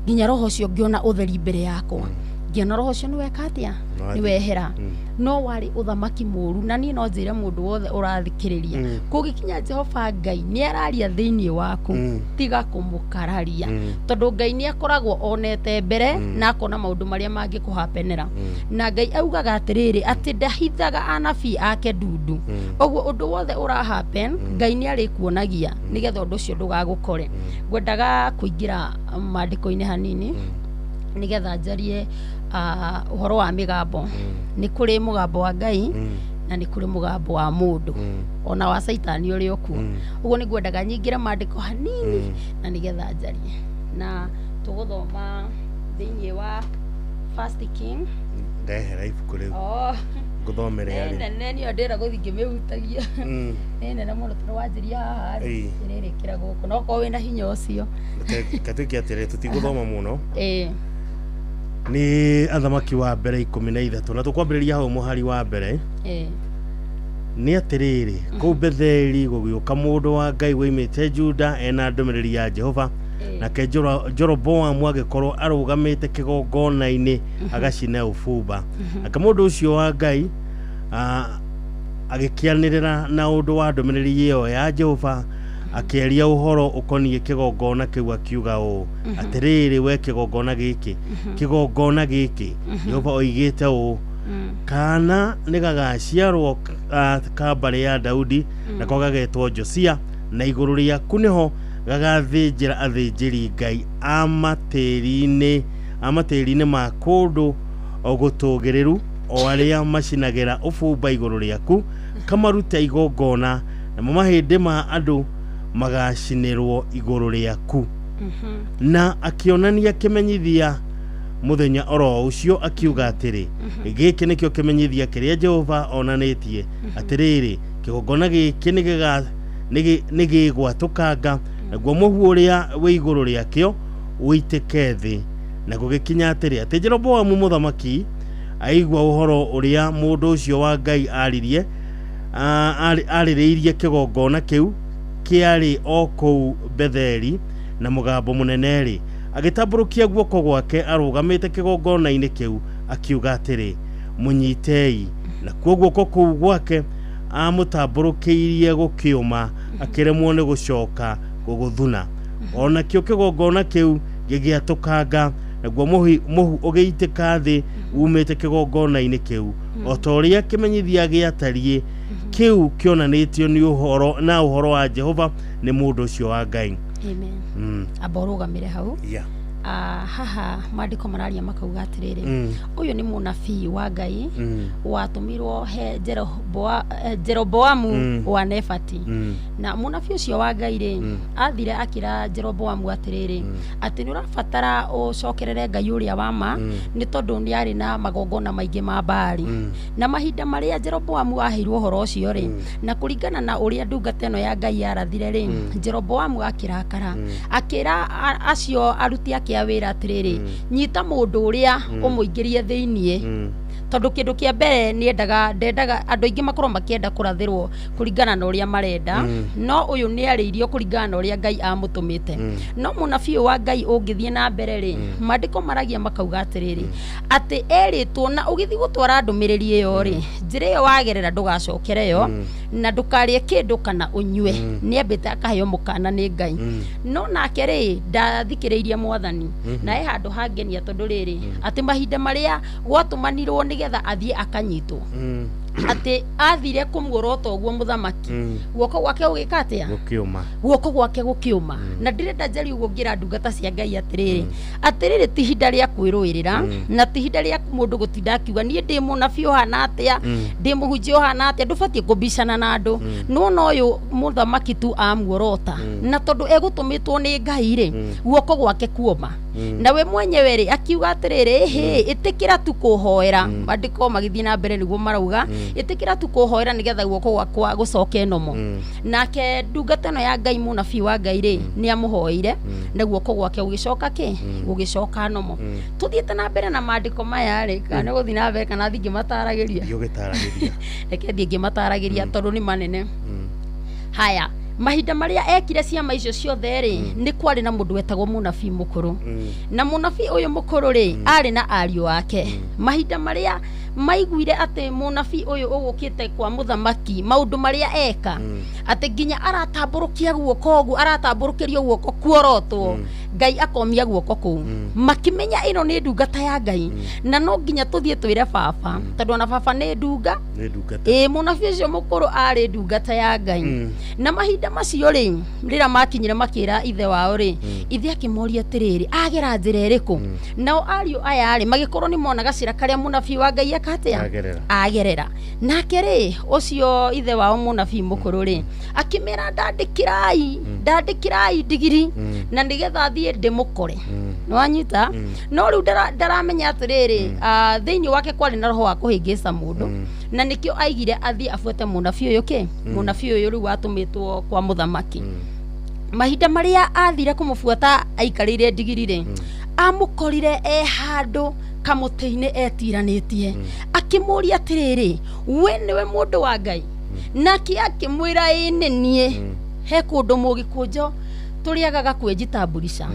nginya roho ũcio ngĩona ũtheri mbere yakwa. Ngĩona roho ũcio nĩ weka atĩa? Nĩ nĩ wehera. No warĩ ũthamaki mũru. Na niĩ no njĩre mũndũ wothe ũrathikĩrĩria, kũngĩkinya Jehova Ngai nĩ araria thĩinĩ waku, tiga kũmũkararia, tondũ Ngai nĩ akoragwo onete mbere na akona maũndũ marĩa mangĩkũhapenera. Na Ngai augaga atĩrĩrĩ, atĩ ndahithaga anabii ake ndundu. Ũguo ũndũ wothe ũra happen, Ngai nĩ arĩkuonagia nĩgetha ũndũ ũcio ndũgagũkore. Ngwendaga kũingĩra maandĩko-inĩ hanini nĩgetha njarie ũhoro wa mĩgambo. Nĩ kũrĩ mũgambo wa Ngai na nĩ kũrĩ mũgambo wa mũndũ, ona wa caitani ũrĩ o kuo. Ũguo nĩ ngwendaga nyingĩre maandĩko hanini na nĩgetha njarie, na tũgũthoma thĩinĩ wa First King. Ndehera ibuku rĩu. Oh. Ngũthomere Nĩ arĩ nene, niyo ndĩra gũthiĩ ngĩmĩhutagia. Nĩ nene mũno, tondũ wanjĩria haha rĩ, ĩrĩrĩkĩra gũkũ, no korwo wĩna hinya ũcio. Reke twĩke atĩrĩ, tũtigũthoma mũno. Ĩĩ. Nĩ Athamaki wa Mbere 13, na tũkwambĩrĩria hau mũhari wa mbere. Nĩ atĩrĩrĩ, kũu Betheli gũgĩũka mũndũ wa Ngai woimĩte Juda ena ndũmĩrĩri ya Jehova, nake Jeroboamu agĩkorwo arũgamĩte kĩgongona-inĩ agacine ũbumba. Nake mũndũ ũcio wa Ngai agĩkĩanĩrĩra na ũndũ wa ndũmĩrĩri ĩyo ya Jehova, akĩaria ũhoro ũkoniĩ kĩgongona kĩu, akiuga ũũ, "Atĩrĩrĩ we kĩgongona gĩkĩ, kĩgongona gĩkĩ, Jehova oigĩte ũũ, kana nĩ gagaciarwo ka mbarĩ ya Daudi, nako gagetwo Josia, na igũrũ rĩaku nĩho gagathĩnjĩra athĩnjĩri Ngai a matĩri-inĩ ma kũndũ gũtũgĩrĩru, o arĩa macinagĩra ũbumba igũrũ rĩaku, kamarute igongona, namo mahĩndĩ ma andũ magacinĩrwo igũrũ rĩaku." Na akĩonania kĩmenyithia Mũthenya oro ũcio akiuga atĩrĩ, Gĩkĩ nĩkĩo kĩmenyithia kĩrĩa Jehova onanĩtie, atĩrĩrĩ, kĩgongona gĩkĩ nĩgĩgwatũkanga, naguo mũhu ũrĩa wĩ igũrũ rĩakĩo ũitĩke thĩ. Na gũgĩkinya atĩrĩ, atĩ Jeroboamu mũthamaki aigua ũhoro ũrĩa mũndũ ũcio wa Ngai aaririe, arĩrĩirie kĩgongona kĩu kĩarĩ o kũu Betheli na mũgambo mũnene-rĩ, agĩtambũrũkia guoko gwake arũgamĩte kĩgongona-inĩ kĩu, akiuga atĩrĩ, Mũnyitei! Nakuo guoko kũu gwake aamũtambũrũkĩirie gũkĩũma, akĩremwo nĩ gũcoka gũgũthuna. O nakĩo kĩgongona kĩu gĩgĩatũkanga, naguo mũhu ũgĩitĩka thĩ uumĩte kĩgongona-inĩ kĩu, o ta ũrĩa kĩmenyithia gĩatariĩ kĩu kĩonanĩtio nĩ ũhoro na ũhoro wa Jehova nĩ mũndũ ũcio wa Ngai. Amen. Amba ũrũgamĩre hau. Ah, haha maandĩko mararia makauga atĩrĩrĩ, ũyũ nĩ mũnabii wa Ngai watũmirwo he Jeroboamu wa Nebati. Na mũnabii ũcio wa Ngai rĩ, athire akĩra Jeroboamu atĩrĩrĩ, atĩ nĩ ũrabatara ũcokerere Ngai ũrĩa wa ma, nĩ tondũ nĩ arĩ na magongona maingĩ ma Baali. Na mahinda marĩa Jeroboamu aheirwo ũhoro ũcio rĩ, na kũringana na ũrĩa ndungata ĩno ya Ngai yarathire rĩ, Jeroboamu akĩrakara, akĩra acio aruti ake a wĩra atĩrĩrĩ, nyita mũndũ ũrĩa ũmũingĩrie thĩiniĩ, tondũ kĩndũ kĩa mbere nĩendaga, ndendaga andũ aingĩ makorwo makĩenda kũrathĩrwo kũringana na ũrĩa marenda, no ũyũ nĩ arĩirio kũringana na ũrĩa Ngai amũtũmĩte. No mũnabii ũyũ wa Ngai ũngĩthiĩ na mbere rĩ, maandĩko maragia makauga atĩrĩrĩ, atĩ erĩtwo na ũgĩthiĩ gũtwara ndũmĩrĩri ĩyo rĩ, njĩra ĩyo wagerera ndũgacokere yo, na ndũkarĩe kĩndũ kana ũnyue. Nĩ ambĩte akaheo mũkana nĩ Ngai, no nake rĩ, ndathikĩrĩirie Mwathani. Na he handũ hangenia tondũ rĩrĩ, atĩ mahinda marĩa gwatũmanirwo nĩgetha athiĩ akanyitwo, atĩ athire kũmuorota ũguo mũthamaki, guoko gwake gũgĩka atĩa? Gũkĩũma. Guoko gwake gũkĩũma. Na ndĩrenda njarie ũguo ngĩra ndungata cia Ngai atĩrĩrĩ, atĩrĩrĩ, ti ihinda rĩa kwĩrũĩrĩra, na ti ihinda rĩa mũndũ gũtinda akiuga niĩ ndĩ mũnabii ũhana atĩa, ndĩ mũhunjia ũhana atĩa. Ndũbatiĩ kũbicana na andũ. Nĩwona ũyũ mũthamaki tu amuorota, na tondũ egũtũmĩtwo nĩ Ngai rĩ, guoko gwake kuoma. Na we mwenyewe rĩ, akiuga atĩrĩrĩ, ĩhĩ, ĩtĩkĩra tu kũhoera. Maandĩko magĩthiĩ na mbere nĩguo marauga, ĩtĩkĩra tu kũhoera nĩgetha guoko gwakwa gũcoke nomo. Nake ndungata ĩno ya Ngai, mũnabii wa Ngai rĩ, nĩ amũhoeire, na guoko gwake gũgĩcoka kĩ? Gũgĩcoka nomo. Tũthiĩte na mbere na maandĩko maya rĩ, kana nĩ gũthiĩ na mbere kana thiĩ ngĩmataragĩria? Thiĩ ũgĩtaragĩria. Reke thiĩ ngĩmataragĩria tondũ nĩ manene. Haya, mahinda marĩa ekire ciama icio ciothe rĩ, nĩ kwarĩ na mũndũ wetagwo mũnabii mũkũrũ. Na mũnabii ũyũ mũkũrũ rĩ, arĩ na ariũ ake. Mahinda marĩa maiguire atĩ mũnabii ũyũ ũgũkĩte kwa mũthamaki, maũndũ marĩa eka, atĩ nginya aratambũrũkia guoko ũguo, aratambũrũkĩrio guoko kuorotwo, Ngai akomia guoko kũu, makĩmenya ĩno nĩ ndungata ya Ngai, na no nginya tũthiĩ twĩre baba, tondũ ona baba nĩ ndunga. Nĩ ndungata. Ĩĩ, mũnabii ũcio mũkũrũ arĩ ndungata ya Ngai. Na mahinda macio rĩ, rĩrĩa makinyire makĩra ithe wao rĩ, ithe akĩmoria atĩrĩrĩ, agera njĩra ĩrĩkũ? Nao ariũ aya rĩ, magĩkorwo nĩ mona gacĩra karĩa mũnabii wa Ngai eka atĩa? Agerera. Agerera. Nake rĩ, ũcio ithe wao mũnabii mũkũrũ rĩ, akĩmera, ndandĩkĩrai, ndandĩkĩrai ndigiri, na nĩgetha thiĩ ndĩmũkore. Nĩwanyita? No rĩu ndaramenya atĩrĩrĩ, thĩinĩ wake kwarĩ na roho wa kũhĩngĩca mũndũ, na nĩkĩo aigire athiĩ abuate mũnabii ũyũ kĩ? Mũnabii ũyũ rĩu watũmĩtwo kwa mũthamaki. Mahinda marĩa athire kũmũbuata aikarĩire ndigiri rĩ, amũkorire e handũ kamũtĩ-inĩ etiranĩtie, akĩmũria atĩrĩrĩ, we nĩwe mũndũ wa Ngai? Nake akĩmwĩra, ĩĩ nĩ niĩ. He kũndũ mũgĩkũnjo tũrĩagaga kwĩnjitamburisha,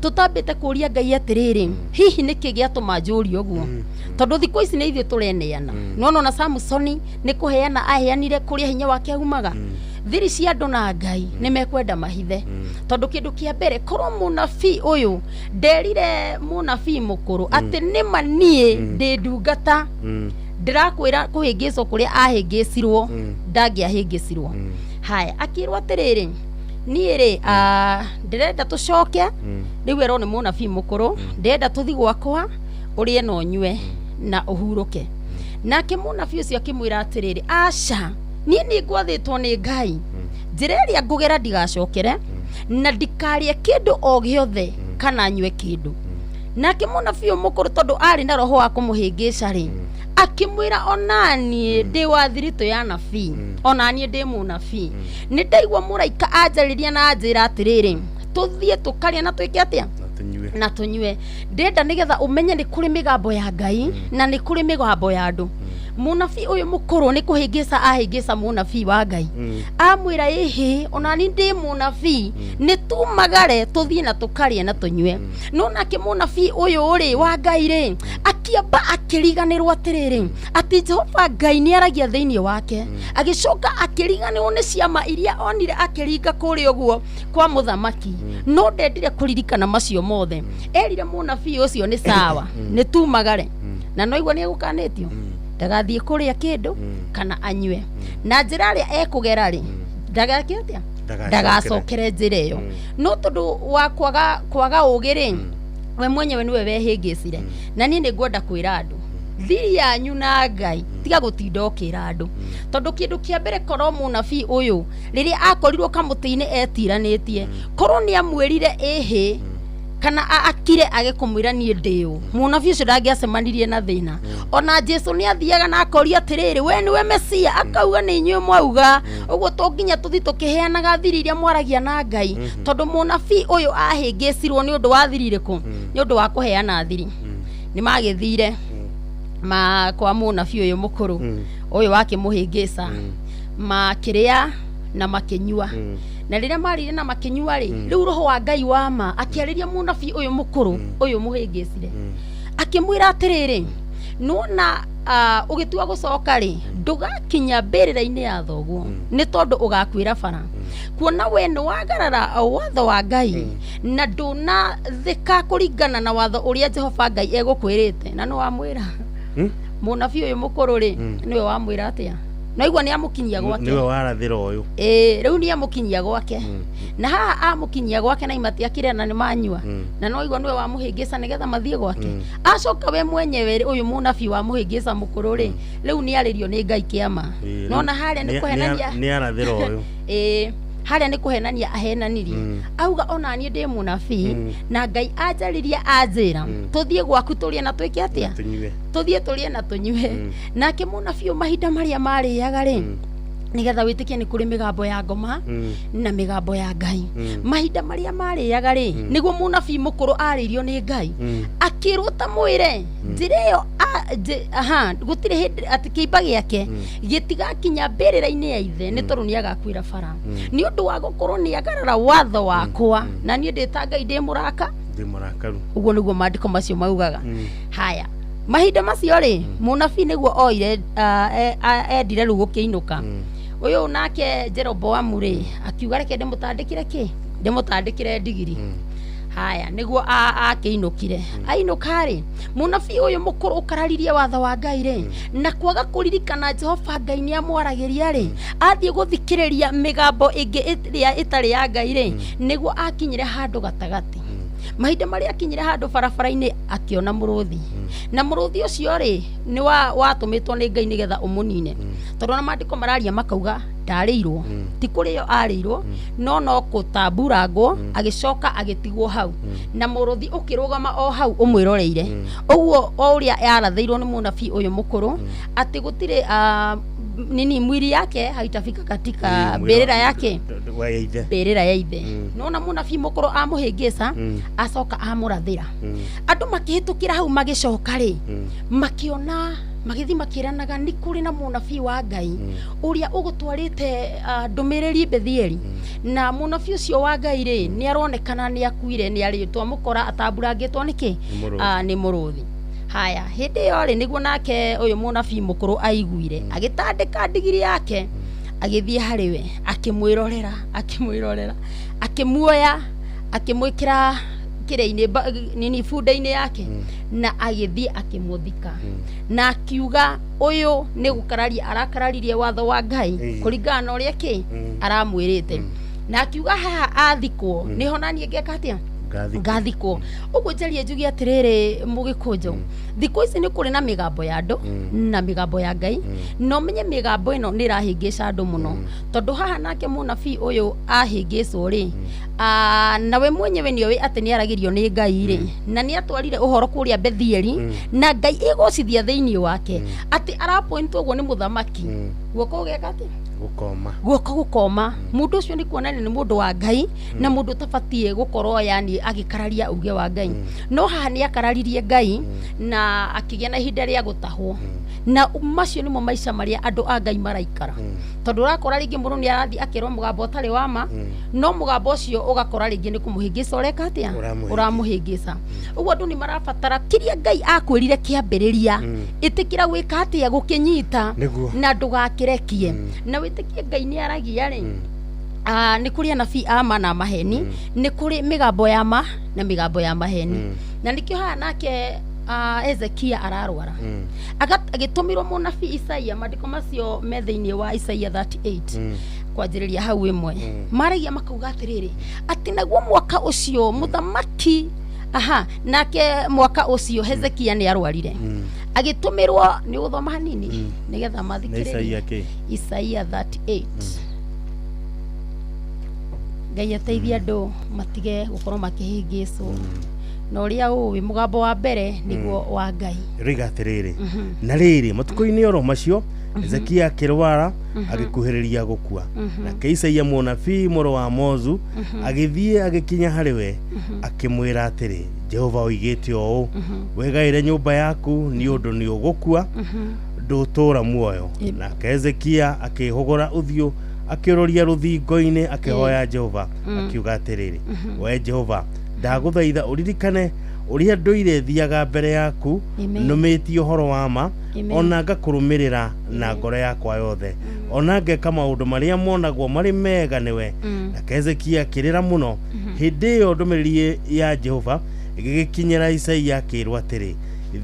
tũtambĩte kũria Ngai atĩrĩrĩ, hihi nĩkĩ gĩatũma njũrie ũguo? Tondũ thikũ ici nĩ ithuĩ tũreneana. Nona ona Samusoni nĩ kũheana aheanire kũrĩa hinya wake aumaga. Thiri cia andũ na Ngai nĩ mekwenda mahithe, tondũ kĩndũ kĩa mbere, korwo mũnabii ũyũ nderire mũnabii mũkũrũ atĩ nĩma niĩ ndĩ ndungata, ndĩrakwĩra kũhĩngĩcwo kũrĩa ahĩngĩcirwo, ndangĩahĩngĩcirwo. Haya, akĩrwo atĩrĩrĩ, niĩ rĩ, ndĩrenda tũcoke rĩu, erwo nĩ mũnabii mũkũrũ, ndĩrenda tũthi gwakwa ũrĩe na ũnyue na ũhurũke. Nake mũnabii ũcio akĩmwĩra atĩrĩrĩ, aca, niĩ nĩ ngwathĩtwo nĩ Ngai, njĩra ĩrĩa ngũgera ndigacokere, na ndikarĩe kĩndũ o gĩothe kana nyue kĩndũ. Nake mũnabii ũyũ mũkũrũ tondũ arĩ na roho wa kũmũhĩngĩca rĩ, akĩmwĩra onaniĩ ndĩ wa thiritũ ya nabii, onaniĩ ndĩ mũnabii, nĩ ndaigua mũraika anjarĩria na anjĩra atĩrĩrĩ, tũthiĩ tũkarĩe na twĩke atĩa? Na tũnyue. Ndĩrenda nĩgetha ũmenye nĩ kũrĩ mĩgambo ya Ngai na nĩ kũrĩ mĩgambo ya andũ. Mũnabii ũyũ mũkũrũ nĩ kũhĩngĩca ahĩngĩca mũnabii wa Ngai, amwĩra ĩhĩ, onani ndĩ mũnabii, nĩ tumagare tũthiĩ na tũkarĩe na tũnyue. No nake mũnabii ũyũ rĩ wa Ngai rĩ, akĩamba akĩriganĩrwo atĩrĩrĩ, atĩ Jehova Ngai nĩ aragia thĩinĩ wake. Agĩcoka akĩriganĩrwo nĩ ciama iria onire akĩringa kũrĩa ũguo kwa mũthamaki, no ndendire kũririkana macio mothe. Erire mũnabii ũcio nĩ sawa, nĩ tumagare, na no igua nĩ egũkanĩtio ndagathiĩ kũrĩa kĩndũ kana anyue, na njĩra ĩrĩa ekũgera rĩ, ndagake atĩa? Ndagacokere njĩra ĩyo. No tondũ wa kwaga ũgĩ rĩ, we mwenyewe nĩwe wehĩngĩcire. Na niĩ nĩ ngwenda kwĩra andũ, thiri yanyu na Ngai, tiga gũtinda ũkĩra andũ, tondũ kĩndũ kĩa mbere, korwo mũnabii ũyũ rĩrĩa akorirwo kamũtĩ-inĩ etiranĩtie, korwo nĩ amwĩrire ĩhĩ kana akire age kũmwĩra niĩ ndĩũ, mũnabii ũcio ndangĩacemanirie na thĩna. Ona Jesu nĩ athiaga na akoria atĩrĩrĩ, we nĩwe Mesia? Akauga nĩ inyuĩ mwauga. Ũguo to nginya tũthiĩ tũkĩheanaga thiri iria mwaragia na Ngai, tondũ mũnabii ũyũ ahĩngĩcirwo nĩ ũndũ wa thiri irĩkũ? Nĩ ũndũ wa kũheana thiri. Nĩ magĩthire ma kwa mũnabii ũyũ mũkũrũ ũyũ wakĩmũhĩngĩca, makĩrĩa na makĩnyua. Na rĩrĩa marĩire na makĩnyua rĩ, rĩu roho wa Ngai wa ma akĩarĩria mũnabii ũyũ mũkũrũ ũyũ mũhĩngĩcire, akĩmwĩra atĩrĩrĩ, nĩwona ũgĩtua gũcoka rĩ, ndũgakinya mbĩrĩra-inĩ ya thoguo, nĩ tondũ ũgakuĩra bara, kuona we nĩ wagarara watho wa Ngai na ndũnathĩka kũringana na watho ũrĩa Jehova Ngai egũkwĩrĩte. Na nĩ wamwĩra mũnabii ũyũ mũkũrũ rĩ, nĩwe wamwĩra atĩa? Naigua nĩ amũkinyia gwake. Nĩwe warathĩra ũyũ. Ĩĩ, rĩu nĩ amũkinyia gwake, na haha amũkinyia gwake na imatiakĩrĩa na nĩ manyua, na no igua nĩwe wamũhĩngĩca nĩgetha mathiĩ gwake. Acoka we mwenyewe rĩ, ũyũ mũnabii wamũhĩngĩca mũkũrũ rĩ, rĩu nĩ arĩrio nĩ Ngai kĩama. Nona harĩa nĩ kũhenania. Nĩ arathĩra ũyũ. Ĩĩ, harĩa nĩ kũhenania ahenanirie, auga ona niĩ ndĩ mũnabii na Ngai anjaririe anjĩra tũthiĩ gwaku tũrĩe na twĩke atĩa? Tũnyue. Tũthiĩ tũrĩe na tũnyue. Nake mũnabii ũyũ mahinda marĩa marĩaga rĩ, nĩgetha wĩtĩkie nĩ kũrĩ mĩgambo ya ngoma na mĩgambo ya Ngai, mahinda marĩa marĩaga rĩ, nĩguo mũnabii mũkũrũ arĩirio nĩ Ngai, akĩrwo ta mwĩre njĩra ĩyo aha, gũtirĩ hĩndĩ atĩ kĩimba gĩake gĩtigakinya mbĩrĩra-inĩ ya ithe, nĩ tondũ nĩ agakuĩra bara nĩ ũndũ wa gũkorwo nĩ agarara watho wakwa, na niĩ ndĩ ta Ngai ndĩ mũraka. Ndĩ mũrakaru. Ũguo nĩguo maandĩko macio maugaga. Haya, mahinda macio rĩ, mũnabii nĩguo oire endire rĩu gũkĩinũka. Ũyũ nake Jeroboamu rĩ, akiuga reke ndĩmũtandĩkĩre kĩ, ndĩmũtandĩkĩre ndigiri. Haya, nĩguo akĩinũkire. Ainũka rĩ, mũnabii ũyũ mũkũrũ ũkararirie watho wa Ngai rĩ, na kwaga kũririkana Jehova Ngai nĩ amwaragĩria rĩ, athiĩ gũthikĩrĩria mĩgambo ĩngĩ ĩrĩa ĩtarĩ ya Ngai rĩ, nĩguo akinyire handũ gatagatĩ. Mahinda marĩa akinyire handũ barabara-inĩ, akĩona mũrũthi, na mũrũthi ũcio rĩ, nĩ watũmĩtwo nĩ Ngai nĩgetha ũmũnine, tondũ ona maandĩko mararia makauga ndarĩirwo, ti kũrĩo arĩirwo, no kũtamburangwo, agĩcoka agĩtigwo hau, na mũrũthi ũkĩrũgama o hau ũmwĩroreire. Ũguo o ũrĩa yarathĩirwo nĩ mũnabii ũyũ mũkũrũ, atĩ gũtirĩ nini mwili yake haitafika katika mbĩrĩra yake. Wa ya ithe. Mbĩrĩra ya ithe. Nona mũnabii mũkũrũ amũhĩngĩca, acoka amũrathĩra. Andũ makĩhĩtũkĩra hau magĩcoka rĩ, makĩona, magĩthiĩ makĩranaga nĩ kũrĩ na mũnabii wa Ngai ũrĩa ũgũtwarĩte ndũmĩrĩri Bethieli, na mũnabii ũcio wa Ngai rĩ, nĩ aronekana nĩ akuire, nĩ arĩ twamũkora atamburangĩtwo nĩkĩ? Nĩ mũrũthi. Nĩ mũrũthi. Haya, hĩndĩ ĩyo rĩ, nĩguo nake ũyũ mũnabii mũkũrũ aiguire, agĩtandĩka ndigiri yake, agĩthiĩ harĩ we, akĩmwĩrorera, akĩmwĩrorera, akĩmuoya, akĩmwĩkĩra kĩrĩa-inĩ nini bunda-inĩ yake, na agĩthiĩ akĩmũthika, na akiuga ũyũ nĩ gũkararia arakararirie watho wa Ngai kũringana na ũrĩa kĩ aramwĩrĩte, na akiuga haha athikwo nĩho naniĩ ngeka atĩa? Ngathikwo. Ũguo njarie njuge atĩrĩrĩ, mũgĩkũnjo, thikũ ici nĩ kũrĩ na mĩgambo ya andũ na mĩgambo ya Ngai, na ũmenye mĩgambo ĩno nĩ ĩrahĩngĩca andũ mũno, tondũ haha nake mũnabii ũyũ ahĩngĩcwo rĩ, nawe mwenyewe nĩ oĩ atĩ nĩ aragĩrio nĩ Ngai rĩ, na nĩ atwarire ũhoro kũrĩa Bethieli, na Ngai ĩgocithia thĩinĩ wake atĩ arapointwo ũguo nĩ mũthamaki, guoko gũgeka atĩa? Gũkoma. Guoko gũkoma. Mũndũ ũcio nĩ kuonania nĩ mũndũ wa Ngai na mũndũ ũtabatiĩ gũkorwo yani agĩkararia uge wa Ngai, no haha nĩ akararirie Ngai na akĩgĩa na ihinda rĩa gũtahwo. Na macio nĩmo maica marĩa andũ a Ngai maraikara, tondũ ũrakora rĩngĩ mũndũ nĩ arathiĩ akerwo mũgambo ũtarĩ wa ma, no mũgambo ũcio ũgakora rĩngĩ nĩ kũmũhĩngĩca ũreka atĩa? Ũramũhĩngĩca. Ũramũhĩngĩca. Ũguo andũ nĩ marabatara kĩrĩa Ngai akwĩrire kĩambĩrĩria, ĩtĩkĩra gwĩka atĩa? Gũkĩnyita. Na ndũgakĩrekie, na wĩtĩkie Ngai nĩ aragia rĩ. Nĩ kũrĩ anabii a ma na maheni, nĩ kũrĩ mĩgambo ya ma na mĩgambo ya maheni, na nĩkĩo haha nake Ezekia ararwara, agĩtũmĩrwo mũnabii Isaia. Maandĩko macio me thĩinĩ wa Isaia 38 kwanjĩrĩria hau ĩmwe, maragia makauga atĩrĩrĩ, atĩ naguo mwaka ũcio mũthamaki, aha, nake mwaka ũcio Hezekia nĩ arwarire, agĩtũmĩrwo. Nĩ gũthoma hanini nĩgetha Nĩ mathikĩrĩrie. Isaia kĩ? Isaia 38. Ngai ateithie andũ matige gũkorwo makĩhĩngĩcwo na ũrĩa ũĩ mũgambo wa mbere nĩguo wa Ngai. Rĩga atĩrĩrĩ, na rĩrĩ, matukũ-inĩ oro macio Hezekia akĩrwara, agĩkuhĩrĩria gũkua. Nake Isaia mũnabii mũrũ wa Mozu agĩthiĩ agĩkinya harĩ we, akĩmwĩra atĩrĩ, Jehova oigĩte ũũ, wĩgaĩre nyũmba yaku, nĩ ũndũ nĩ ũgũkua, ndũtũũra muoyo. Nake Hezekia akĩhũgũra ũthiũ akĩũrũria rũthingo-inĩ, akĩhoya Jehova, akiuga atĩrĩrĩ, we Jehova, ndagũthaitha ũririkane ũrĩa ndũire thiaga mbere yaku Amen. nũmĩtie ũhoro wa ma, Amen. ona ngakũrũmĩrĩra na ngoro yakwa yothe, ona ngeka maũndũ marĩa monagwo marĩ mega nĩwe. Nake Hezekia akĩrĩra mũno. Hĩndĩ ĩyo ndũmĩrĩri ya Jehova ĩgĩgĩkinyĩra Isaia, akĩĩrwo atĩrĩ,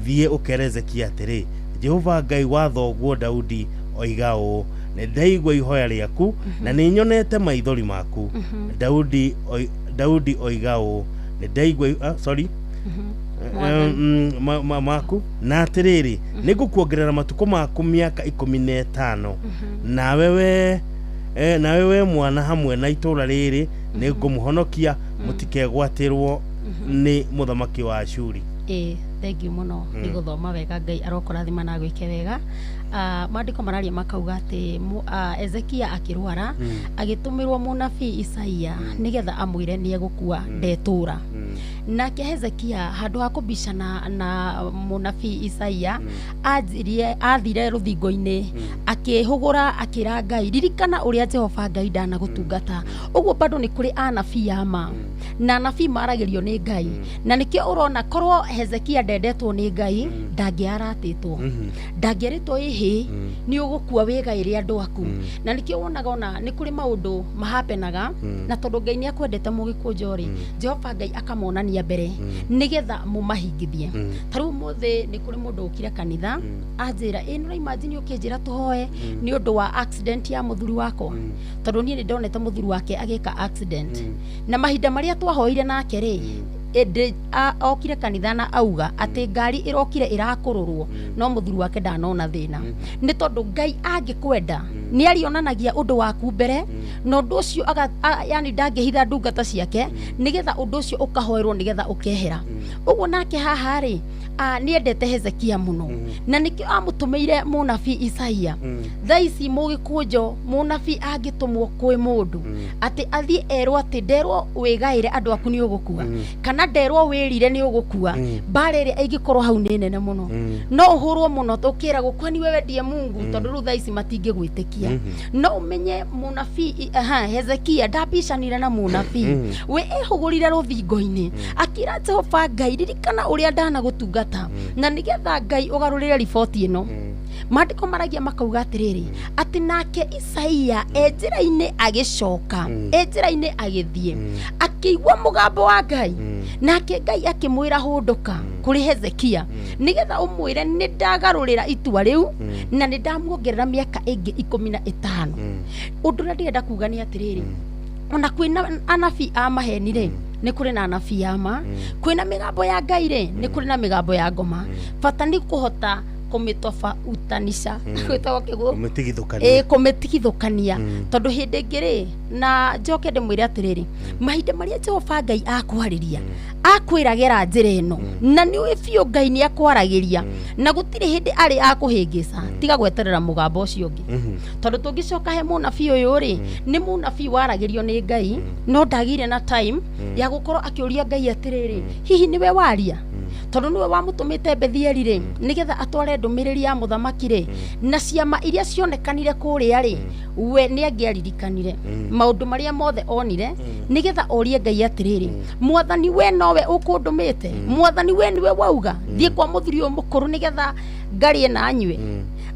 thiĩ ũkere Hezekia atĩrĩ, Jehova Ngai wa thoguo Daudi oiga ũũ, nĩ ndaigua ihoya rĩaku na nĩ nyonete maithori maku. Daudi oiga ũũ, nĩ ndaigua, sorry, maku, na atĩrĩrĩ, nĩ ngũkuongerera matukũ maku mĩaka 15, nawe we mwana hamwe na itũũra rĩrĩ nĩ ngũmũhonokia mũtikegwatĩrwo nĩ mũthamaki wa Ashuri. Ĩĩ, thank you mũno nĩ gũthoma wega. Ngai arokũrathima na agwĩke wega. Maandĩko mararia makauga atĩ Ezekia akĩrwara, agĩtũmĩrwo mũnabii Isaia nĩgetha amwĩre nĩ egũkua, ndetũra. Nake Hezekia handũ ha kũbicana na mũnabii Isaia, anjirie athire rũthingo-inĩ, akĩhũgũra, akĩra Ngai, ririkana ũrĩa Jehova Ngai ndanagũtungata. Ũguo bado nĩ kũrĩ anabii a ma na anabii maragĩrio nĩ Ngai, na nĩkĩo ũrona korwo Hezekia ndendetwo nĩ Ngai, ndangĩaratĩtwo, ndangĩerĩtwo ĩhĩ nĩ ũgũkua wĩgaĩre andũ aku. Na nĩkĩo wonaga ona nĩ kũrĩ maũndũ mahapenaga, na tondũ Ngai nĩ akwendete mũgĩkũnjo rĩ, Jehova Ngai akamonania mbere nĩgetha mũmahingithie. Ta rĩu ũmũthĩ nĩ kũrĩ mũndũ ũkire kanitha anjĩra, ĩ nĩ ũraimagine ũkĩnjĩra tũhoe nĩ ũndũ wa accident ya mũthuri wakwa, tondũ niĩ nĩ ndonete mũthuri wake agĩka accident, na mahinda marĩa twahoire nake rĩ, ĩndĩ okire kanitha na auga atĩ ngari ĩrokire ĩrakũrũrwo, no mũthuri wake ndanona thĩna. Nĩ tondũ Ngai angĩkwenda nĩ arĩonanagia ũndũ waku mbere, na ũndũ ũcio yani ndangĩhitha ndungata ciake, nĩgetha ũndũ ũcio ũkahoerwo nĩgetha ũkehera. Ũguo nake haha rĩ, nĩ endete Hezekia mũno, na nĩkĩo amũtũmĩire mũnabii Isaia. Thaa ici mũgĩkũnjo, mũnabii angĩtũmwo kwĩ mũndũ atĩ athiĩ erwo atĩ nderwo wĩgaĩre andũ aku nĩ ũgũkua, kana nderwo wĩrire nĩ ũgũkua, mbara ĩrĩa ĩngĩkorwo hau nĩ nene mũno. No ũhũrwo mũno ũkĩragwo kwani wewe ndiye Mungu, tondũ rĩu thaa ici matingĩgwĩtĩkia. No ũmenye mũnabii, aha, Hezekia ndambicanire na mũnabii, we ehũgũrire rũthingo-inĩ akĩra Jehova Ngai, ririkana ũrĩa ndanagũtungata, na nĩgetha Ngai ũgarũrĩre riboti ĩno. Maandĩko maragia makauga atĩrĩrĩ, atĩ nake Isaia e njĩra-inĩ agĩcoka, e njĩra-inĩ agĩthiĩ, akĩigua mũgambo wa Ngai, nake Ngai akĩmwĩra, hũndũka kũrĩ Hezekia nĩgetha ũmwĩre nĩ ndagarũrĩra itua rĩu na nĩ ndamuongerera mĩaka ĩngĩ 15. Ũndũ ũrĩa ndĩrenda kuga nĩ atĩrĩrĩ, ona kwĩna anabii a maheni rĩ. Nĩ kũrĩ na anabii a ma, kwĩna mĩgambo ya Ngai rĩ, nĩ kũrĩ na mĩgambo ya ngoma. Bata nĩ kũhota kũmĩtofautanisha, gwĩtagwo kĩgũ Kũmĩtigithũkania. Ĩ, kũmĩtigithũkania. Tondũ hĩndĩ ĩngĩ rĩ, na njoke ndĩmwĩre atĩrĩrĩ, mahinda marĩa Jehova Ngai akwarĩria, akwĩragĩra njĩra ĩno, na nĩ ũĩ biũ Ngai nĩ akwaragĩria na gũtirĩ hĩndĩ arĩ akũhĩngĩca, tiga gweterera mũgambo ũcio ũngĩ. Tondũ tũngĩcoka he mũnabii ũyũ rĩ, nĩ mũnabii waragĩrio nĩ Ngai, no ndagĩire na time ya gũkorwo akĩũria Ngai atĩrĩrĩ, hihi nĩwe waria? Tondũ nĩwe wamũtũmĩte Bethieli rĩ, nĩgetha atware ndũmĩrĩri ya mũthamaki rĩ, na ciama iria cionekanire kũrĩa rĩ, we nĩ angĩaririkanire maũndũ marĩa mothe onire, nĩgetha orie Ngai atĩrĩrĩ, Mwathani, we nowe ũkũndũmĩte? Mwathani, we nĩwe wauga thiĩ kwa mũthuri ũyũ mũkũrũ nĩgetha ngarĩe na anyue?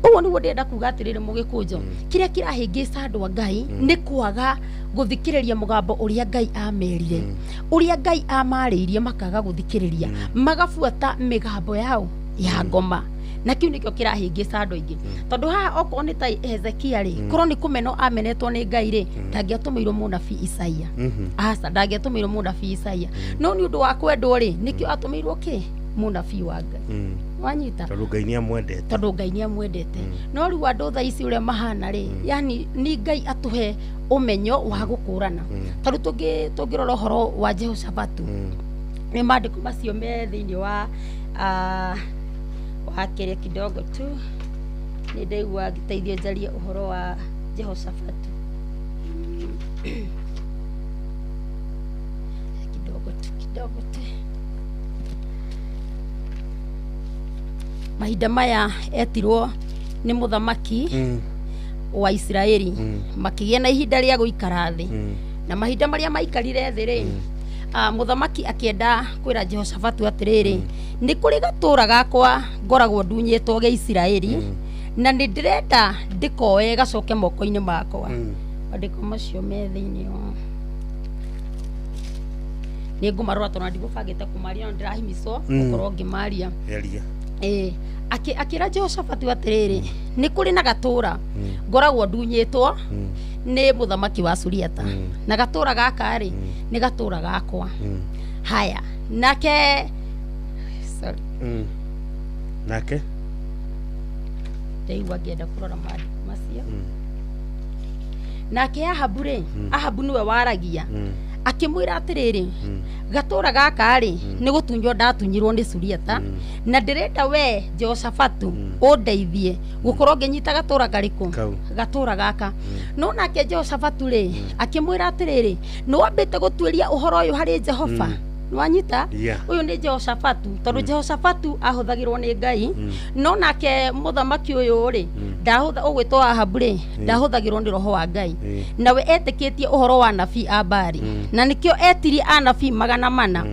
Ũguo nĩguo ndĩrenda kuga atĩrĩrĩ, mũgĩkũnjo, kĩrĩa kĩrahĩngĩca andũ a Ngai nĩ kwaga gũthikĩrĩria mũgambo ũrĩa Ngai amerire, ũrĩa Ngai amarĩirie, makaga gũthikĩrĩria, magabuata mĩgambo yao ya ngoma, na kĩu nĩkĩo kĩrahĩngĩca andũ aingĩ. Tondũ haha okorwo nĩ ta Hezekia rĩ, korwo nĩ kũmenwo amenetwo nĩ Ngai rĩ, ndangĩatũmĩirwo mũnabii Isaia. Aca, ndangĩatũmĩirwo mũnabii Isaia, no nĩ ũndũ wa kwendwo rĩ, nĩkĩo atũmĩirwo kĩ mũnabii wa Ngai. Wanyita? Tondũ Ngai nĩ amwendete. Tondũ Ngai nĩ amwendete. No rĩu andũ thaa ici ũrĩa mahana rĩ, yani nĩ Ngai atũhe ũmenyo wa gũkũrana. Tondũ tũngĩrora ũhoro wa Jehoshafatu, nĩ maandĩko macio me thĩinĩ wa wa kĩrĩa kidogo tu, nĩ ndaigua ngĩteithio njarie ũhoro wa Jehoshafatu kidogo tu, kidogo tu. Mahinda maya etirwo nĩ mũthamaki wa Isiraeli, makĩgĩa na ihinda rĩa gũikara thĩ, na mahinda marĩa maikarire thĩ rĩ, mũthamaki akĩenda kwĩra Jehoshafatu atĩrĩrĩ, nĩ kũrĩ gatũra gakwa ngoragwo ndunyĩtwo gĩa Isiraeli, na nĩ ndĩrenda ndĩkoe gacoke moko-inĩ makwa. Maandĩko macio me thĩinĩ wa, nĩ ngũmarora tondũ ndigũbangĩte kũmaria, no ndĩrahimicwo gũkorwo ngĩmaria. Geria. Ĩĩ, akĩra Jehoshafatu atĩrĩrĩ, nĩ kũrĩ na gatũra ngoragwo ndunyĩtwo nĩ mũthamaki wa Suriata, na gatũra gaka rĩ, nĩ gatũra gakwa. Haya, nake, sorry. Nake Ndaigua ngĩenda kũrora maandĩko macio. Nake Ahabu rĩ, Ahabu nĩwe waragia, akĩmwĩra atĩrĩrĩ, gatũra gaka rĩ, nĩ gũtunywo ndatunyirwo nĩ Suriata, na ndĩrenda we Jehoshafatu ũndeithie gũkorwo ngĩnyita gatũra karĩkũ? Kau. Gatũra gaka. No nake Jehoshafatu rĩ, akĩmwĩra atĩrĩrĩ, nĩ wambĩte gũtuĩria ũhoro ũyũ harĩ Jehova? Nĩwanyita? Yeah. Ũyũ nĩ Jehoshafatu, tondũ Jehoshafatu ahũthagĩrwo nĩ Ngai, no nake mũthamaki ũyũ rĩ, ndahũtha ũgwĩtwo Ahabu rĩ, ndahũthagĩrwo nĩ roho wa Ngai. Nawe etĩkĩtie ũhoro wa anabii a Baali, na nĩkĩo etirie anabii 400.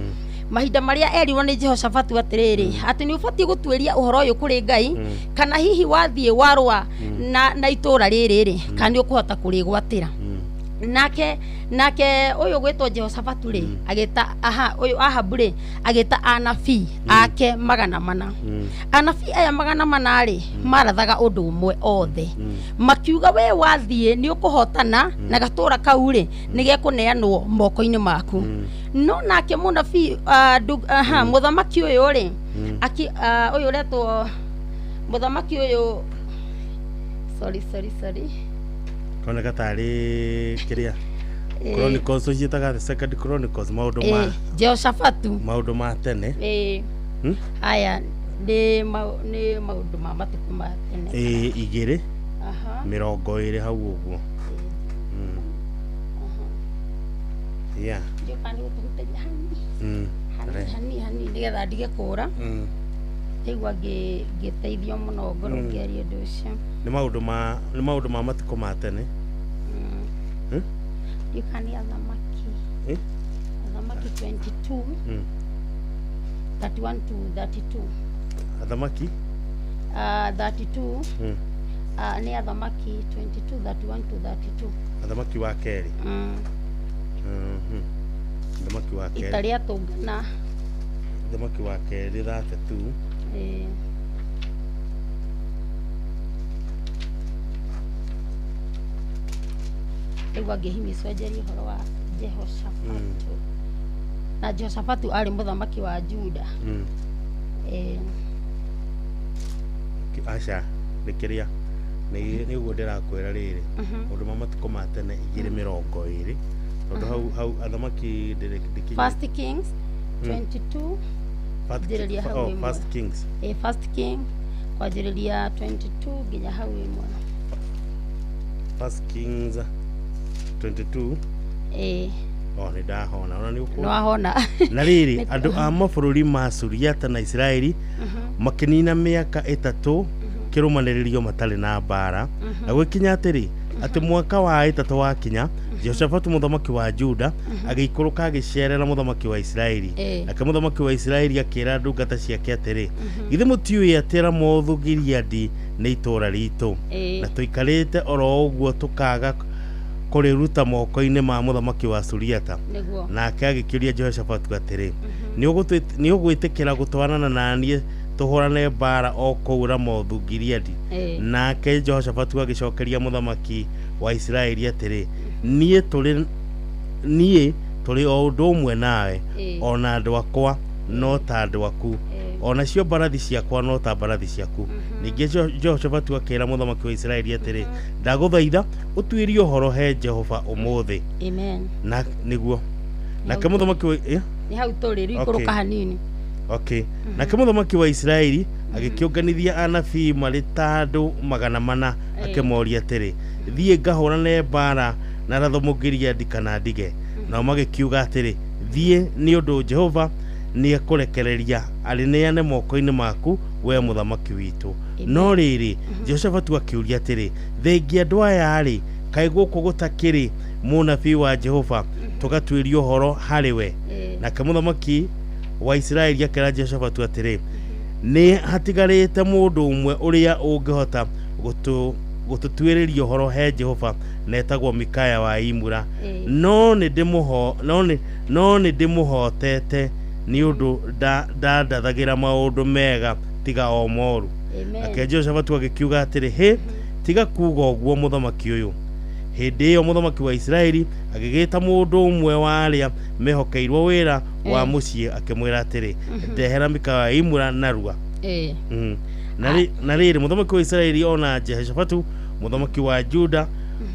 Mahinda marĩa erirwo nĩ Jehoshafatu atĩrĩrĩ, atĩ nĩ ũbatiĩ gũtuĩria ũhoro ũyũ kũrĩ Ngai, kana hihi wathiĩ warũa na itũũra rĩrĩ rĩ, kana nĩ ũkũhota kũrĩgwatĩra. Nake ũyũ gwĩtwo Jehoshafatu rĩ, agĩta aha, ũyũ Ahabu rĩ, agĩta anabii ake 400. Anabii aya 400 rĩ, marathaga ũndũ ũmwe othe, makiuga we wathiĩ nĩ ũkũhotana, na gatũra kau rĩ, nĩ gekũneanwo moko-inĩ maku. No nake mũnabii aha, mũthamaki ũyũ rĩ, ũyũ ũretwo mũthamaki ũyũ, sorry, sorry, sorry. Koneka tarĩ kĩrĩa Chronicles ũciĩtaga the Second Chronicles, maũndũ ma Jehoshafatu. Maũndũ ma tene. Haya, nĩ maũndũ ma matukũ ma tene. Ĩ, 2 20 hau ũguo. Yeah. Njoka nĩ gũtũhutĩria hanini, hanini, hanini, hanini, nĩgetha ndige kũra. Ndaigua ngĩteithio mũno ngorwo ngĩaria ũndũ ũcio. Nĩ maũndũ ma matukũ ma tene. Ndiũka nĩ athamaki. Eh? Athamaki 22 31 to 32. Athamaki 32. Nĩ athamaki 22 31 to 32. Athamaki wa kerĩ. Athamaki wa Ita kerĩ. rĩa tũngana. Athamaki wa kerĩ 32. Ĩĩ. Ndaigua ngĩhimicwo njarie ũhoro wa Jehoshafatu. Na Jehoshafatu arĩ mũthamaki wa Juda. Aca nĩ kĩrĩa nĩ ũguo ndĩrakwĩra rĩrĩ, maũndũ ma matukũ ma tene 2:20, tondũ hau hau athamaki ndĩkinyĩte. First Kings 22. Kwanjĩrĩria hau Oh, 1. First Kings. Ĩ, First King kwanjĩrĩria 22 nginya hau 1. First Kings 22. Ĩ. Oh, nĩ ndahona ona nĩ ũkũ. Nĩ wahona. Na rĩrĩ, andũ a mabũrũri ma Suriata na Isiraeli makĩnina mĩaka 3 kĩrũmanĩrĩrio matarĩ na mbara. Na gwĩkinya atĩrĩ, atĩ mwaka wa 3 wakinya, Jehoshafatu mũthamaki wa Juda agĩikũrũka agĩceerera mũthamaki wa Isiraeli. Nake mũthamaki wa Isiraeli akĩra ndungata ciake atĩrĩ, githĩ mũtiũĩ atĩ Ramothu Gileadi nĩ itũũra ritũ, na tũikarĩte oro ũguo tũkaaga kũrĩruta moko-inĩ ma mũthamaki wa Suriata? Nĩguo. Nake agĩkĩũria Jehoshafatu atĩrĩ, nĩ ũgwĩtĩkĩra gũtwarana na niĩ tũhũrane mbara o kũu Ramothu Gileadi? Nake Jehoshafatu agĩcokeria mũthamaki wa Isiraeli atĩrĩ, niĩ tũrĩ o ũndũ ũmwe nawe, ona andũ akwa no ta andũ aku, ona cio mbarathi ciakwa no ta mbarathi ciaku. Ningĩ Jehoshafatu akĩra mũthamaki wa Isiraeli atĩrĩ, ndagũthaitha ũtuĩrie ũhoro he Jehova ũmũthĩ. Amen. Na nĩguo nake mũthamaki wa Nĩ hau tũrĩ rĩu, ikũrũka hanini. Okay. Nake mũthamaki wa Isiraeli agĩkĩũnganithia anabii marĩ ta andũ 400, akĩmoria atĩrĩ, thiĩ ngahũrane mbara na Rathomu Gileadi kana ndige? Nao magĩkiuga atĩrĩ, thiĩ, nĩ ũndũ Jehova nĩekũrekereria arĩneane moko-inĩ maku, we mũthamaki witũ. No rĩrĩ, Jehoshafatu akĩũria atĩrĩ, thengia andũ aya rĩ, kaĩ gũkũ gũtakĩrĩ mũnabii wa Jehova tũgatuĩria ũhoro harĩ we? Nake mũthamaki wa Isiraeli akĩra Jehoshafatu atĩrĩ, nĩ hatigarĩte mũndũ ũmwe ũrĩa ũngĩhota gũtũtuĩrĩria ũhoro he Jehova, na etagwo Mikaya wa Imura. No nĩ ndĩmũhotete nĩ ũndũ ndandathagĩra maũndũ mega tiga o moru. Nake Jehoshafatu agĩkiuga atĩrĩ, hĩ, tiga kuuga ũguo mũthamaki ũyũ. Hĩndĩ ĩyo mũthamaki wa Isiraeli agĩgĩta mũndũ ũmwe wa arĩa mehokeirwo wĩra wa mũciĩ, akĩmwĩra atĩrĩ, ndehera Mikaya wa Imura narua. Na rĩrĩ, mũthamaki wa Isiraeli ona Jehoshafatu mũthamaki wa Juda,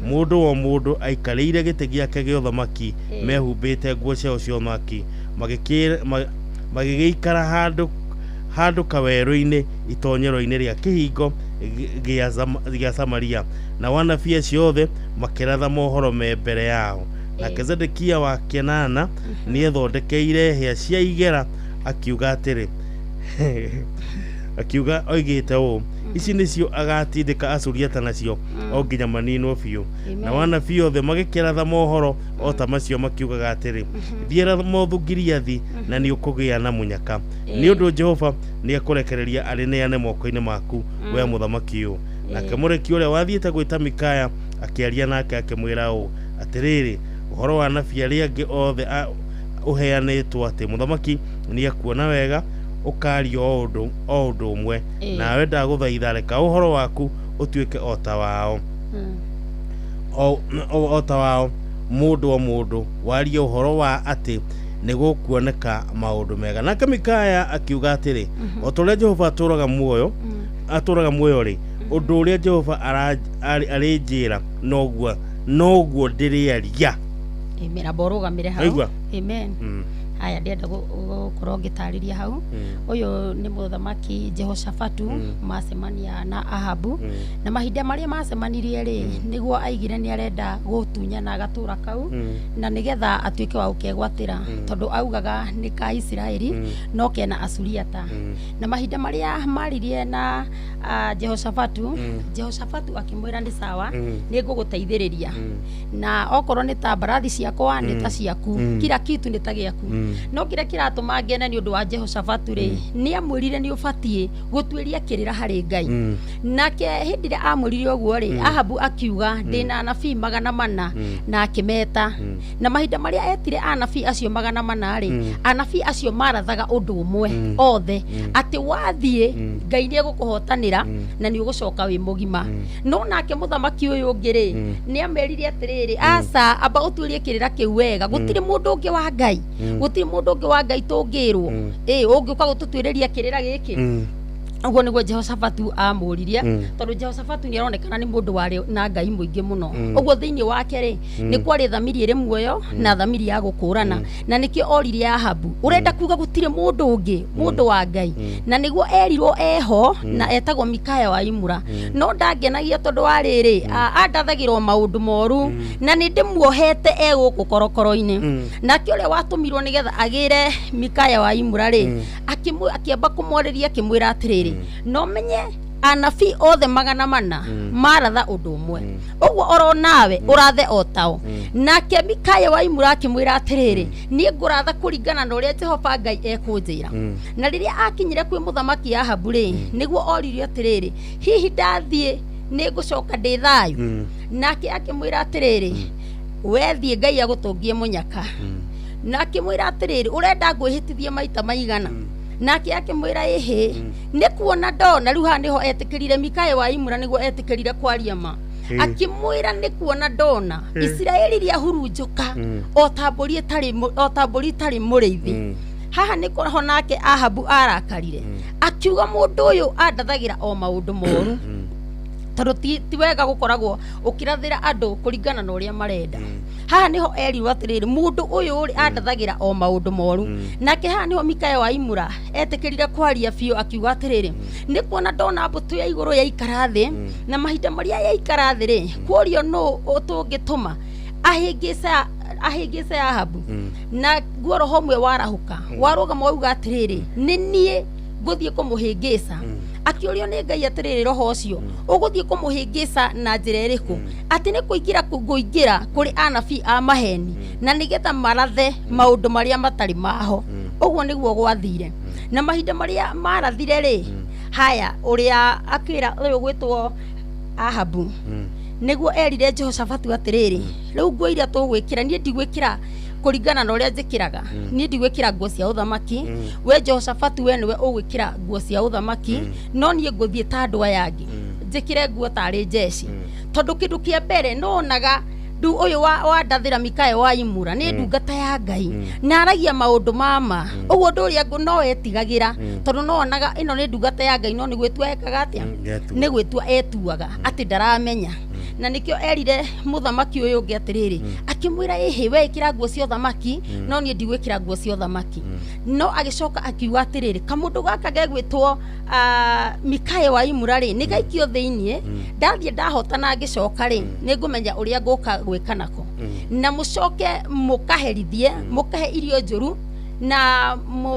mũndũ o mũndũ aikarĩire gĩtĩ gĩake gĩa ũthamaki, mehumbĩte nguo ciao cia ũthamaki, magĩgĩikara handũ kawerũ-inĩ itonyero-inĩ rĩa kĩhingo gĩa Samaria, na anabii acio othe makĩratha mohoro me mbere yao. Nake Zedekia wa Kenana nĩethondekeire hĩa cia igera, akiuga atĩrĩ, akiuga oigĩte ũũ, ici nĩcio agatindĩka Asuriata nacio o nginya maninwo biũ. Na anabii othe magĩkĩratha mohoro o ta macio, makiugaga atĩrĩ, thiĩ Ramothu Gileadi na nĩ ũkũgĩa na mũnyaka, nĩ ũndũ Jehova nĩekũrekereria arĩneane moko-inĩ maku, we mũthamaki ũyũ. Nake mũreki ũrĩa wathiĩte gwĩta Mikaya akĩaria nake akĩmwĩra ũũ, atĩrĩrĩ, ũhoro wa anabii arĩa angĩ othe ũheanĩtwo atĩ mũthamaki nĩekuona wega ũkaria o ũndũ ũmwe, nawe ndagũthaitha reka ũhoro waku ũtuĩke o ta wao, o ta wao, mũndũ o mũndũ warie ũhoro wa atĩ nĩgũkuoneka maũndũ mega. Nake Mikaya akiuga atĩrĩ, o ta ũrĩa Jehova atũũraga muoyo rĩ, ũndũ ũrĩa Jehova arĩnjĩra noguo ndĩrĩaria. Amen. Amba ũrũgamĩre hau. Amen. Haya, ndĩrenda gũkorwo ngĩtarĩria hau. Ũyũ nĩ mũthamaki Jehoshafatu macemania na Ahabu, na mahinda marĩa macemanirie rĩ, nĩguo aigire nĩ arenda gũtunyana gatũra kau, na nĩgetha atuĩke wa gũkegwatĩra, tondũ augaga nĩ ka Isiraeli no kena Asuriata. Na mahinda marĩa maririe na Jehoshafatu, Jehoshafatu akĩmwĩra nĩ sawa, nĩ ngũgũteithĩrĩria, na okorwo nĩ ta mbarathi ciakwa nĩ ta ciaku, kila kitu nĩ ta gĩaku. No kĩrĩa kĩratũma ngene nĩ ũndũ wa Jehoshafatu rĩ, nĩ amwĩrire nĩ ũbatiĩ gũtuĩria kĩrĩra harĩ Ngai. Nake hĩndĩ ĩrĩa amwĩrire ũguo rĩ, Ahabu akiuga ndĩna anabii 400, na akĩmeta. Na mahinda marĩa etire anabii acio 400 rĩ, anabii acio marathaga ũndũ ũmwe othe, atĩ wathiĩ Ngai nĩ egũkũhotanĩra na nĩ ũgũcoka wĩ mũgima. No nake mũthamaki ũyũ ũngĩ rĩ, nĩ amerire atĩrĩrĩ, aca, amba ũtuĩrie kĩrĩra kĩu wega, gũtirĩ mũndũ ũngĩ wa Ngai, Gũtirĩ mũndũ ũngĩ wa Ngai tũngĩrwo ĩ ũngĩũka gũtũtuĩrĩria kĩrĩra gĩkĩ. Ũguo nĩguo Jehoshafatu amũririe, tondũ Jehoshafatu nĩ aronekana nĩ mũndũ warĩ na Ngai mũingĩ mũno. Ũguo thĩinĩ wake rĩ, nĩ kwarĩ thamiri ĩrĩ muoyo na thamiri ya gũkũrana, na nĩkĩo oririe Ahabu, ũrenda kuga gũtirĩ mũndũ ũngĩ, mũndũ wa Ngai? Na nĩguo erirwo eho na etagwo Mikaya wa Imura. No ndangenagia tondũ wa rĩrĩ, andathagĩrwo maũndũ moru na nĩ ndĩmuohete e gũkũ korokoro-inĩ. Nake ũrĩa watũmirwo nĩgetha agĩre Mikaya wa Imura rĩ, akĩamba kũmwarĩria, akĩmwĩra atĩrĩrĩ, no menye anabii othe 400 maratha ũndũ ũmwe, ũguo oro nawe ũrathe o tao. Nake Mikaya wa Imura akĩmwĩra atĩrĩrĩ, niĩ ngũratha kũringana na ũrĩa Jehova Ngai ekũnjĩra. Na rĩrĩa akinyire kwĩ mũthamaki Ahabu rĩ, nĩguo oririo atĩrĩrĩ, hihi ndathiĩ nĩ ngũcoka ndĩ thayũ? Nake akĩmwĩra atĩrĩrĩ, we thiĩ, Ngai agũtũngie mũnyaka. Na akĩmwĩra atĩrĩrĩ, ũrenda ngwĩhĩtithie maita maigana? Nake akĩmwĩra, ĩhĩ, nĩ kuona ndona rĩu haha nĩho etĩkĩrire Mikaya wa Imura, nĩguo etĩkĩrire kwaria ma. Akĩmwĩra, nĩ kuona ndona Isiraeli rĩahurunjũka o ta mbũri ĩtarĩ o ta mbũri ĩtarĩ mũrĩithi. Haha nĩ ho nake Ahabu arakarire, akiuga mũndũ ũyũ andathagĩra o maũndũ moru, tondũ ti wega gũkoragwo ũkĩrathĩra andũ kũringana na ũrĩa marenda. Haha nĩho erirwo atĩrĩrĩ, mũndũ ũyũ rĩ, andathagĩra o maũndũ moru. Nake haha nĩho Mikaya wa Imura etĩkĩrire kwaria biũ, akiuga atĩrĩrĩ, nĩ kuona ndona mbũtũ ya igũrũ yaikara thĩ, na mahinda marĩa yaikara thĩ rĩ, kuorio nũ tũngĩtũma ahĩngĩce Ahabu? Na guo roho ũmwe warahũka, warũgama, wauga atĩrĩrĩ, nĩ niĩ ngũthiĩ kũmũhĩngĩca. Akĩũrio nĩ Ngai atĩrĩrĩ, roho ũcio ũgũthiĩ kũmũhĩngĩca na njĩra ĩrĩkũ? Atĩ nĩ kũingĩra ngũingĩra kũrĩ anabii a maheni na nĩgetha marathe maũndũ marĩa matarĩ maho. Ũguo nĩguo gwathire, na mahinda marĩa marathire rĩ, haya ũrĩa akĩra ũyũ gwĩtwo Ahabu nĩguo erire Jehoshafatu atĩrĩrĩ, rĩu nguo iria tũgwĩkĩra, niĩ ndigwĩkĩra kũringana na ũrĩa njĩkĩraga, niĩ ndigwĩkĩra nguo cia ũthamaki. We Jehoshafatu, we nĩwe ũgwĩkĩra nguo cia ũthamaki, no niĩ ngũthiĩ ta andũ aya angĩ, njĩkĩre nguo tarĩ njeci. Tondũ kĩndũ kĩa mbere nĩwonaga rĩu ũyũ wa ndathĩra Mikaya wa Imura nĩ ndungata ya Ngai na aragia maũndũ mama ũguo, ũndũ ũrĩa no etigagĩra, tondũ no onaga ĩno nĩ ndungata ya Ngai, no nĩ gwĩtua ekaga atĩa? Nĩ gwĩtua etuaga atĩ ndaramenya. Na nĩkĩo erire mũthamaki ũyũ ũngĩ atĩrĩrĩ, akĩmwĩra, ĩhĩ, we ĩkĩra nguo cia ũthamaki, no niĩ ndigwĩkĩra nguo cia ũthamaki. No agĩcoka akiuga atĩrĩrĩ, kamũndũ gaka gegwĩtwo Mikaya wa Imura rĩ, nĩ gaikio thĩiniĩ, ndathiĩ ndahotana ngĩcoka rĩ, nĩ ngũmenya ũrĩa ngũka gwĩka nako. Na mũcoke mũkaherithie, mũkahe irio njũru na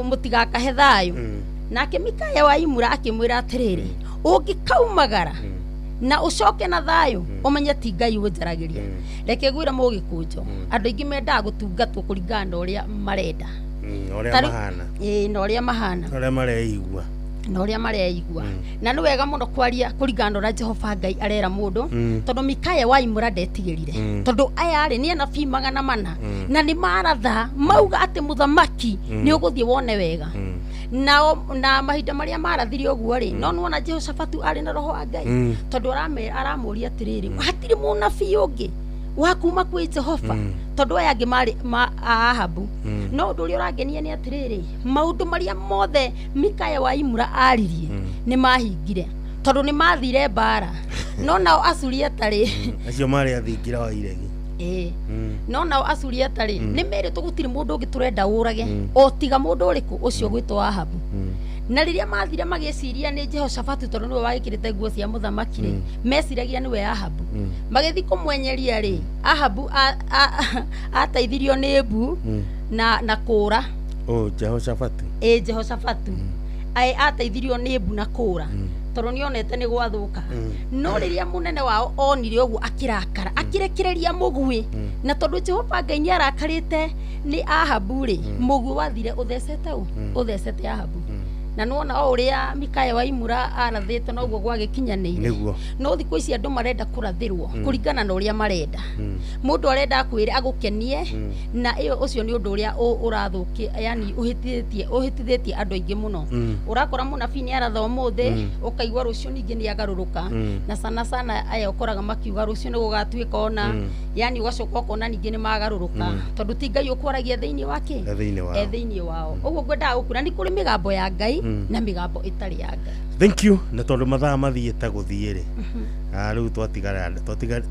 mũtigakahe thayũ. Nake Mikaya wa Imura akĩmwĩra atĩrĩrĩ, ũngĩkaumagara na ũcoke na thayũ, ũmenye ti Ngai ũnjaragĩria. Reke ngwĩre mũgĩkũnjo, andũ aingĩ mendaga gũtungatwo kũringana na ũrĩa marenda. Ũrĩa mahana. Ĩĩ, na ũrĩa mahana. Ũrĩa mareigua. Na ũrĩa mareigua. Na nĩ wega mũno kwaria kũringana na ũrĩa Jehova Ngai arera mũndũ, tondũ Mikaya wa Imura ndetigĩrire, tondũ aya rĩ, nĩ anabii 400 na nĩ maratha mauga atĩ mũthamaki nĩ ũgũthiĩ wone wega. Nao na mahinda marĩa marathire ũguo rĩ, no nĩwona Jehoshafatu arĩ na roho wa Ngai, tondũ aramũria atĩrĩrĩ, hatirĩ mũnabii ũngĩ wa kuma kwĩ Jehova? Tondũ aya angĩ marĩ ma a Ahabu. No ũndũ ũrĩa ũrangenia nĩ atĩrĩrĩ, maũndũ marĩa mothe Mikaya wa Imura aririe nĩ mahingire, tondũ nĩ mathire mbara, no nao Asuriata rĩ, Acio marĩ athingira wa iregi. Ĩĩ. No nao Asuriata rĩ, nĩ merĩtwo gũtirĩ mũndũ ũngĩ tũrenda ũrage o tiga mũndũ ũrĩkũ ũcio gwĩtwo Ahabu. Na rĩrĩa mathire magĩciria nĩ Jehoshafatu, tondũ nĩwe wagĩkĩrĩte nguo cia mũthamaki rĩ, meciragia nĩwe Ahabu. Magĩthiĩ kũmwenyeria rĩ, Ahabu ateithirio nĩ mbu na kũra. Oh, Jehoshafatu. Ĩ, Jehoshafatu ateithirio nĩ mbu na kũra, tondũ nĩonete nĩ gwathũka. No rĩrĩa mũnene wao onire ũguo, akĩrakara, akĩrekereria mũguĩ, na tondũ Jehova Ngai nĩ arakarĩte nĩ Ahabu rĩ, mũguĩ wathire ũthecete ũ ũthecete Ahabu. Na nĩwona o ũrĩa Mikaya wa Imura arathĩte, noguo gwagĩkinyanĩire. No thikũ ici andũ marenda kũrathĩrwo kũringana na ũrĩa marenda. Mũndũ arenda akwĩre agũkenie, na ĩyo ũcio nĩ ũndũ ũrĩa ũrathũkia, yani ũhĩtithĩtie andũ aingĩ mũno. Ũrakora mũnabii nĩ aratha ũmũthĩ, ũkaigua rũciũ ningĩ nĩ agarũrũka. Na sana sana aya ũkoraga makiuga rũciũ nĩ gũgatuĩka ona. Yani ũgacoka ũkona ningĩ nĩ magarũrũka, tondũ ti Ngai ũkwaragia thĩinĩ wa kĩ? E thĩinĩ wao. E thĩinĩ wao. Ũguo ngwendaga gũkwĩra nĩ kũrĩ mĩgambo ya Ngai na mĩgambo ĩtarĩ ya Ngai. Thank you. Na tondũ mathaa mathiĩte gũthiĩ rĩ, rĩu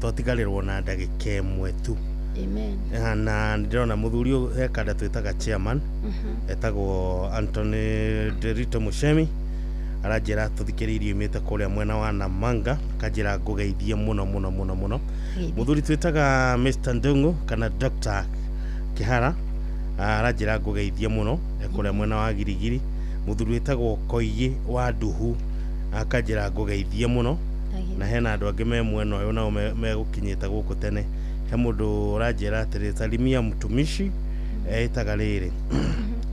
twatigarĩrwo na ndagĩka 1 tu. Amen. Na ndĩrona mũthuri ũyũ he kanda twĩtaga chairman, etagwo Anthony Derito Mushemi, aranjĩra tũthikĩrĩirie imĩte kũrĩa mwena wa Namanga, akanjĩra ngũgeithie mũno mũno mũno mũno. Geithie. Mũthuri twĩtaga Mr Ndung'u kana Dr Kĩhara, aranjĩra ngũgeithie mũno, e kũrĩa mwena wa Girigiri. Mũthuri wĩtagwo Koigi wa Nduhu akanjĩra ngũgeithie mũno. Na hena andũ angĩ me mwena ũyũ nao megũkinyĩte gũkũ tene. He mũndũ ũranjĩra atĩrĩ, salimia mtumishi, ĩtaga rĩrĩ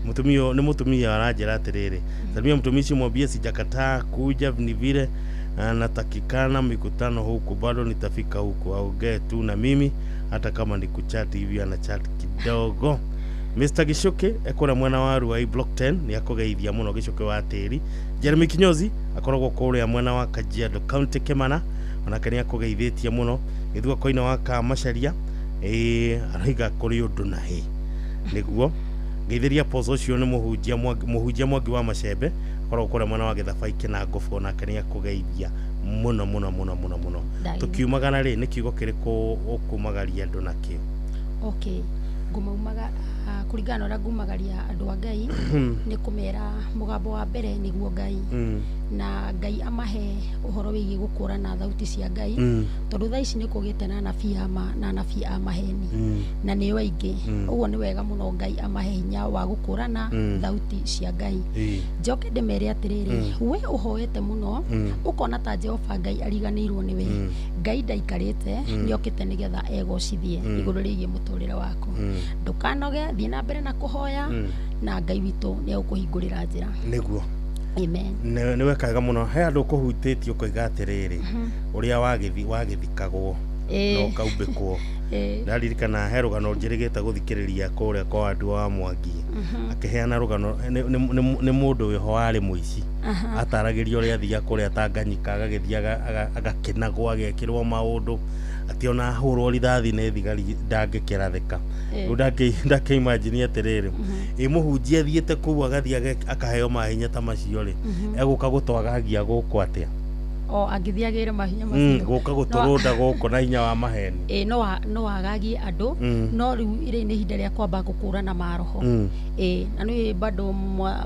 mũtumia nĩ mũtumia aranjĩra atĩrĩrĩ, salimia mtumishi, mwambie sijakataa kuja, ni vile natakikana mikutano huku, bado nitafika huku, aongee tu na mimi hata kama ni kuchat hivi, ana chat kidogo. Mr Gicuki ekũrĩa mwena wa Ruai Block 10 nĩ akũgeithia mũno, Gicuki wa tĩri. Jeremy Kinyozi akoragwo kũrĩa mwena wa Kajiado County Kĩmana, onake nĩ akũgeithĩtie mũno. Gĩthua Koina wa Kamacharia ĩĩ araiga kũrĩ ũndũ na hĩ nĩguo ngeithĩria poco ũcio nĩ mũhunjia Mwangi, mũhunjia Mwangi wa Macembe akoragwo kũrĩa mwena wa Gĩthabai Kĩnangobu, onake nĩ akũgeithia mũno mũno mũno mũno mũno. Ndagĩrĩire. Tũkiumagara rĩ, nĩ kiugo kĩrĩkũ ũkumagaria andũ nakĩo? Okay, ngũmaumaga kũringana na ũrĩa ngumagaria andũ a Ngai nĩ kũmera mũgambo wa mbere nĩguo Ngai, na Ngai amahe ũhoro wĩgiĩ gũkũrana thauti cia Ngai, tondũ thaa ici nĩ kũgĩte na anabii a ma na anabii a maheni, na nĩo aingĩ. Ũguo nĩ wega mũno Ngai amahe hinya wa gũkũrana thauti cia Ngai. Njoke ndĩmere atĩrĩrĩ, we ũhoete mũno, ũkona ta Jehova Ngai ariganĩirwo nĩwe, Ngai ndaikarĩte, nĩokĩte nĩgetha egocithie igũrũ rĩgiĩ mũtũrĩre waku. Ndũkanoge, thiĩ na mbere na kũhoya, na Ngai witũ nĩ egũkũhingũrĩra njĩra. Nĩguo. Amen. Nĩ wekaga mũno. He andũ ũkũhutĩtie ũkoiga atĩrĩrĩ, ũrĩa wagĩthikagwo na ũkaumbĩkwo. Ndaririkana he rũgano njĩrĩgĩte gũthikĩrĩria kũrĩa kwa andũ wa Mwangi, akĩheana rũgano nĩ mũndũ wĩho warĩ mũici, ataragĩria ũrĩa athiaga kũrĩa Tanganyika, agagĩthiĩ agakenagwo, agekĩrwo maũndũ atĩ ona ahũrwo rithathi nĩ thigari ndangĩkĩrathĩka. Rĩu ndakĩimagine atĩrĩrĩ, ĩ mũhunjia athiĩte kũu agathiĩ akaheo mahinya ta macio rĩ, egũka gũtwagagia gũkũ atĩa? O angĩthiĩ agĩre mahinya macio, gũka gũtũrũnda gũkũ na hinya wa maheni. Ĩ no agagie andũ, no rĩu rĩrĩ nĩ ihinda rĩa kwamba gũkũrana maroho. Ĩ na nĩ bado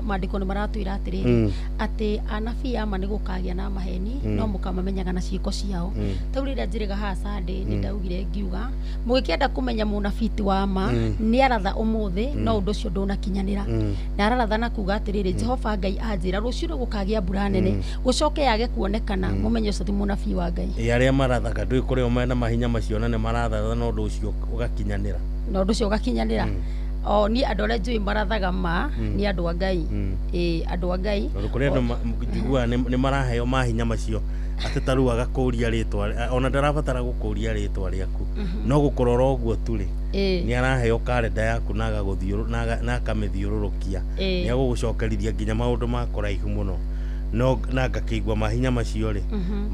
maandĩko nĩ maratwĩra atĩrĩrĩ, atĩ anabii ama nĩ gũkagĩa na maheni, no mũkamamenyaga na ciĩko ciao. Tau rĩrĩa njĩrĩga haha Sunday nĩ ndaugire ngiuga mũgĩkĩenda kũmenya mũnabii ti wa ma, nĩ aratha ũmũthĩ, no ũndũ ũcio ndũnakinyanĩra, na araratha na kuga atĩrĩrĩ, Jehova Ngai anjĩra rũciũ nĩ gũkagĩa mbura nene, gũcoke yage kuonekana, mũmenye ũcio ti mũnabii wa Ngai. Ĩ arĩa marathaga ndũĩ kũrĩ o mena mahinya macio na nĩ marathatha na ũndũ ũcio ũgakinyanĩra. Na ũndũ ũcio ũgakinyanĩra. O niĩ andũ arĩa njũĩ marathaga ma nĩ andũ a Ngai. Ĩ andũ a Ngai. Tondũ kũrĩ andũ njiguaga nĩ maraheo mahinya macio atĩ ta rĩu agakũria rĩtwa, ona ndarabatara gũkũria rĩtwa rĩaku, no gũkũrora ũguo tu rĩ, nĩ araheo karenda yaku na na akamĩthiũrũrũkia, nĩ agũgũcokerithia nginya maũndũ ma kũraihu mũno, no na ngakĩigua mahinya macio rĩ,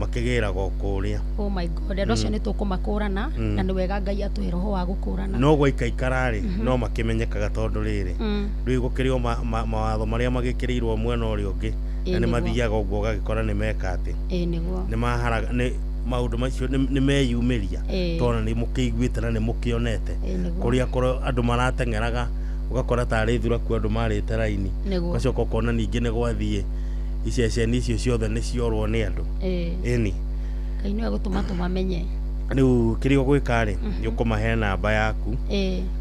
makĩgĩraga o kũrĩa. Oh my God, andũ acio nĩ tũkũmakũrana, na nĩ wega Ngai atũhe roho wa gũkũrana. No gwaikaikara rĩ, no makĩmenyekaga tondũ rĩrĩ, rĩu gũkĩrĩ o mawatho marĩa magĩkĩrĩirwo mwena ũrĩa ũngĩ, na nĩ mathiaga ũguo ũgagĩkora nĩ meka atĩ Ĩ nĩguo. Nĩ maharaga nĩ maũndũ macio nĩ meyumĩria, tondũ nĩ mũkĩiguĩte na nĩ mũkĩonete Ĩ nĩguo. Kũrĩa korwo andũ marateng'eraga ũgakora tarĩ thuraku andũ marĩte raini, ũgacoka ũkona ningĩ nĩ gwathiĩ iceceni icio ciothe nĩ ciorwo nĩ andũ. Ĩni. Ngai nĩwe gũtũma tũmamenye. Rĩu kĩrĩa ũgwĩka rĩ, nĩ ũkũmahe namba yaku,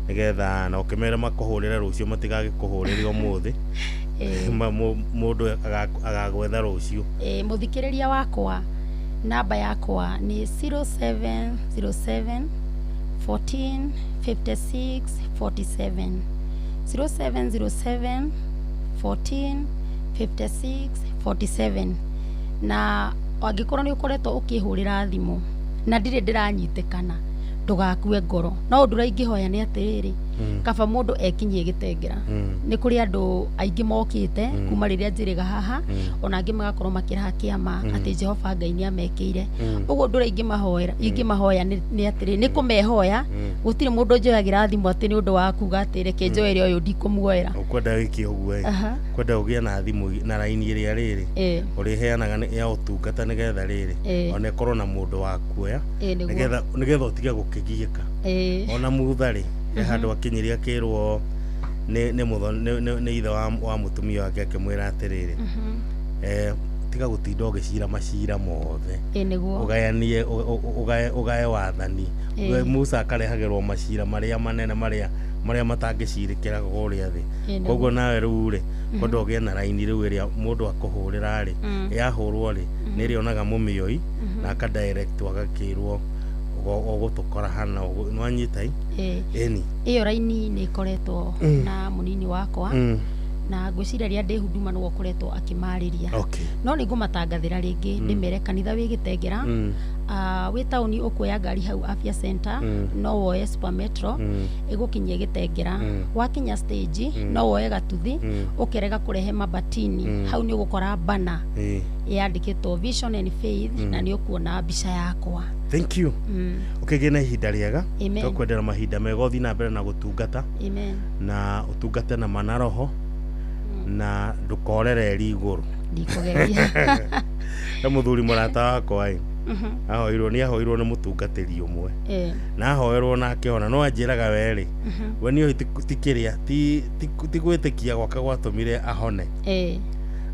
nĩgetha na ũkĩmere makũhũrĩre rũciũ, matigagĩkũhũrĩre ũmũthĩ. Mũndũ agagwetha rũciũ. Ĩ mũthikĩrĩria wakwa, namba yakwa nĩ 0707 14 56 47, 0707 14 56 47. Na angĩkorwo nĩ ũkoretwo ũkĩhũrĩra thimũ na ndirĩ ndĩranyitĩkana, ndũgakue ngoro, no ũndũ ũrĩa ingĩhoya nĩ atĩrĩrĩ Kaba mũndũ ekinyie Gĩtengera. Nĩ kũrĩ andũ aingĩ mokĩte kuma rĩrĩa njĩrĩga haha, ona angĩ magakorwo makĩraha kĩama atĩ Jehova Ngai nĩ amekĩire. Ũguo ũndũ ũrĩa ingĩmahoera, ingĩmahoya nĩ atĩrĩ, nĩ kũmehoya. Gũtirĩ mũndũ njoyagĩra thimũ atĩ nĩ ũndũ wa kuga atĩ reke njoere ũyũ, ndikũmuoera. Ũkwenda wĩke ũguo ĩ? Aha. Kwenda ũgĩe na thimũ na raini ĩrĩa rĩrĩ ũrĩheanaga ya ũtungata, nĩgetha rĩrĩ ona ĩkorwo na mũndũ wa kuoya, Nĩguo. nĩgetha ũtige gũkĩgiĩka. Ona mutha rĩ, he handũ akinyire akĩrwo nĩ ithe wa mũtumia wake, akĩmwĩra atĩrĩrĩ, tiga gũtinda ũgĩcira macira mothe, Nĩguo. Ũgayanie, ũgae wathani. We Musa akarehagĩrwo macira marĩa manene, marĩa matangĩcirĩkĩra kũrĩa thĩ. Nĩguo. Koguo nawe rĩu rĩ, kwenda ũgĩe na raini rĩu ĩrĩa mũndũ akũhũrĩra rĩ, yahũrwo rĩ, nĩ ĩrĩonaga mũmĩoi na aka direct agakĩrwo ũgũtũkora hana nĩwanyita i. Ĩni. Ĩyo raini nĩ ĩkoretwo na mũnini wakwa, na ngwĩciria rĩrĩa ndĩ huduma nĩwe ũkoretwo akĩmarĩria. No nĩ ngũmatangathĩra rĩngĩ, ndĩmere kanitha wĩ Gĩtengera. Wĩ taũni ũkuoya ngari hau Afya Center, no woe Super Metro ĩgũkinyie Gĩtengera. Wakinya stage, no woe gatuthi, ũkerega kũrehe Mabatini. Hau nĩ ũgũkora bana yandĩkĩtwo Vision and Faith, na nĩ ũkuona mbica yakwa. Thank you. Ũkĩgĩe na ihinda rĩega. Amen. Tũkwendera mahinda mega, ũthiĩ na mbere na gũtungata, Amen. na ũtungate na mana roho, na ndũkorere igũrũ. Ndikũgeria. He mũthuri mũrata wakwa ĩ, ahoirwo, nĩ ahoirwo nĩ mũtungatĩri ũmwe, na ahoerwo na akĩhona, no anjĩraga werĩ, we nĩ ti kĩrĩa ti gwĩtĩkia gwake gwatũmire ahone.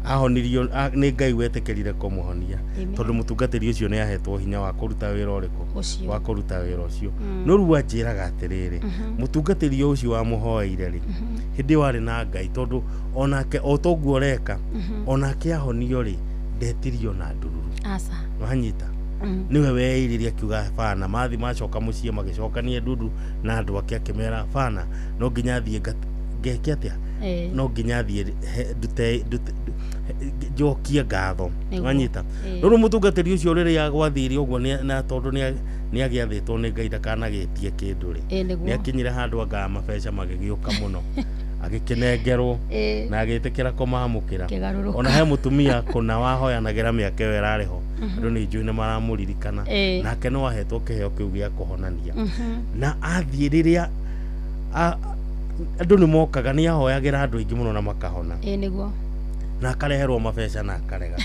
Ahonirio nĩ Ngai wetĩkĩrire kũmũhonia, Amen. tondũ mũtungatĩri ũcio nĩ ahetwo hinya wa kũruta wĩra ũrĩkũ? Ũcio. Wa kũruta wĩra ũcio. No rĩu anjĩraga atĩrĩrĩ, mũtungatĩri ũcio wamũhoeire rĩ, hĩndĩ ĩyo arĩ na Ngai, tondũ onake o toguo ũreka, onake ahonio rĩ, ndetirio na ndururu. Aca. Wanyita? Nĩwe weirire akiuga bana, mathi macoka mũciĩ magĩcokania ndundu na andũ ake, akĩmera bana, no nginya thiĩ ngeke atĩa? No nginya thiĩ ndute njokie ngatho. Nĩguo. Wanyita? Rĩu mũtungatĩri ũcio rĩrĩa gwathire ũguo na tondũ nĩ agĩathĩtwo nĩ Ngai ndakanagĩtie kĩndũ rĩ, Nĩguo. nĩ akinyire handũ anga mabeca magĩgĩũka mũno, agĩkĩnengerwo na agĩtĩkĩra kũmamũkĩra. Kĩgarũrũka. Ona he mũtumia kũna wahoyanagĩra mĩaka ĩyo ĩrarĩ ho, andũ nĩ njũĩ nĩ maramũririkana. Nake no ahetwo kĩheo kĩu gĩa kũhonania, na athiĩ rĩrĩa andũ nĩ mokaga, nĩ ahoyagĩra andũ aingĩ mũno na makahona, Nĩguo. Na akareherwo mabeca na akarega.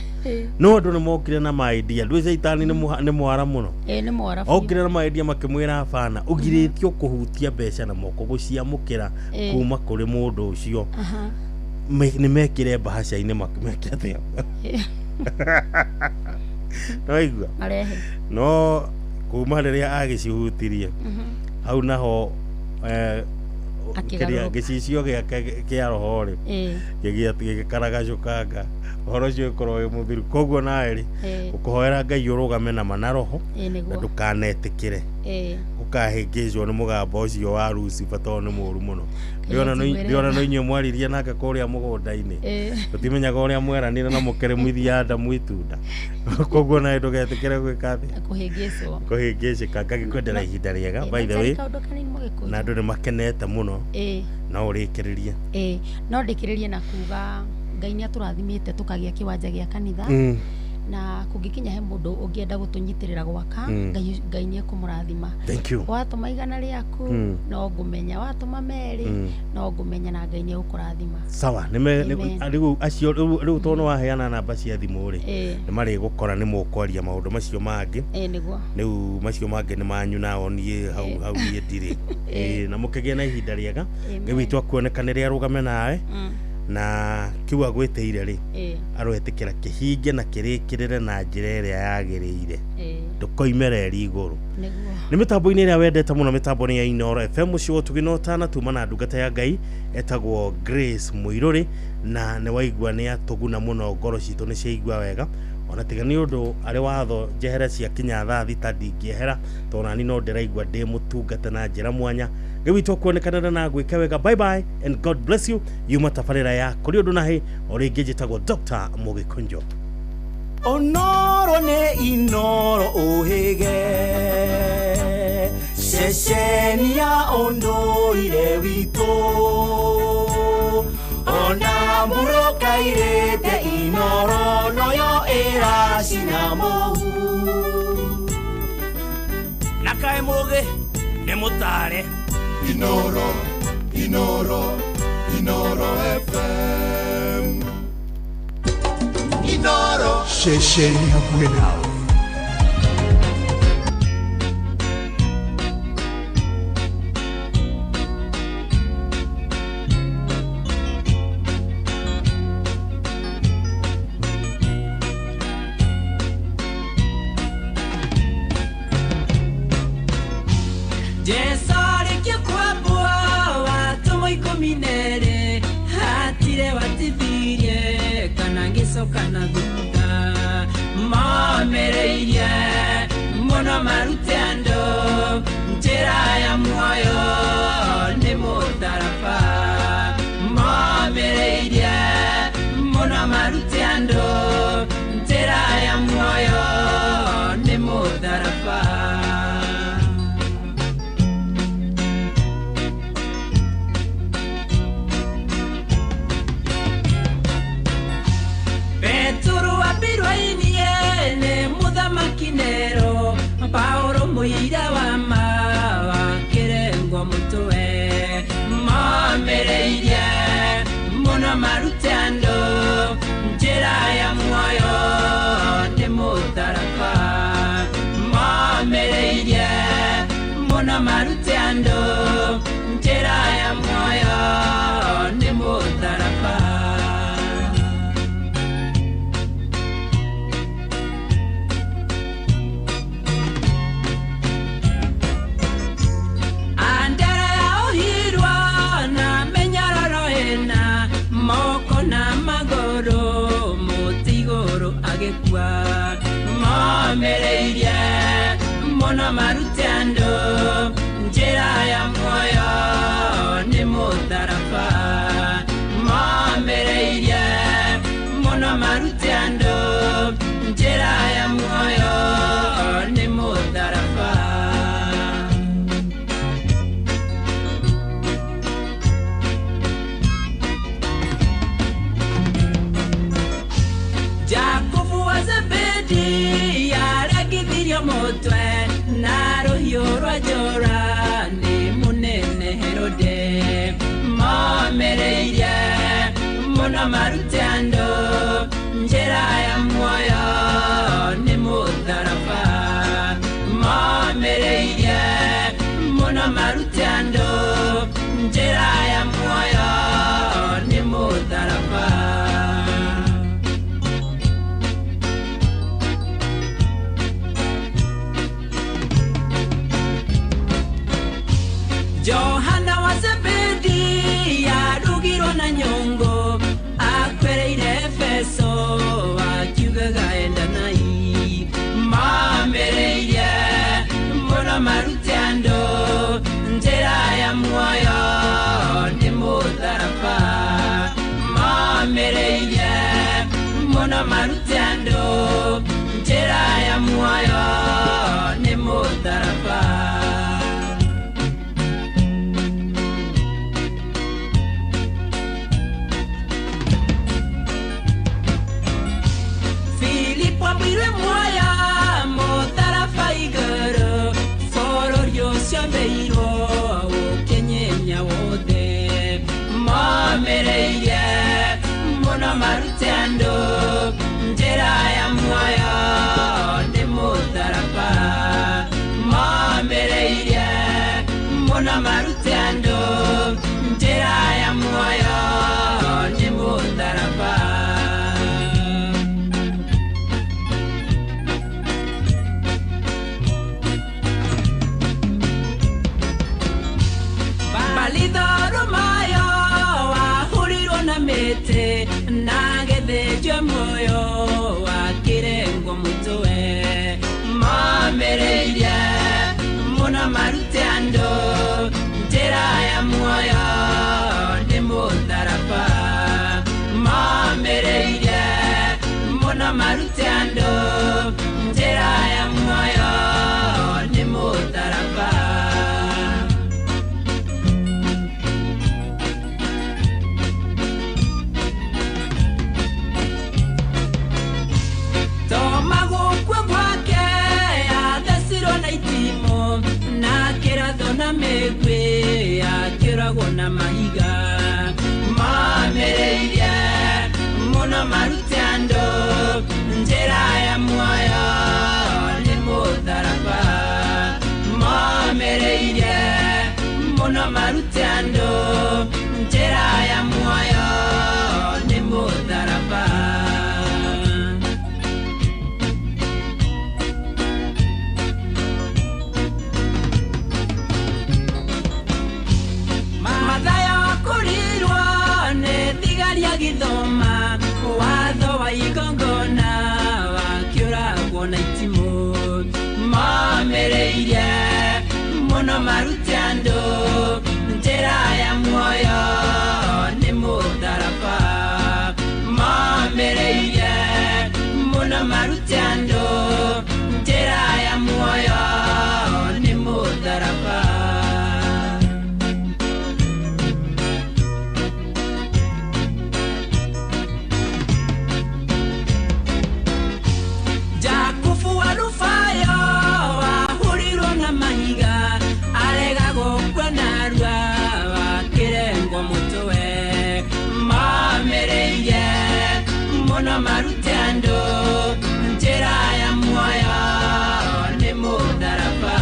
No andũ nĩ mokire na maidia ndwĩ caitani nĩ mwara mũno. Nĩ mwara biũ. Okire na maidia makĩmwĩra bana, ũgirĩtio kũhutia mbeca na moko, gũciamũkĩra kuma kũrĩ mũndũ ũcio. Nĩ mekĩre mbahaca-inĩ, meke atĩa? Nĩwaigua? Marehe. No kuma rĩrĩa agĩcihutirie, hau naho kĩrĩa Akĩgarũrũka. Gĩcicio gĩake kĩa roho rĩ, gĩgĩkaragacũkanga ũhoro ũcio ũkorwo wĩ mũthiru. Koguo nawe rĩ, ũkũhoera Ngai ũrũgame na mana roho, na ndũkanetĩkĩre ũkahĩngĩcwo nĩ mũgambo ũcio wa Lucifer, tondũ nĩ mũũru mũno. Ngai Ndĩona no inyuĩ mwaririe nake kũrĩa mũgũnda-inĩ. Tũtimenyaga ũrĩa mweranire na mũkĩrĩmithia Adamu itunda. Koguo nawe ndũgetĩkĩre gwĩka atĩa? Kũhĩngĩcwo. Kũhĩngĩcĩka. Ngagĩkwendera ihinda rĩega, by the way. Kaũndũ kanini, Mũgĩkũyũ. Na andũ nĩ makenete mũno. No ũrĩkĩrĩrie. No ndĩkĩrĩrie na kuga Ngai nĩ atũrathimĩte tũkagĩa kĩwanja gĩa kanitha, na kũngĩkinya he mũndũ ũngĩenda gũtũnyitĩrĩra gwaka, Ngai nĩ ekũmũrathima. Thank you. Watũma 100 rĩaku, no ngũmenya. Watũma 2, no ngũmenya, na Ngai nĩ egũkũrathima. Sawa, nĩ Amen. rĩu acio rĩu tondũ nĩ waheana namba cia thimũ rĩ, nĩ marĩgũkora, nĩ mũkwaria maũndũ macio mangĩ. Nĩguo. Rĩu macio mangĩ nĩ manyu nao, niĩ hau hau niĩ ndirĩ. Na mũkĩgĩe na ihinda rĩega. Amen. Ngai witũ akuonekanĩre, arũgame nawe, na kiu agwĩtĩire rĩ, aroetĩkĩra kĩhinge na kĩrĩkĩrĩre na njĩra ĩrĩa yagĩrĩire. Ndũkoimere igũrũ. Nĩguo. Nĩ mĩtambo-inĩ ĩrĩa wendete mũno, mĩtambo nĩ ya Inooro FM, mũciĩ wa ũtugi na ũtana. Tuma na ndungata ya Ngai etagwo Grace Mũirũrĩ, na nĩ waigua nĩ atũguna mũno, ngoro citũ nĩ ciaigua wega. Ona tiga nĩ ũndũ arĩ watho njehere ciakinya thaa 6, ndingĩehera, tondũ nani no ndĩraigua ndĩ mũtungata na njĩra mwanya. Ngai witũ akuonekanĩra na gwĩke wega. Bye bye and God bless you. Yuma tabarĩra ya kũrĩ ũndũ na hĩ o rĩngĩ, njĩtagwo Dr. Mũgĩkũnjo. Onoro nĩ Inoro ũhĩge ceceni ya ũndũrũme. ũndũire witũ ona mũrũkairĩte Inoro noyo ĩracina mũhu na kaĩ mũgĩ nĩ mũtare Inoro, Inoro, Inoro FM. Inoro. Ceceni hakuhĩ nawe. Jesu arĩkia kwambwo atũmwo 12 hatire watithirie kana ngĩcoka na thutha momĩrĩirie mũno marute andũ njĩra ya muoyo nĩ mũtharaba momĩrĩirie mũno marute andũ njĩra ya muoyo nĩ mũtharaba. Nero Paulo muira wa ma wakĩrengwo mũtwe momĩrĩirie mũno marute andũ njĩra ya muoyo nĩ mũtharaba momĩrĩirie mũno marute andũ njĩra ya muoyo nĩ mũtharaba. Momĩrĩirie mũno marute andũ njĩra ya muoyo nĩ mũtharaba momĩrĩirie mũno marute andũ njĩra ya muoyo nĩ mũtharaba. Jakubu wa Zebedi yaragithirio mũtwe na rũhiũ rwa njora nĩ mũnene Herode momĩrĩirie mũno marute andũ njĩra ya muoyo nĩ mũtharaba momĩrĩirie mũno marute andũ njĩra ya muoyo nĩ mũtharaba. Johana wa Zebedi arugirwo na nyongo akwereire Efeso akiugaga endanai mamĩrĩirie mũno marute andũ njĩra ya muoyo nĩ mũtharaba mamĩrĩirie mũno marute andũ njĩra ya muoyo nĩ mũtharaba. Wambwirwe muoyo mũtharaba igũrũ bũrũri ũcio mbĩirwo ũkĩnyenya wothe momĩrĩirie mũno marute andũ njĩra ya muoyo nĩ mũtharaba momĩrĩirie mũno marute andũ njĩra ya muoyo nĩ mũtharaba. Na gĩthĩnjwo muoyo wakĩrengwo mũtwe momĩrĩirie mũno marute andũ njĩra ya muoyo nĩ mũtharaba momĩrĩirie mũno marute andũ njĩra ya muoyo nĩ mũtharaba. na mĩguĩ akĩũragwo na mahiga mamĩrĩirie mũno marute andũ njĩra ya muoyo nĩ mũtharaba mamĩrĩirie mũno marute andũ njĩra ya muoyo nĩ mũtharaba. Mathayo akorirwo nĩ thigari agĩthoma watho wa igongona wakĩũragwo na itimũ mamĩrĩirie mũno marute andũ njĩra ya muoyo nĩ mũtharaba mamĩrĩirie mũno marute andũ njĩra ya muoyo nĩ mũtharaba. Jakubu wa Rufayo ahũrirwo na mahiga arega gũkua narua akĩrengwo mũtwe mamĩrĩirie mũno marute andũ njĩra ya muoyo nĩ mũtharaba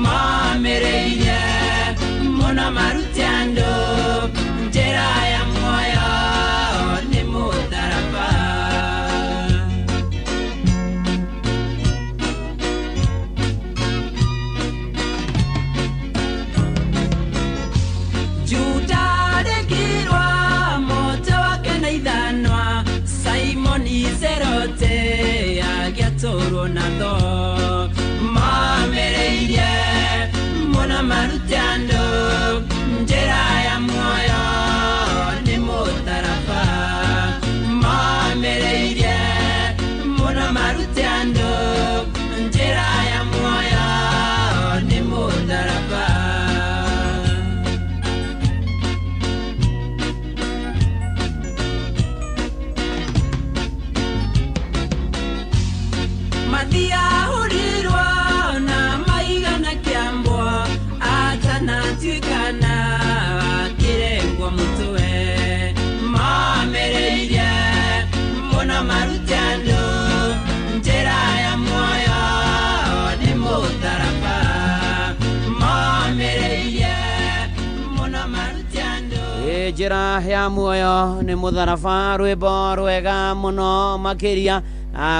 mamĩrĩirie mũno marute andũ njĩra ya muoyo nĩ mũtharaba. Juda aregirwa moto wake na ithanwa Simoni Zerote agĩatũrwo na tho mamĩrĩirie mũno marute andũ njĩra ya muoyo nĩ mũtharaba mamĩrĩirie mũno marute andũ njĩra ya muoyo nĩ mũtharaba. Mathia ahũrirwo na maiga na kĩambwo atanatuĩkana akĩrengwo mũtwe mamĩrĩirie mũno marute andũ njĩra ya muoyo nĩ mũtharaba mamĩrĩirie mũno marute andũ njĩra ya muoyo nĩ mũtharaba rwĩmbo rwega mũno makĩria.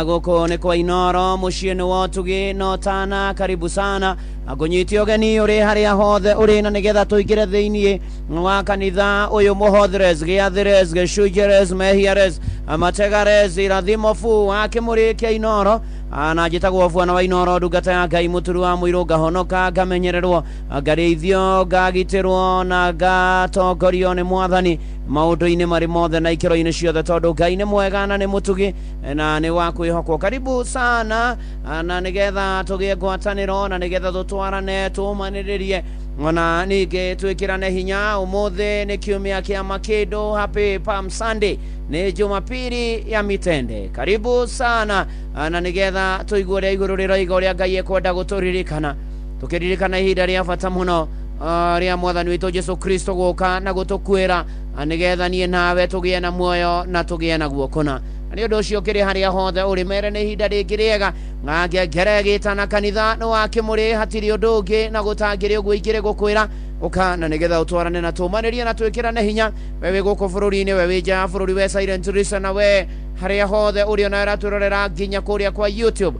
Gũkũ nĩ kwa Inoro mũciĩ nĩ wa ũtugi na ũtana. Karibu sana ngũnyite ũgeni ũrĩ harĩa hothe ũrĩ na nĩgetha tũingĩre thĩiniĩ wa kanitha ũyũ mũhotheres gĩathĩres gĩcunjĩres mehiares mategares irathimo fu wa kĩmũrĩ kĩa Inoro. Na njĩtagwo bwana wa Inoro ndungata ya Ngai mũturu wa mũirũ ngahonoka ngamenyererwo ngarĩithio ngagitĩrwo na ngatongorio nĩ mwathani maũndũ-inĩ marĩ mothe na ikĩro-inĩ ciothe tondũ Ngai nĩ mwega na nĩ mũtugi na nĩ wa kwĩhokwo. Karibu sana na nĩgetha tũgĩe ngwatanĩro na nĩgetha tũtwarane tũmanĩrĩrie ona ningĩ twĩkĩrane hinya. Ũmũthĩ nĩ kiumia kĩa makĩndũ, Happy Palm Sunday, nĩ Jumapili ya mitende. Karibu sana na nĩgetha tũigue ũrĩa igũrũ rĩroiga ũrĩa Ngai ekwenda gũtũririkana tũkĩririkana ihinda rĩa bata mũno rĩa mwathani witũ Jesu Kristo gũka na gũtũkuĩra nĩgetha niĩ nawe tũgĩe na muoyo na tũgĩe naguo kũna. Na nĩ ũndũ ũcio kĩrĩ harĩa hothe ũrĩ mere nĩ ihinda rĩngĩ rĩega ngengere gĩtana kanitha nĩ wa kĩmũrĩ hatirĩ ũndũ ũngĩ na gũtangĩrĩ ũguo ingĩrĩ gũkwĩra ũka na nĩgetha ũtwarane na tũmanĩrie na twĩkĩrane hinya. We wĩ gũkũ bũrũri-inĩ, we wĩ nja ya bũrũri, we silent listener, na we harĩa hothe ũrĩ ona ũratwĩrorera nginya kũrĩa kwa YouTube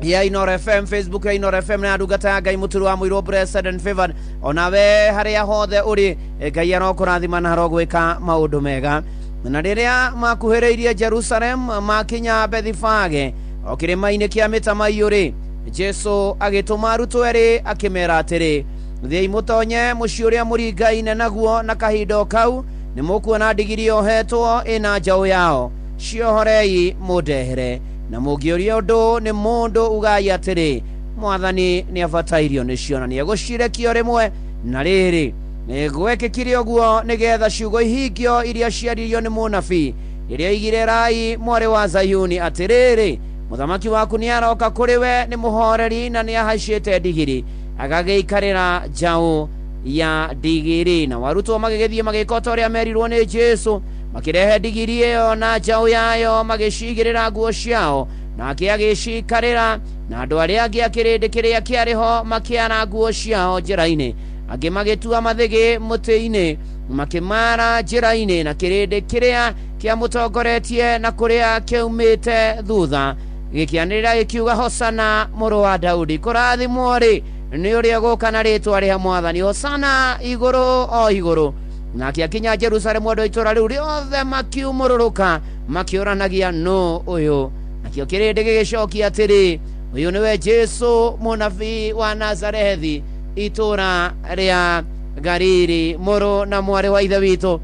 ya Inoro FM, Facebook ya Inoro FM na ndungata ya Ngai mũturu wa mũirũ blessed and favored. Ona we harĩa hothe ũrĩ Ngai arokũrathima na arogwĩka maũndũ mega. Na rĩrĩa makuhĩrĩirie Jerusalem makinya Bethifage o kĩrĩma-inĩ kĩa mĩtamaiyũ rĩ, Jesu agĩtũma arutwo erĩ akĩmera atĩrĩ, thiĩi mũtonye mũciĩ ũrĩa mũringaine naguo na kahinda o kau nĩ mũkuona ndigiri yohetwo ĩna njaũ yao, ciohorei mũndehere. Na mũngĩũria ũndũ nĩ mũndũ ugai atĩrĩ, mwathani nĩ abatairio nĩcio na nĩegũcirekio rĩmwe. Na rĩrĩ gwekĩkire ũguo nĩgetha ciugo ihingio iria ciaririo nĩ mũnabii rĩrĩa oigire, rai mwarĩ wa Zayuni atĩrĩrĩ, mũthamaki waku nĩaroka kũrĩ we, nĩ mũhoreri na nĩahaicĩte ndigiri, Agagĩikarĩra njaũ ya ndigiri. Na warutwo magĩgĩthiĩ magĩka o ta ũrĩa merirwo nĩ Jesũ, makĩrehe ndigiri ĩyo na njaũ yayo, magĩcigĩrĩra nguo ciao, nake agĩcikarĩra. Na andũ arĩa angĩ a kĩrĩndĩ kĩrĩa kĩarĩ ho makĩara nguo ciao njĩra-inĩ, angĩ magĩtua mathĩgĩ mũtĩ-inĩ, makĩmara njĩra-inĩ. Na kĩrĩndĩ kĩrĩa kĩamũtongoretie na kũrĩa kĩaumĩte thutha gĩkĩanĩrĩra gĩkiuga, Hosana mũrũ wa Daudi, kũrathimwo rĩ nĩ ũrĩa ũgũka na rĩtwa rĩa Mwathani, Hosana igũrũ o igũrũ. Nake akinya Jerusalemu, andũ a itũũra rĩu rĩothe makiumũrũrũka makĩũranagia, nũ ũyũ? Nakĩo kĩrĩndĩ gĩgĩcokia atĩrĩ, ũyũ nĩwe Jesũ mũnabii wa Nazarethi, itũũra rĩa Galili. Mũrũ na mwarĩ wa Ithe witũ,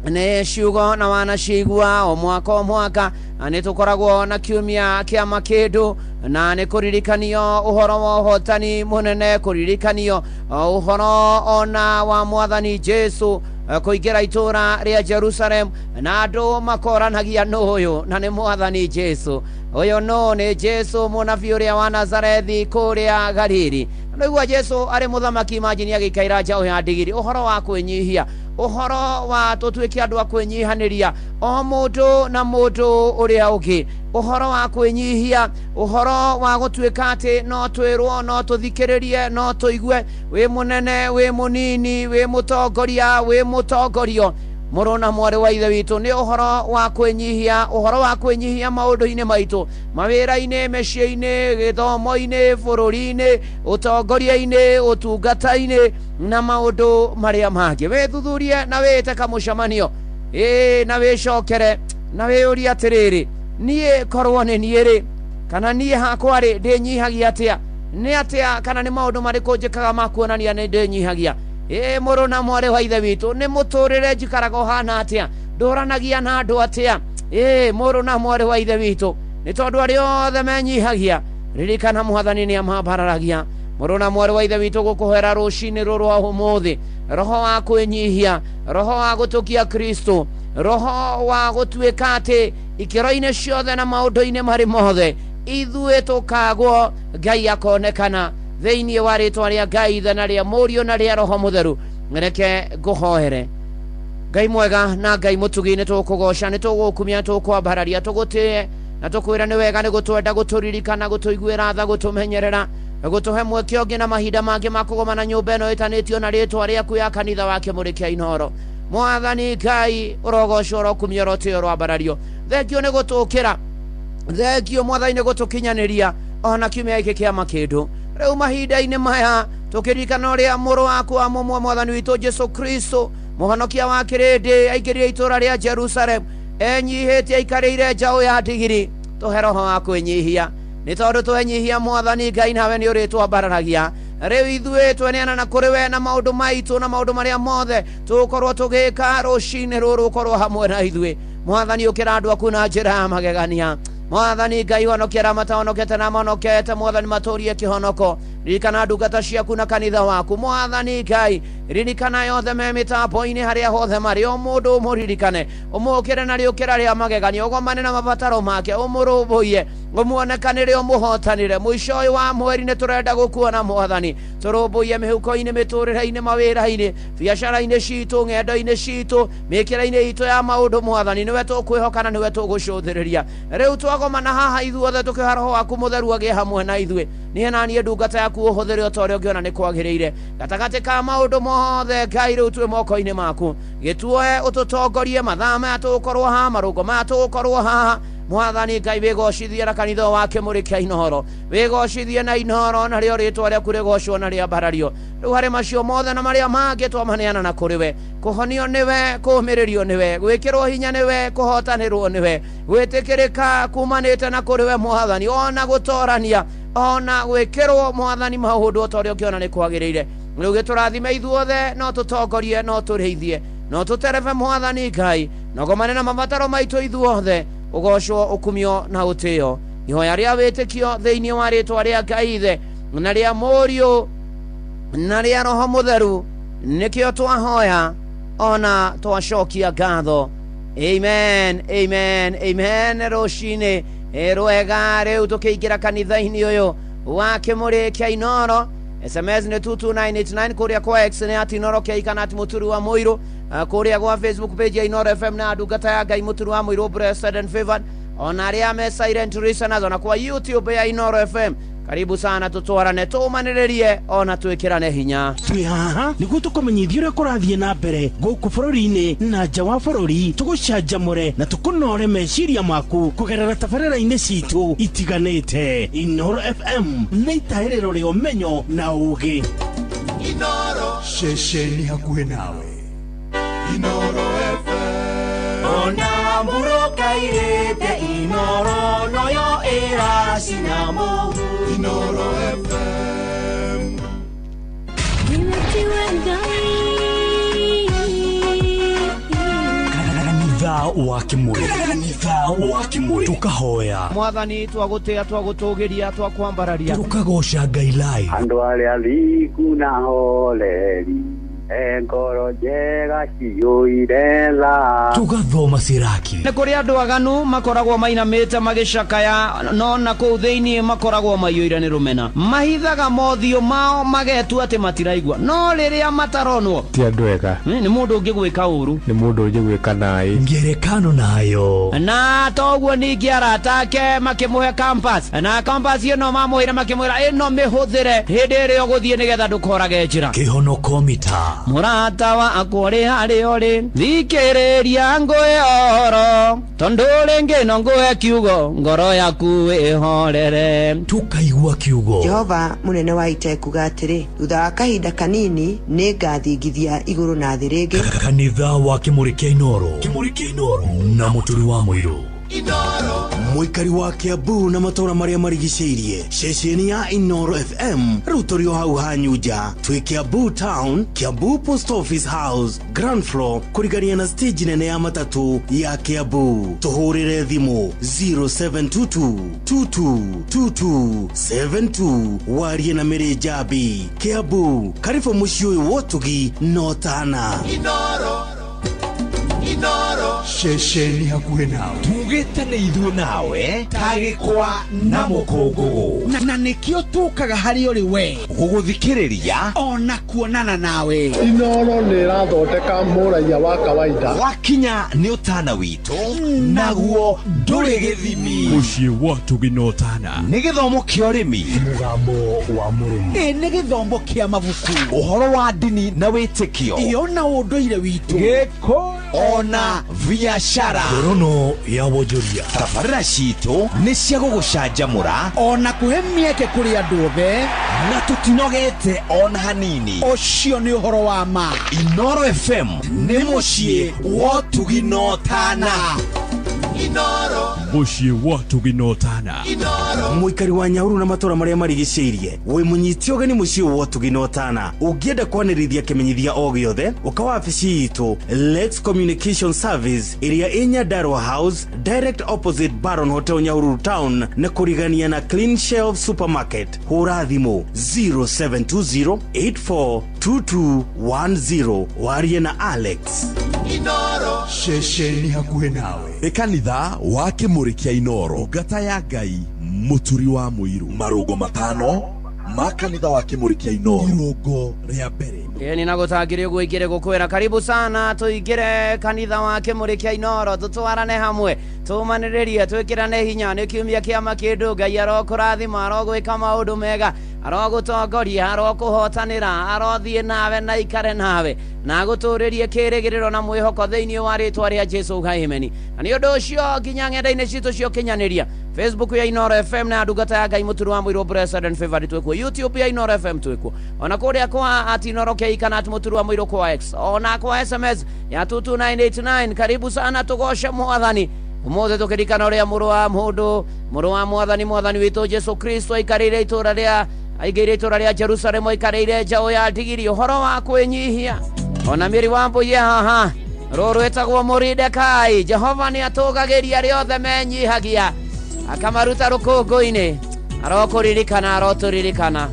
nĩ ciugo na wanacigua o mwaka o mwaka nĩ tũkoragwo na kiumia kĩa makĩndũ, na nĩ kũririkanio ũhoro wa ũhotani mũnene, kũririkanio ũhoro ona wa Mwathani Jesũ kũingĩra itũũra rĩa Jerusalem, na andũ makoranagia nũ ũyũ, na nĩ Mwathani Jesũ. Ũyũ nũ? Nĩ Jesũ mũnabii ũrĩa wa Nazarethi kũrĩa Galili. Naigua Jesũ arĩ mũthamaki, imagine agĩikaira njaũ ya ndigiri. Ũhoro wa kwĩnyihia, ũhoro wa tũtuĩke andũ a kwĩnyihanĩria o mũndũ na mũndũ ũrĩa ũngĩ, ũhoro wa kwĩnyihia, ũhoro wa gũtuĩka atĩ no twĩrwo, no tũthikĩrĩrie, no tũigue, wĩ mũnene, wĩ mũnini, wĩ mũtongoria, wĩ mũtongorio. Mũrũ na mwarĩ wa Ithe witũ, nĩ ũhoro wa kwĩnyihia, ũhoro wa kwĩnyihia maũndũ-inĩ maitũ, mawĩra-inĩ, mĩciĩ-inĩ, gĩthomo-inĩ, bũrũri-inĩ, ũtongoria-inĩ, ũtungata-inĩ na maũndũ marĩa mangĩ. Wĩthuthurie na wĩĩte kamũcemanio, ĩĩ, na wĩcokere na wĩyũrie atĩrĩrĩ, niĩ korwo nĩ niĩ rĩ, kana niĩ hakwa rĩ, ndĩnyihagia atĩa? Nĩ atĩa kana nĩ maũndũ marĩkũ njĩkaga ma kuonania nĩ ndĩnyihagia? Ĩĩ, mũrũ na mwarĩ wa Ithe witũ, nĩ mũtũrĩre njikaraga ũhana atĩa? Ndũranagia na andũ atĩa? Ĩĩ, mũrũ na mwarĩ wa Ithe witũ, nĩ tondũ arĩa othe menyihagia, ririkana Mwathani nĩ amambararagia. Mũrũ na mwarĩ wa Ithe witũ, gũkũhera rũcinĩ rũrũ rwa ũmũthĩ roho wa kwĩnyihia, roho wa gũtũkia Kristo, roho wa gũtuĩka atĩ ikĩro-inĩ ciothe na maũndũ-inĩ marĩ mothe ithuĩ tũkagwo, Ngai akonekana thĩinĩ wa rĩtwa rĩa Ngai Ithe na rĩa Mũriũ na rĩa Roho Mũtheru. Reke ngũhoere. Ngai mwega na Ngai mũtugi, nĩ tũkũgoca, nĩ tũgũkumia, tũkwambararia, tũgũtĩe na tũkwĩra nĩ wega nĩ gũtwenda, gũtũririkana, gũtũiguĩra tha, gũtũmenyerera, gũtũhe mweke ũngĩ na mahinda mangĩ ma kũgomana nyũmba ĩno ĩtanĩtio na rĩtwa rĩaku ya kanitha wa Kĩmũrĩ kĩa Inooro. Mwathani Ngai, ũrogocwo, ũrokumio, ũrotĩo, ũroambarario. Thengio nĩ gũtũkĩra, thengio Mwathani nĩ gũtũkinyanĩria ona kiumia gĩkĩ kĩa makĩndũ. Rĩu mahinda-inĩ maya tũkĩririkana ũrĩa mũrũ waku wa mũmwe Mwathani witũ Jesu Kristo, mũhonokia wa kĩrĩndĩ, aingĩrire itũũra rĩa Jerusalem enyihĩtie, aikarĩire njaũ ya ndigiri. Tũhe roho wa kwĩnyihia, nĩ tondũ twenyihia Mwathani Ngai nawe nĩ ũrĩtwambararagia. Rĩu ithuĩ tweneana na kũrĩ we na maũndũ maitũ na maũndũ marĩa mothe tũgũkorwo tũgĩka rũcinĩ rũrũ, ũkorwo hamwe na ithuĩ. Mwathani, ũkĩra andũ aku na njĩra ya magegania. Mwathani Ngai, honokia arĩa matahonokete na mahonokete. Mwathani, matũrie kĩhonoko. Ririkana ndungata ciaku na kanitha waku. Mwathani Ngai, ririkana yothe me mĩtambo-inĩ harĩa hothe marĩ, o mũndũ ũmũririkane, ũmũkĩre na rĩũkĩra rĩa magegania, ũgomane na mabataro make, ũmũrũmbũiye, ũmuonekanĩre, ũmũhotanĩre. Mũico ũyũ wa mweri nĩ tũrenda gũkuona Mwathani. Tũrũmbũiye mĩhuko-inĩ, mĩtũrĩre-inĩ, mawĩra-inĩ, biacara-inĩ citũ, ng'endo-inĩ citũ, mĩkĩra-inĩ itũ ya maũndũ. Mwathani, nĩwe tũkwĩhoka na nĩwe tũgũcũthĩrĩria. Rĩu twagomana haha ithuothe tũkĩhoya roho waku mũtheru agĩe hamwe na ithuĩ. Niĩ na niĩ ndungata yaku ũhũthĩre o ta ũrĩa ũngĩona nĩ kwagĩrĩire gatagatĩ ka maũndũ mothe. Ngai, rĩu twĩ moko-inĩ maku, gĩtuoe ũtũtongorie mathaa maya tũgũkorwo haha, marũngo maya tũgũkorwo haha. Mwathani Ngai, wĩgocithie na kanitha wa Kĩmũrĩ kĩa Inooro, wĩgocithie na Inooro, narĩo rĩtwa rĩaku rĩgocwo na rĩambarario. Rĩu harĩ macio mothe na marĩa mangĩ twamaneana na kũrĩ we. Kũhonio nĩwe, kũũmĩrĩrio nĩwe, gwĩkĩrwo hinya nĩwe, kũhotanĩrwo nĩwe, gwĩtĩkĩrĩka kumanĩte na kũrĩ we Mwathani, ona gũtorania, ona gwĩkĩrwo Mwathani maũndũ o ta ũrĩa ũngĩona nĩ kwagĩrĩire. Rĩu gĩtũrathime ithuothe, no tũtongorie, no tũrĩithie, no tũterebe. Mwathani Ngai, no gomane na mabataro maitũ ithuothe, ũgocwo, ũkumio na ũtĩo. Ihoya rĩa wĩtĩkio thĩinĩ wa rĩtwa rĩa Ngai Ithe na rĩa Mũriũ na rĩa Roho Mũtheru nĩkĩo twahoya ona twacokia ngatho. Amen, amen, amen. Rũcinĩ rwega. Rĩu tũkĩingĩra kanitha-inĩ ũyũ wa Kĩmũrĩ kĩa Inooro. SMS nĩ 22989 kũrĩa kwa X nĩ at Inooro K kana at Mũturi wa Mũirũ. Kũrĩa gwa Facebook page ya Inooro FM na ndungata ya Ngai Mũturi wa Mũirũ blessed and favored, ona arĩa me silent listeners, ona kwa YouTube ya Inooro FM, karibu sana, tutwarane, tũmanĩrĩrie ona twĩkĩrane hinya. Twĩ haha nĩguo tũkũmenyithia ũrĩa kũrathiĩ na mbere gũkũ bũrũri-inĩ na nja wa bũrũri, tũgũcanjamũre na tũkũnore meciria maku kũgerera tabarĩra-inĩ citũ itiganĩte. Inooro FM nĩ itahĩrĩro rĩa ũmenyo na ũũgĩ. Inooro, ceceni hakuhĩ nawe. Inooro FM. Ona murokairĩte Inooro noyo ĩracina mũhu. Inooro FM. Kanitha wa Kimuri, kanitha wa Kimuri, tukahoya Mwathani, twagũtĩa, twagũtũgĩria, twakwambararia, tukagoca Ngai live. Andũ arĩa thingu na horeri, ngoro njega ciyũire tha. Tugathoma Siraki. Nĩ kũrĩ andũ aganu makoragwo mainamĩte magĩcakaya, no na kũu thĩinĩ makoragwo maiyũire nĩ rũmena, mahithaga mothiũ mao magetua atĩ matiraigua, no rĩrĩa mataronwo ti andũ ega. Nĩ mũndũ ũngĩgwĩka ũru, nĩ mũndũ ũngĩgwĩka naĩ ngerekano nayo. Na toguo ningĩ arata ake makĩmũhe compass, na compass ĩno mamũheire makĩmwĩra ĩno mĩhũthĩre hĩndĩ ĩrĩa ũgũthiĩ nĩgetha ndũkorage njĩra. Kĩhonoko mita. Mũrata wakwa ũrĩ harĩa ũrĩ, thikĩrĩria ngũhe ũhoro, tondũ rĩngĩ no ngũhe kiugo, ngoro yaku ĩhorere. Tukaigua kiugo. Jehova mũnene wa ita ekuga atĩrĩ, thutha wa kahinda kanini nĩngathingithia igũrũ na thĩ rĩngĩ. Kanitha wa Kimuri kĩa Inooro, Kimuri kĩa Inooro na Mũturi wa Mũirũ. Inooro. Mũikari wa Kiambu na matũra marĩa marigicĩirie, ceceni ya Inooro FM rĩu tũrĩ o hau hanyu nja. Twĩ Kiambu Town, Kiambu Post Office House, ground floor, kũrigania na stage nene ya matatũ ya Kiambu. Tũhũrĩre thimũ 0722 2222 72 warie na Mĩrĩ Njambi. Kiambu, karibu mũciĩ ũyũ wa ũtugi na ũtana. Inooro. Inooro, ceceni hakuhĩ nawe. Tugĩte nĩ ithuĩ nawe ta gĩkwa na mũkũngũgũ, na nĩkĩo tũkaga harĩ ũrĩ we gũgũthikĩrĩria ona kuonana nawe. Inooro nĩ ĩrathondeka mũraiya wa kawaida. Wakinya nĩ ũtana witũ, naguo ndũrĩ gĩthimi. Mũciĩ wa ũtugi na ũtana nĩ gĩthomo kĩa ũrĩmi, mũgambo wa mũrĩmi, ĩ nĩ gĩthomo kĩa mabuku, ũhoro wa ndini na wĩtĩkio, ĩyo na ũndũire witũ, gĩkũyũ ona biashara. Ngorono ya wonjoria. Tabarĩra citũ nĩ cia gũgũcanjamũra ona kũhe mĩeke kũrĩ andũ othe, na tũtinogete ona hanini. Ũcio nĩ ũhoro wa ma. Inooro FM nĩ mũciĩ wa ũtugi na ũtana. Inooro, mũciĩ wa ũtugi na ũtana. Inooro. Mũikari wa Nyahururu na matũra marĩa marigicĩirie, wĩ mũnyiti ũgeni mũciĩ wa ũtugi na ũtana. Ũngĩenda kwanĩrithia kĩmenyithia o gĩothe, ũka wabici itũ Lex Communication Service ĩrĩa ĩ Nyandarua House, direct opposite Baron Hotel, Nyahururu Town, na kũrigania na Clean Shelf Supermarket. Hũra thimũ 0720 842210 warie na Alex. Inooro, ceceni hakuhĩ nawe. Nĩ kanitha wa Kimuri kĩa Inooro, ngata ya Ngai Mũturi wa Mũirũ. Marũngo matano ma kanitha wa Kimuri kĩa Inooro, irũngo rĩa mbere. Ĩni na gũtangĩrĩ ũguo ingĩrĩ gũkwĩra karibu sana, tũingĩre kanitha wa Kimuri kĩa Inooro, tũtwarane hamwe, tũmanĩrĩrie, twĩkĩrane hinya. Nĩ kiumia kĩa makĩndũ. Ngai arokũrathima, arogwĩka maũndũ mega, arogũtongoria, arokũhotanĩra, arothiĩ nawe na ikare nawe, na agũtũrĩrie kĩrĩgĩrĩro na mwĩhoko thĩinĩ wa rĩtwa rĩa Jesũ. Amen. Na nĩ ũndũ ũcio nginya ng'enda-inĩ citũ cia ũkinyanĩria, Facebook ya Inooro FM na ndungata ya Ngai Mũturi wa Mũirũ blessed and favored twĩkuo, YouTube ya Inooro FM twĩkuo, ona kũrĩa kwa at Inooro K kana at Mũturi wa Mũirũ kwa X, ona kwa SMS ya 22989. Karibu sana, tũgoce Mwathani ũmũthĩ tũkĩririkana ũrĩa mũrũ wa mũndũ, mũrũ wa Mwathani, Mwathani witũ Jesũ Kristo aikarĩire itũũra rĩa aingĩire itũũra rĩa Jerusalemu, aikarĩire njaũ ya ndigiri, ũhoro wa kwĩnyihia. Ona mĩri wa mbũi haha rũrũ ĩtagwo Moridekai. Jehova nĩ atũgagĩria arĩa othe menyihagia, akamaruta rũkũngũ-inĩ. Arokũririkana, arotũririkana.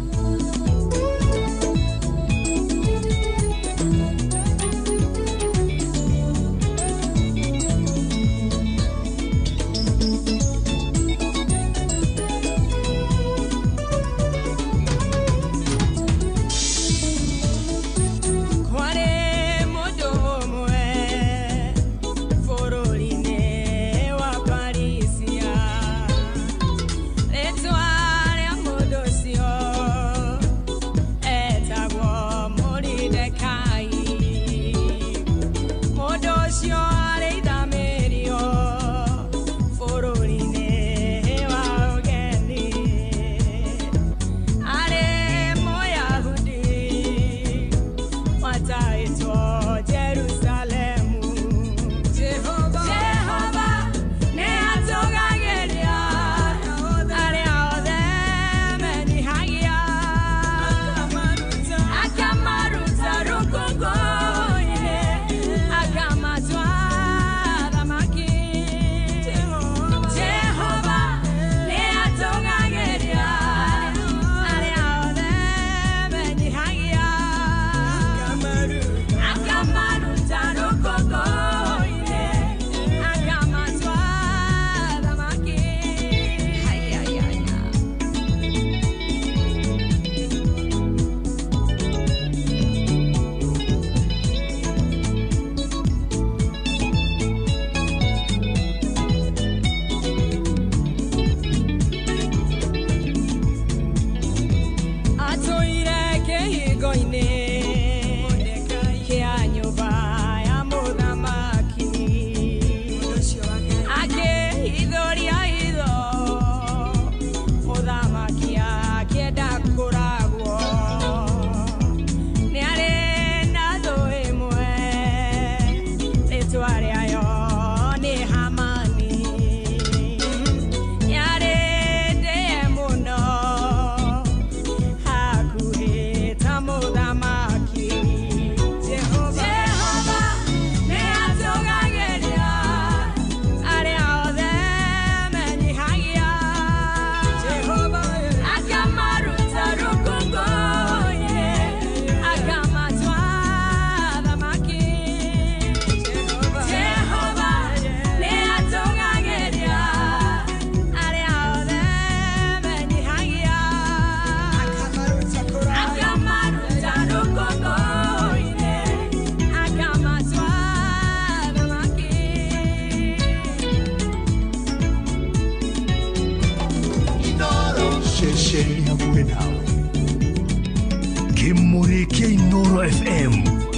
Kĩmũrĩ kĩa Inoro FM,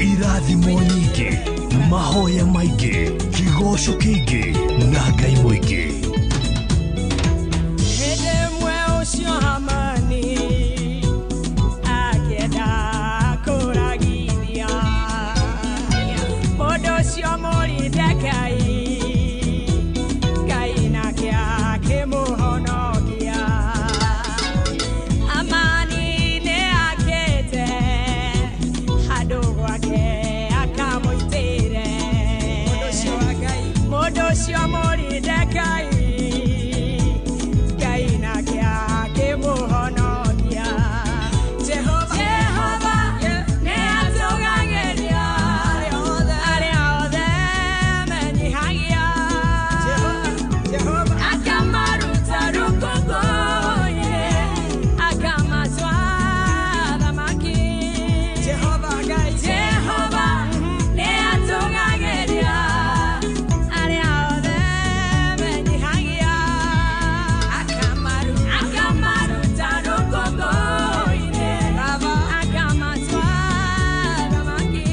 irathimo nyingĩ, mahoya maingĩ, kĩgoco kĩingĩ na Ngai mũingĩ. Hĩndĩ ĩmwe ũcio Hamani akĩenda kũragithia mũndũ ũcio Moridekai, Ngai nake akĩmũhonokia. Hamani nĩakĩte handũ gwake akamũitĩre mũndũ ũcio Moridekai, Ngai nake akĩmũhonokia. Jehova nĩatũgagĩria arĩa othe menyihagia, akamaruta rũkũngũ-inĩ, akamatua athamaki. Jehova nĩatũgagĩria arĩa othe menyihagia, akamaruta rũkũngũ-inĩ, akamatua athamaki.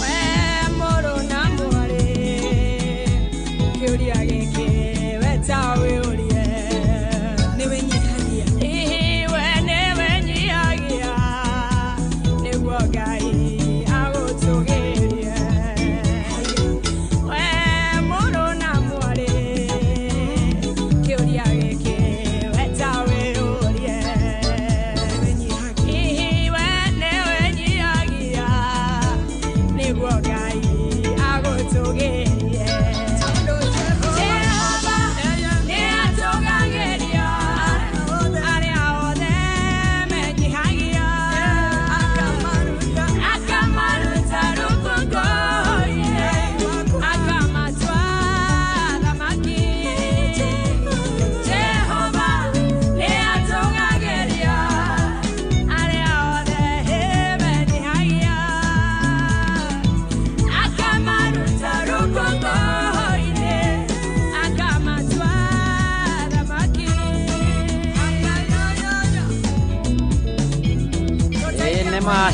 We mũrũ na mwarĩ, kĩũria gĩkĩ we ta wĩũrie, hihi we nĩwenyihagia nĩguo Ngai agũtũgĩrie? We mũrũ na mwarĩ, kĩũria gĩkĩ we ta wĩũrie, hihi we nĩwenyihagia nĩguo Ngai agũtũgĩrie? Jehova nĩatũgagĩria arĩa othe menyihagia, akamaruta rũkũngũ-inĩ, akamatua athamaki. Jehova nĩatũgagĩria arĩa othe menyihagia, akamaruta rũkũngũ-inĩ, akamatua athamaki. Ĩĩ nĩ ma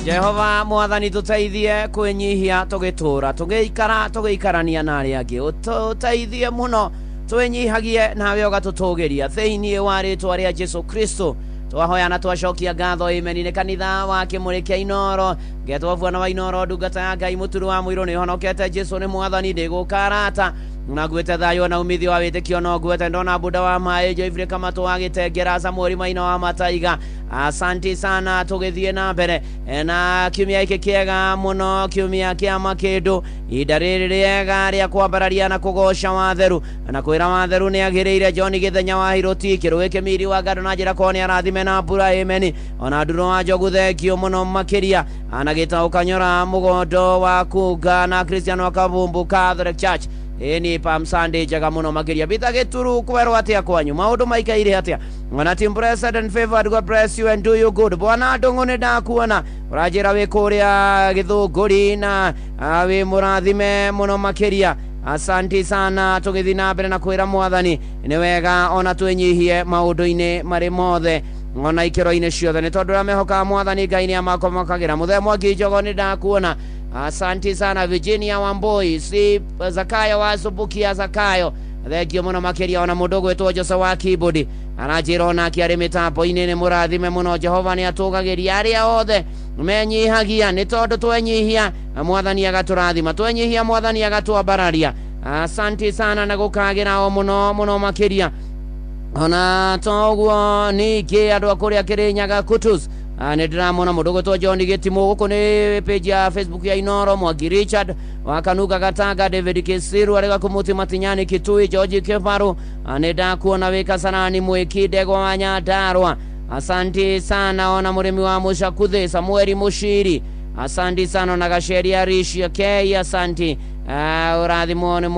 Jehova mwathani tũteithie kwĩnyihia tũgĩtũũra tũgĩikara tũgĩikarania na arĩa angĩ, ũtũteithie mũno twĩnyihagie nawe ũgatũtũgĩria thĩinĩ wa rĩtwa rĩa Jesu Kristo twahoya na twacokia ngatho. Amen. Nĩ kanitha wa Kĩmũrĩ kĩa Inoro, ngetwo bwana wa Inoro, ndungata ya Ngai mũturu wa mũirũ nĩ honokete. Jesu nĩ mwathani, ndĩgũka arata na nguĩte thayũ na umithio wa wĩtĩkio, no nguĩte ndona buda wa maĩ Joifre Kamatũ wa Gĩtengera, Samueli Maina wa Mataiga, asanti sana. Tũgĩthiĩ na mbere na kiumia gĩkĩ kĩega mũno, kiumia kĩa makĩndũ, ihinda rĩrĩ rĩega rĩa kwambararia na kũgoca watheru na kwĩra watheru nĩ agĩrĩire. John Gĩthenya wa Hiroti Kĩrũĩ Kĩmiri wa Ngando na njĩra korwo nĩ arathime na mbura, amen. Ona Nduro wa Njogu, thengio mũno makĩria. Ana Gĩtaũ Kanyora Mũgondo wa Kunga na Christian wa Kabumbu Catholic Church, ĩĩ nĩ Palm Sunday njega mũno makĩria. Bita Gĩturu, kwerwo atĩa kwanyu, maũndũ maikaire atĩa? Ona team blessed and favored, God bless you and do you good. Bwana Ndũng'ũ, nĩ ndakuona ũranjĩra wĩ kũrĩa Gĩthũngũri na wĩ mũrathime mũno makĩria, asanti sana. Tũgĩthiĩ na mbere na kwĩra mwathani nĩ wega ona twĩnyihie maũndũ-inĩ marĩ mothe ona ikĩro-inĩ ciothe, nĩ tondũ ũrĩa mehokaga mwathani Ngai nĩ amakomokagĩra. Mũthee Mwangi Njogo, nĩ ndakuona, asanti sana. Virginia Wamboi si Zakayo wa Subukia Zakayo, thengio mũno makĩria. Ona mũndũ ũgwĩtwo Jose wa keyboard aranjĩra onake arĩ mĩtambo-inĩ, nĩ mũrathime mũno. Jehova nĩ atũgagĩria arĩa othe menyihagia, nĩ tondũ twenyihia mwathani agatũrathima, twenyihia mwathani agatwambararia. Asanti sana na gũkagĩra o mũno mũno makĩria. Ona toguo ningĩ andũ a kũrĩa Kĩrĩnyaga Kutus, nĩ ndĩramona mũndũ ũgwĩtwo John Gĩtimũ. Gũkũ nĩ page ya Facebook ya Inoro. Mwangi Richard wa Kanuga Gatanga, David Kisiru arĩ Gakumuti Matinyani Kitui, George Kibaru, nĩ ndakuona wĩ Kasarani Mwĩki Ndegwa wa Nyandarua, asanti sana. Ona mũrĩmi wa Mũcakuthe Samueli Mũciri, asanti sana. Ona Gaceria Rishia K, asanti. Ũrathimwo nĩ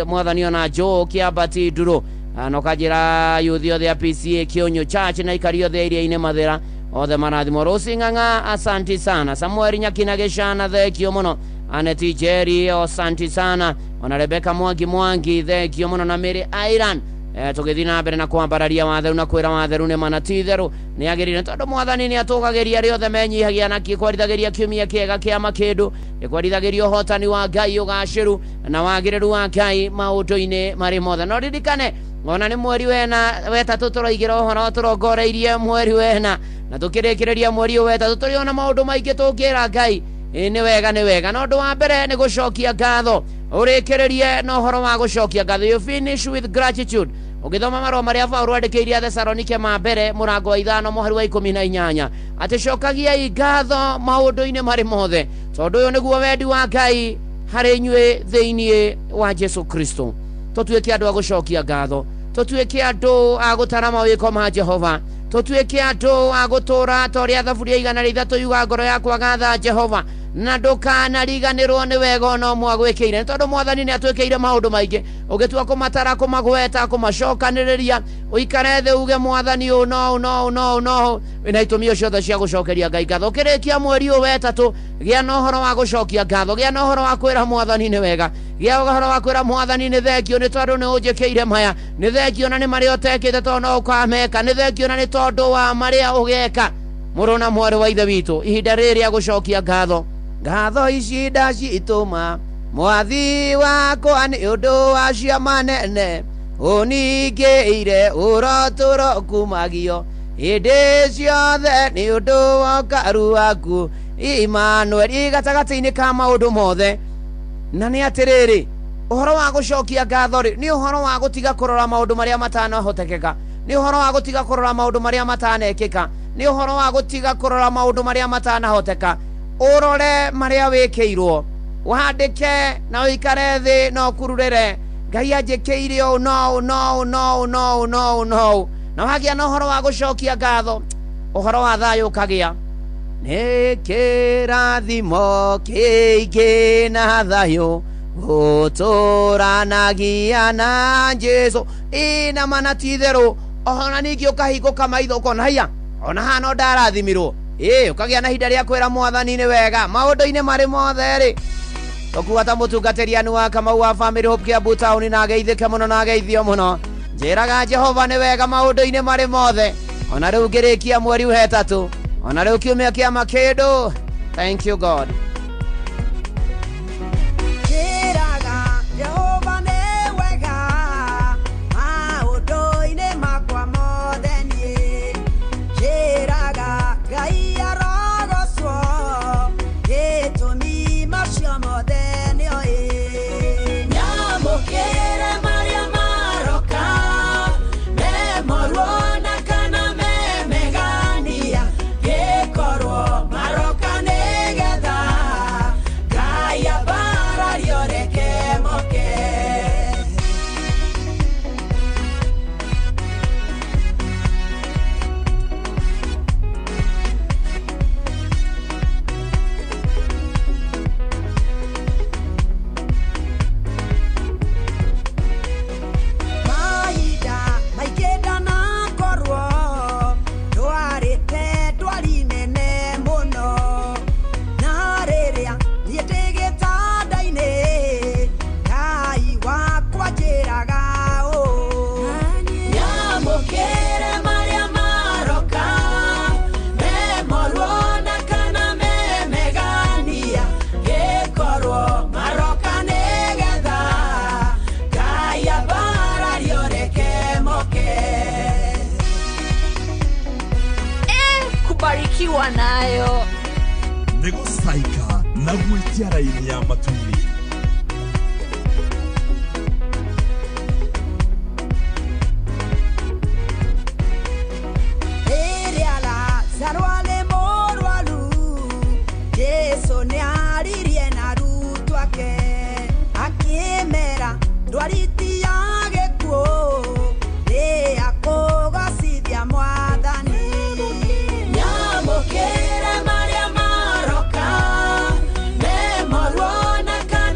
mwathani. Ona Joe Kĩambati Nduro no kanjĩra yuthi othe a PCA Kĩũnyũ Church na ikari othe a iria-inĩ Mathĩra othe marathimwo. Rosi Ng'ang'a, asanti sana. Samuel Nyakina Gĩcana, thengio mũno. Aneti Jerry, asanti sana. Ona Rebecca Mwangi Mwangi, thengio mũno. Na Mary Iran, Tũgĩthiĩ na mbere na kwambararia watheru na kwĩra watheru nĩ mana ti itherũ nĩ agĩrĩire tondũ mwathani nĩ atũgagĩria arĩa othe menyihagia na kĩkwarithagĩria kiumia kĩega kĩa makĩndũ gĩkwarithagĩria ũhotani wa Ngai ũgacĩru na wagĩrĩru wa Ngai maũndũ-inĩ marĩ mothe. No ririkane ona nĩ mweri wena wetatũ tũraigĩra ũhoro tũrongoreirie mweri wena na tũkĩrĩkĩrĩria mweri ũyũ wetatũ tũrĩ ona maũndũ maingĩ tũngĩra Ngai nĩ wega nĩ wega. Na ũndũ wa mbere nĩ gũcokia ngatho, ũrĩkĩrĩrie na ũhoro wa gũcokia ngatho. You finish with gratitude. Ũgĩthoma marũa marĩa Paũlũ andĩkĩire Athesalonike ma mbere mũrango wa 5 mũhari wa 18 atĩ cokagiai ngatho maũndũ-inĩ marĩ mothe tondũ ũyũ nĩguo wendi wa Ngai harĩ inyuĩ thĩinĩ wa Jesu Kristo. Tũtuĩke andũ a gũcokia ngatho, tũtuĩke andũ a gũtara mawĩko ma Jehova, tũtuĩke andũ a gũtũũra ta ũrĩa Thaburia 103 yuga ngoro yakwa gatha Jehova na ndũkanariganĩrwo nĩ wega ona ũmwe agwĩkĩire, nĩ tondũ mwathani nĩ atwĩkĩire maũndũ maingĩ. Ũgĩtua kũmatara, kũmagweta, kũmacokanĩrĩria, ũikare thĩ uge mwathani ũũ no no no no, wĩna itũmi ciothe cia gũcokeria Ngai ngatho. Ũkĩrĩkia mweri ũyũ wetatũ, gĩa na ũhoro wa gũcokia ngatho, gĩa na ũhoro wa kwĩra mwathani nĩ wega, gĩa ũhoro wa kwĩra mwathani nĩ thengio nĩ tondũ nĩ ũnjĩkĩire maya, nĩ thengio na nĩ marĩa ũtekĩte tondũ no ũkameka, nĩ thengio na nĩ tondũ wa marĩa ũgeka. Mũrũ na mwarĩ wa Ithe witũ, ihinda rĩrĩ rĩa gũcokia ngatho, ngatho ici ndacitũma mwathi wakwa nĩ ũndũ wa ciama nene ũningĩire ũrotũro kumagio hĩndĩ ciothe nĩ ũndũ wa ũkaru waku Immanuel. Gatagatĩ-inĩ ka maũndũ mothe na nĩ atĩrĩrĩ, ũhoro wa gũcokia ngatho rĩ nĩ ũhoro wa gũtiga kũrora maũndũ marĩa matanahotekeka, nĩ ũhoro wa gũtiga kũrora maũndũ marĩa matanekĩka, nĩ ũhoro wa gũtiga kũrora maũndũ marĩa matanahoteka. Ũrore marĩa wĩkĩirwo, wandĩke na ũikare thĩ na ũkururĩre Ngai anjĩkĩire ũũ no no no no no no, na wagĩa na ũhoro wa gũcokia ngatho, ũhoro wa thayũ ũkagĩa. Nĩ kĩrathimo kĩingĩ na thayũ gũtũranagia na Jesu. Ĩ na mana ti itherũ, ona ningĩ ũkahingũka maitho ũkona haiya ona haha no ndarathimirwo. Ĩ ũkagĩa na ihinda rĩa kwĩra mwathani nĩ wega maũndũ-inĩ marĩ mothe rĩ. Tũkuga ta mũtungatĩri anu wa Kamau wa Family Hope Kiambu Town na ageithĩke mũno na ageithio mũno. Njĩraga Jehova nĩ wega maũndũ-inĩ marĩ mothe, ona rĩu ngĩrĩkia mweri wetatũ, ona rĩu kiumia kĩa makĩndũ. Thank you God. Jehova nĩ wega maũndũ-inĩ makwa mothe niĩ njĩraga Ngai arogocwo gĩtũmi macio mothe nĩoĩ. Nyamũkĩre marĩa maroka me moruo na kana me megania, gĩkorwo maroka nĩgetha Ngai ambarario reke moke. Mahinda maingĩ ndanakorwo ndwarĩte ndwari nene mũno, na rĩrĩa niĩ ndĩ gĩtanda-inĩ Ngai wakwa njĩraga ũũ, Nyamũkĩre marĩa maroka me moruo na kana me megania, gĩkorwo maroka nĩgetha Ngai ambarario reke moke. Kubarikiwa nayo nĩ gũcaika na gwĩtia raini ya matu-inĩ. Rĩrĩa Lazaro arĩ mũrwaru, Jesũ nĩaririe na arutwo ake akĩmera ndwari ti ya gĩkuũ nĩ ya kũgocithia Mwathani. Nyamũkĩre marĩa maroka me moruo na kana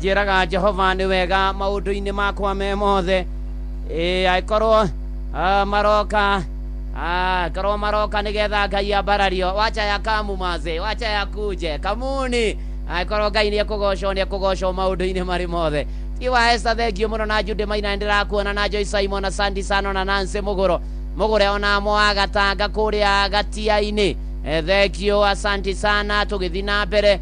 Njĩraga Jehova nĩ wega maũndũ-inĩ makwa me mothe. Angĩkorwo maroka, korwo maroka nĩgetha Ngai ambarario, wacha ya kamu maze, wacha ya kuje kamuni. Angĩkorwo Ngai nĩekũgocwo, nĩekũgocwo maũndũ-inĩ marĩ mothe. Tiwa Esther, thengio mũno na Jude Maina, ndĩrakuona na Joyce Simon na Sandy Sano na Nancy Mũgũro Mũgũre, ona Mwagatanga kũrĩa Gatia-inĩ. Thengio, asanti sana. Tũgĩthiĩ na mbere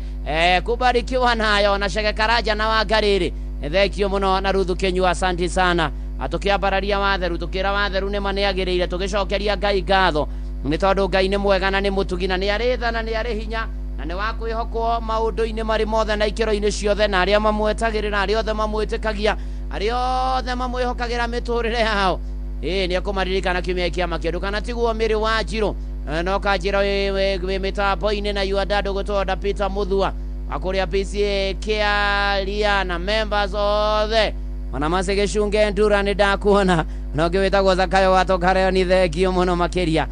kubarikiwa nayo na Shege Karanja na Wangarĩrĩ, thengio mũno na Ruthu Kĩnyua, asanti sana. Tũkĩambararia watheru, tũkĩra watheru nĩ ma nĩagĩrĩire, tũgĩcokeria Ngai ngatho nĩ tondũ Ngai nĩ mwega na nĩ mũtugi na nĩ arĩ tha na nĩ arĩ hinya na nĩ wa kwĩhokwo maũndũ-inĩ marĩ mothe na ikĩro-inĩ ciothe, na arĩa mamwetagĩrĩra, arĩa othe mamwĩtĩkagia, arĩa othe mamwĩhokagĩra mĩtũrĩre yao, nĩ ekũmaririkana kiumia kĩa makĩndũ kana tiguo mĩrĩ wa njirũ no kanjĩra wĩ mĩtambo-inĩ na yuandandũ gũtonda Peter Muthua akũrĩa PCA Kĩaria na members othe ona Mase Gĩcunge Ndura nĩ ndakuona, na ũngĩ wĩtagwo Zakayo watokareo nĩ thengio mũno makĩria,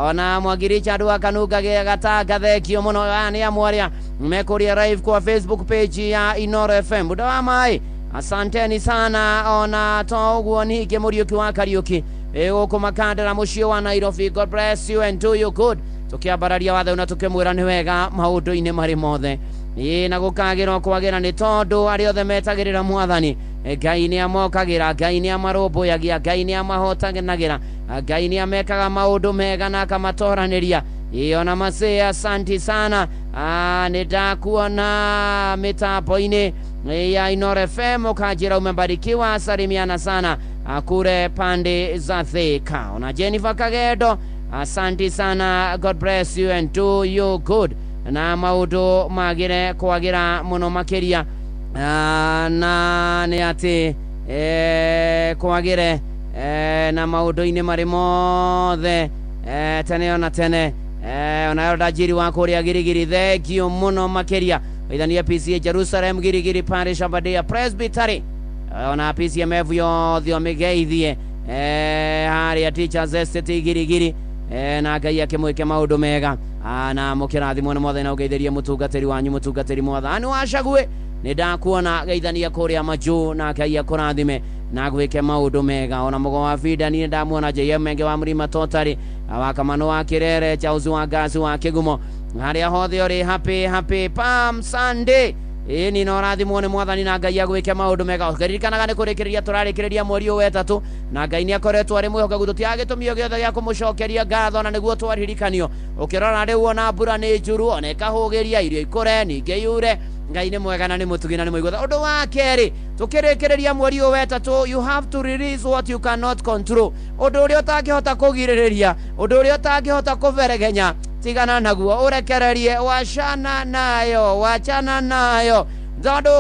ona Mwangi Richard wa Kanunga Gatanga, thengio mũno. Aya nĩ amwe arĩa mekũria live kwa Facebook page ya Inoro FM. Muda wa maĩ, asanteni sana. Ona to ũguo ningĩ Mũriũki wa Kariũki gũkũ Makandara mũciĩ wa Nairobi, God bless you and do you good. Tũkĩambararia watho na tũkĩmwĩra nĩ wega maũndũ-inĩ marĩ mothe, na gũkagĩra kwagĩra nĩ tondũ arĩa othe metagĩrĩra mwathani, Ngai nĩ amokagĩra, Ngai nĩ amarũmbũyagia, Ngai nĩ amahotanagĩra, Ngai nĩ amekaga maũndũ mega na akamatoranĩria. Ona Masĩ, asanti sana. Nĩ ndakuona mĩtambo-inĩ ya Inoro FM, ũkanjĩra umebarikiwa, salimiana sana kure pande za Thika. Ona Jennifer Kagendo, asanti sana, God bless you and do you good, na maũndũ magĩre kwagĩra mũno makĩria, na nĩ atĩ kwagĩre na maũndũ-inĩ marĩ mothe, tene ona tene. Ona Ndajiri wa kũrĩa Girigiri, thengio mũno makĩria. Waithania PCA Jerusalem Girigiri Parish Aberdare Presbytery, ona PCMF yothe ũmĩgeithie harĩa Teachers Estate Girigiri, na Ngai akĩmwĩke maũndũ mega, na mũkĩrathimwo nĩ mothe, na ũgeithĩrie mũtungatĩri wanyu, mũtungatĩri mwathani wa Cague, nĩ ndakuona, geithania kũrĩa majuu, na Ngai akũrathime na gwĩke maũndũ mega. Ona mũgo wa Binda niĩ ndamuona, JM Menge wa Mũrima Totari wa Kamano wa Kĩrere, Charles wa Ngasi wa Kĩgumo, harĩa hothe ũrĩ, happy happy Palm Sunday. Ĩni na ũrathimwo nĩ mwathani na Ngai agwĩke maũndũ mega. Ũkĩririkanaga nĩ kũrĩkĩrĩria tũrarĩkĩrĩria mweri ũyũ wetatũ, na Ngai nĩ akoretwo arĩ mwĩhokeku, tũtiaga gĩtũmi o gĩothe gĩa kũmũcokeria ngatho, na nĩguo twaririkanio. Ũkĩrora rĩu ona mbura nĩ njuru, ona ĩkahũgĩria irio ikũre ningĩ yure, Ngai nĩ mwega na nĩ mũtugi na nĩ mũigua. Ũndũ wa kerĩ, tũkĩrĩkĩrĩria mweri ũyũ wetatũ, you have to release what you cannot control. Ũndũ ũrĩa ũtangĩhota kũgirĩrĩria, ũndũ ũrĩa ũtangĩhota kũberegenya, tigana naguo, ũrekererie, wachana nayo, wachana nayo, tondũ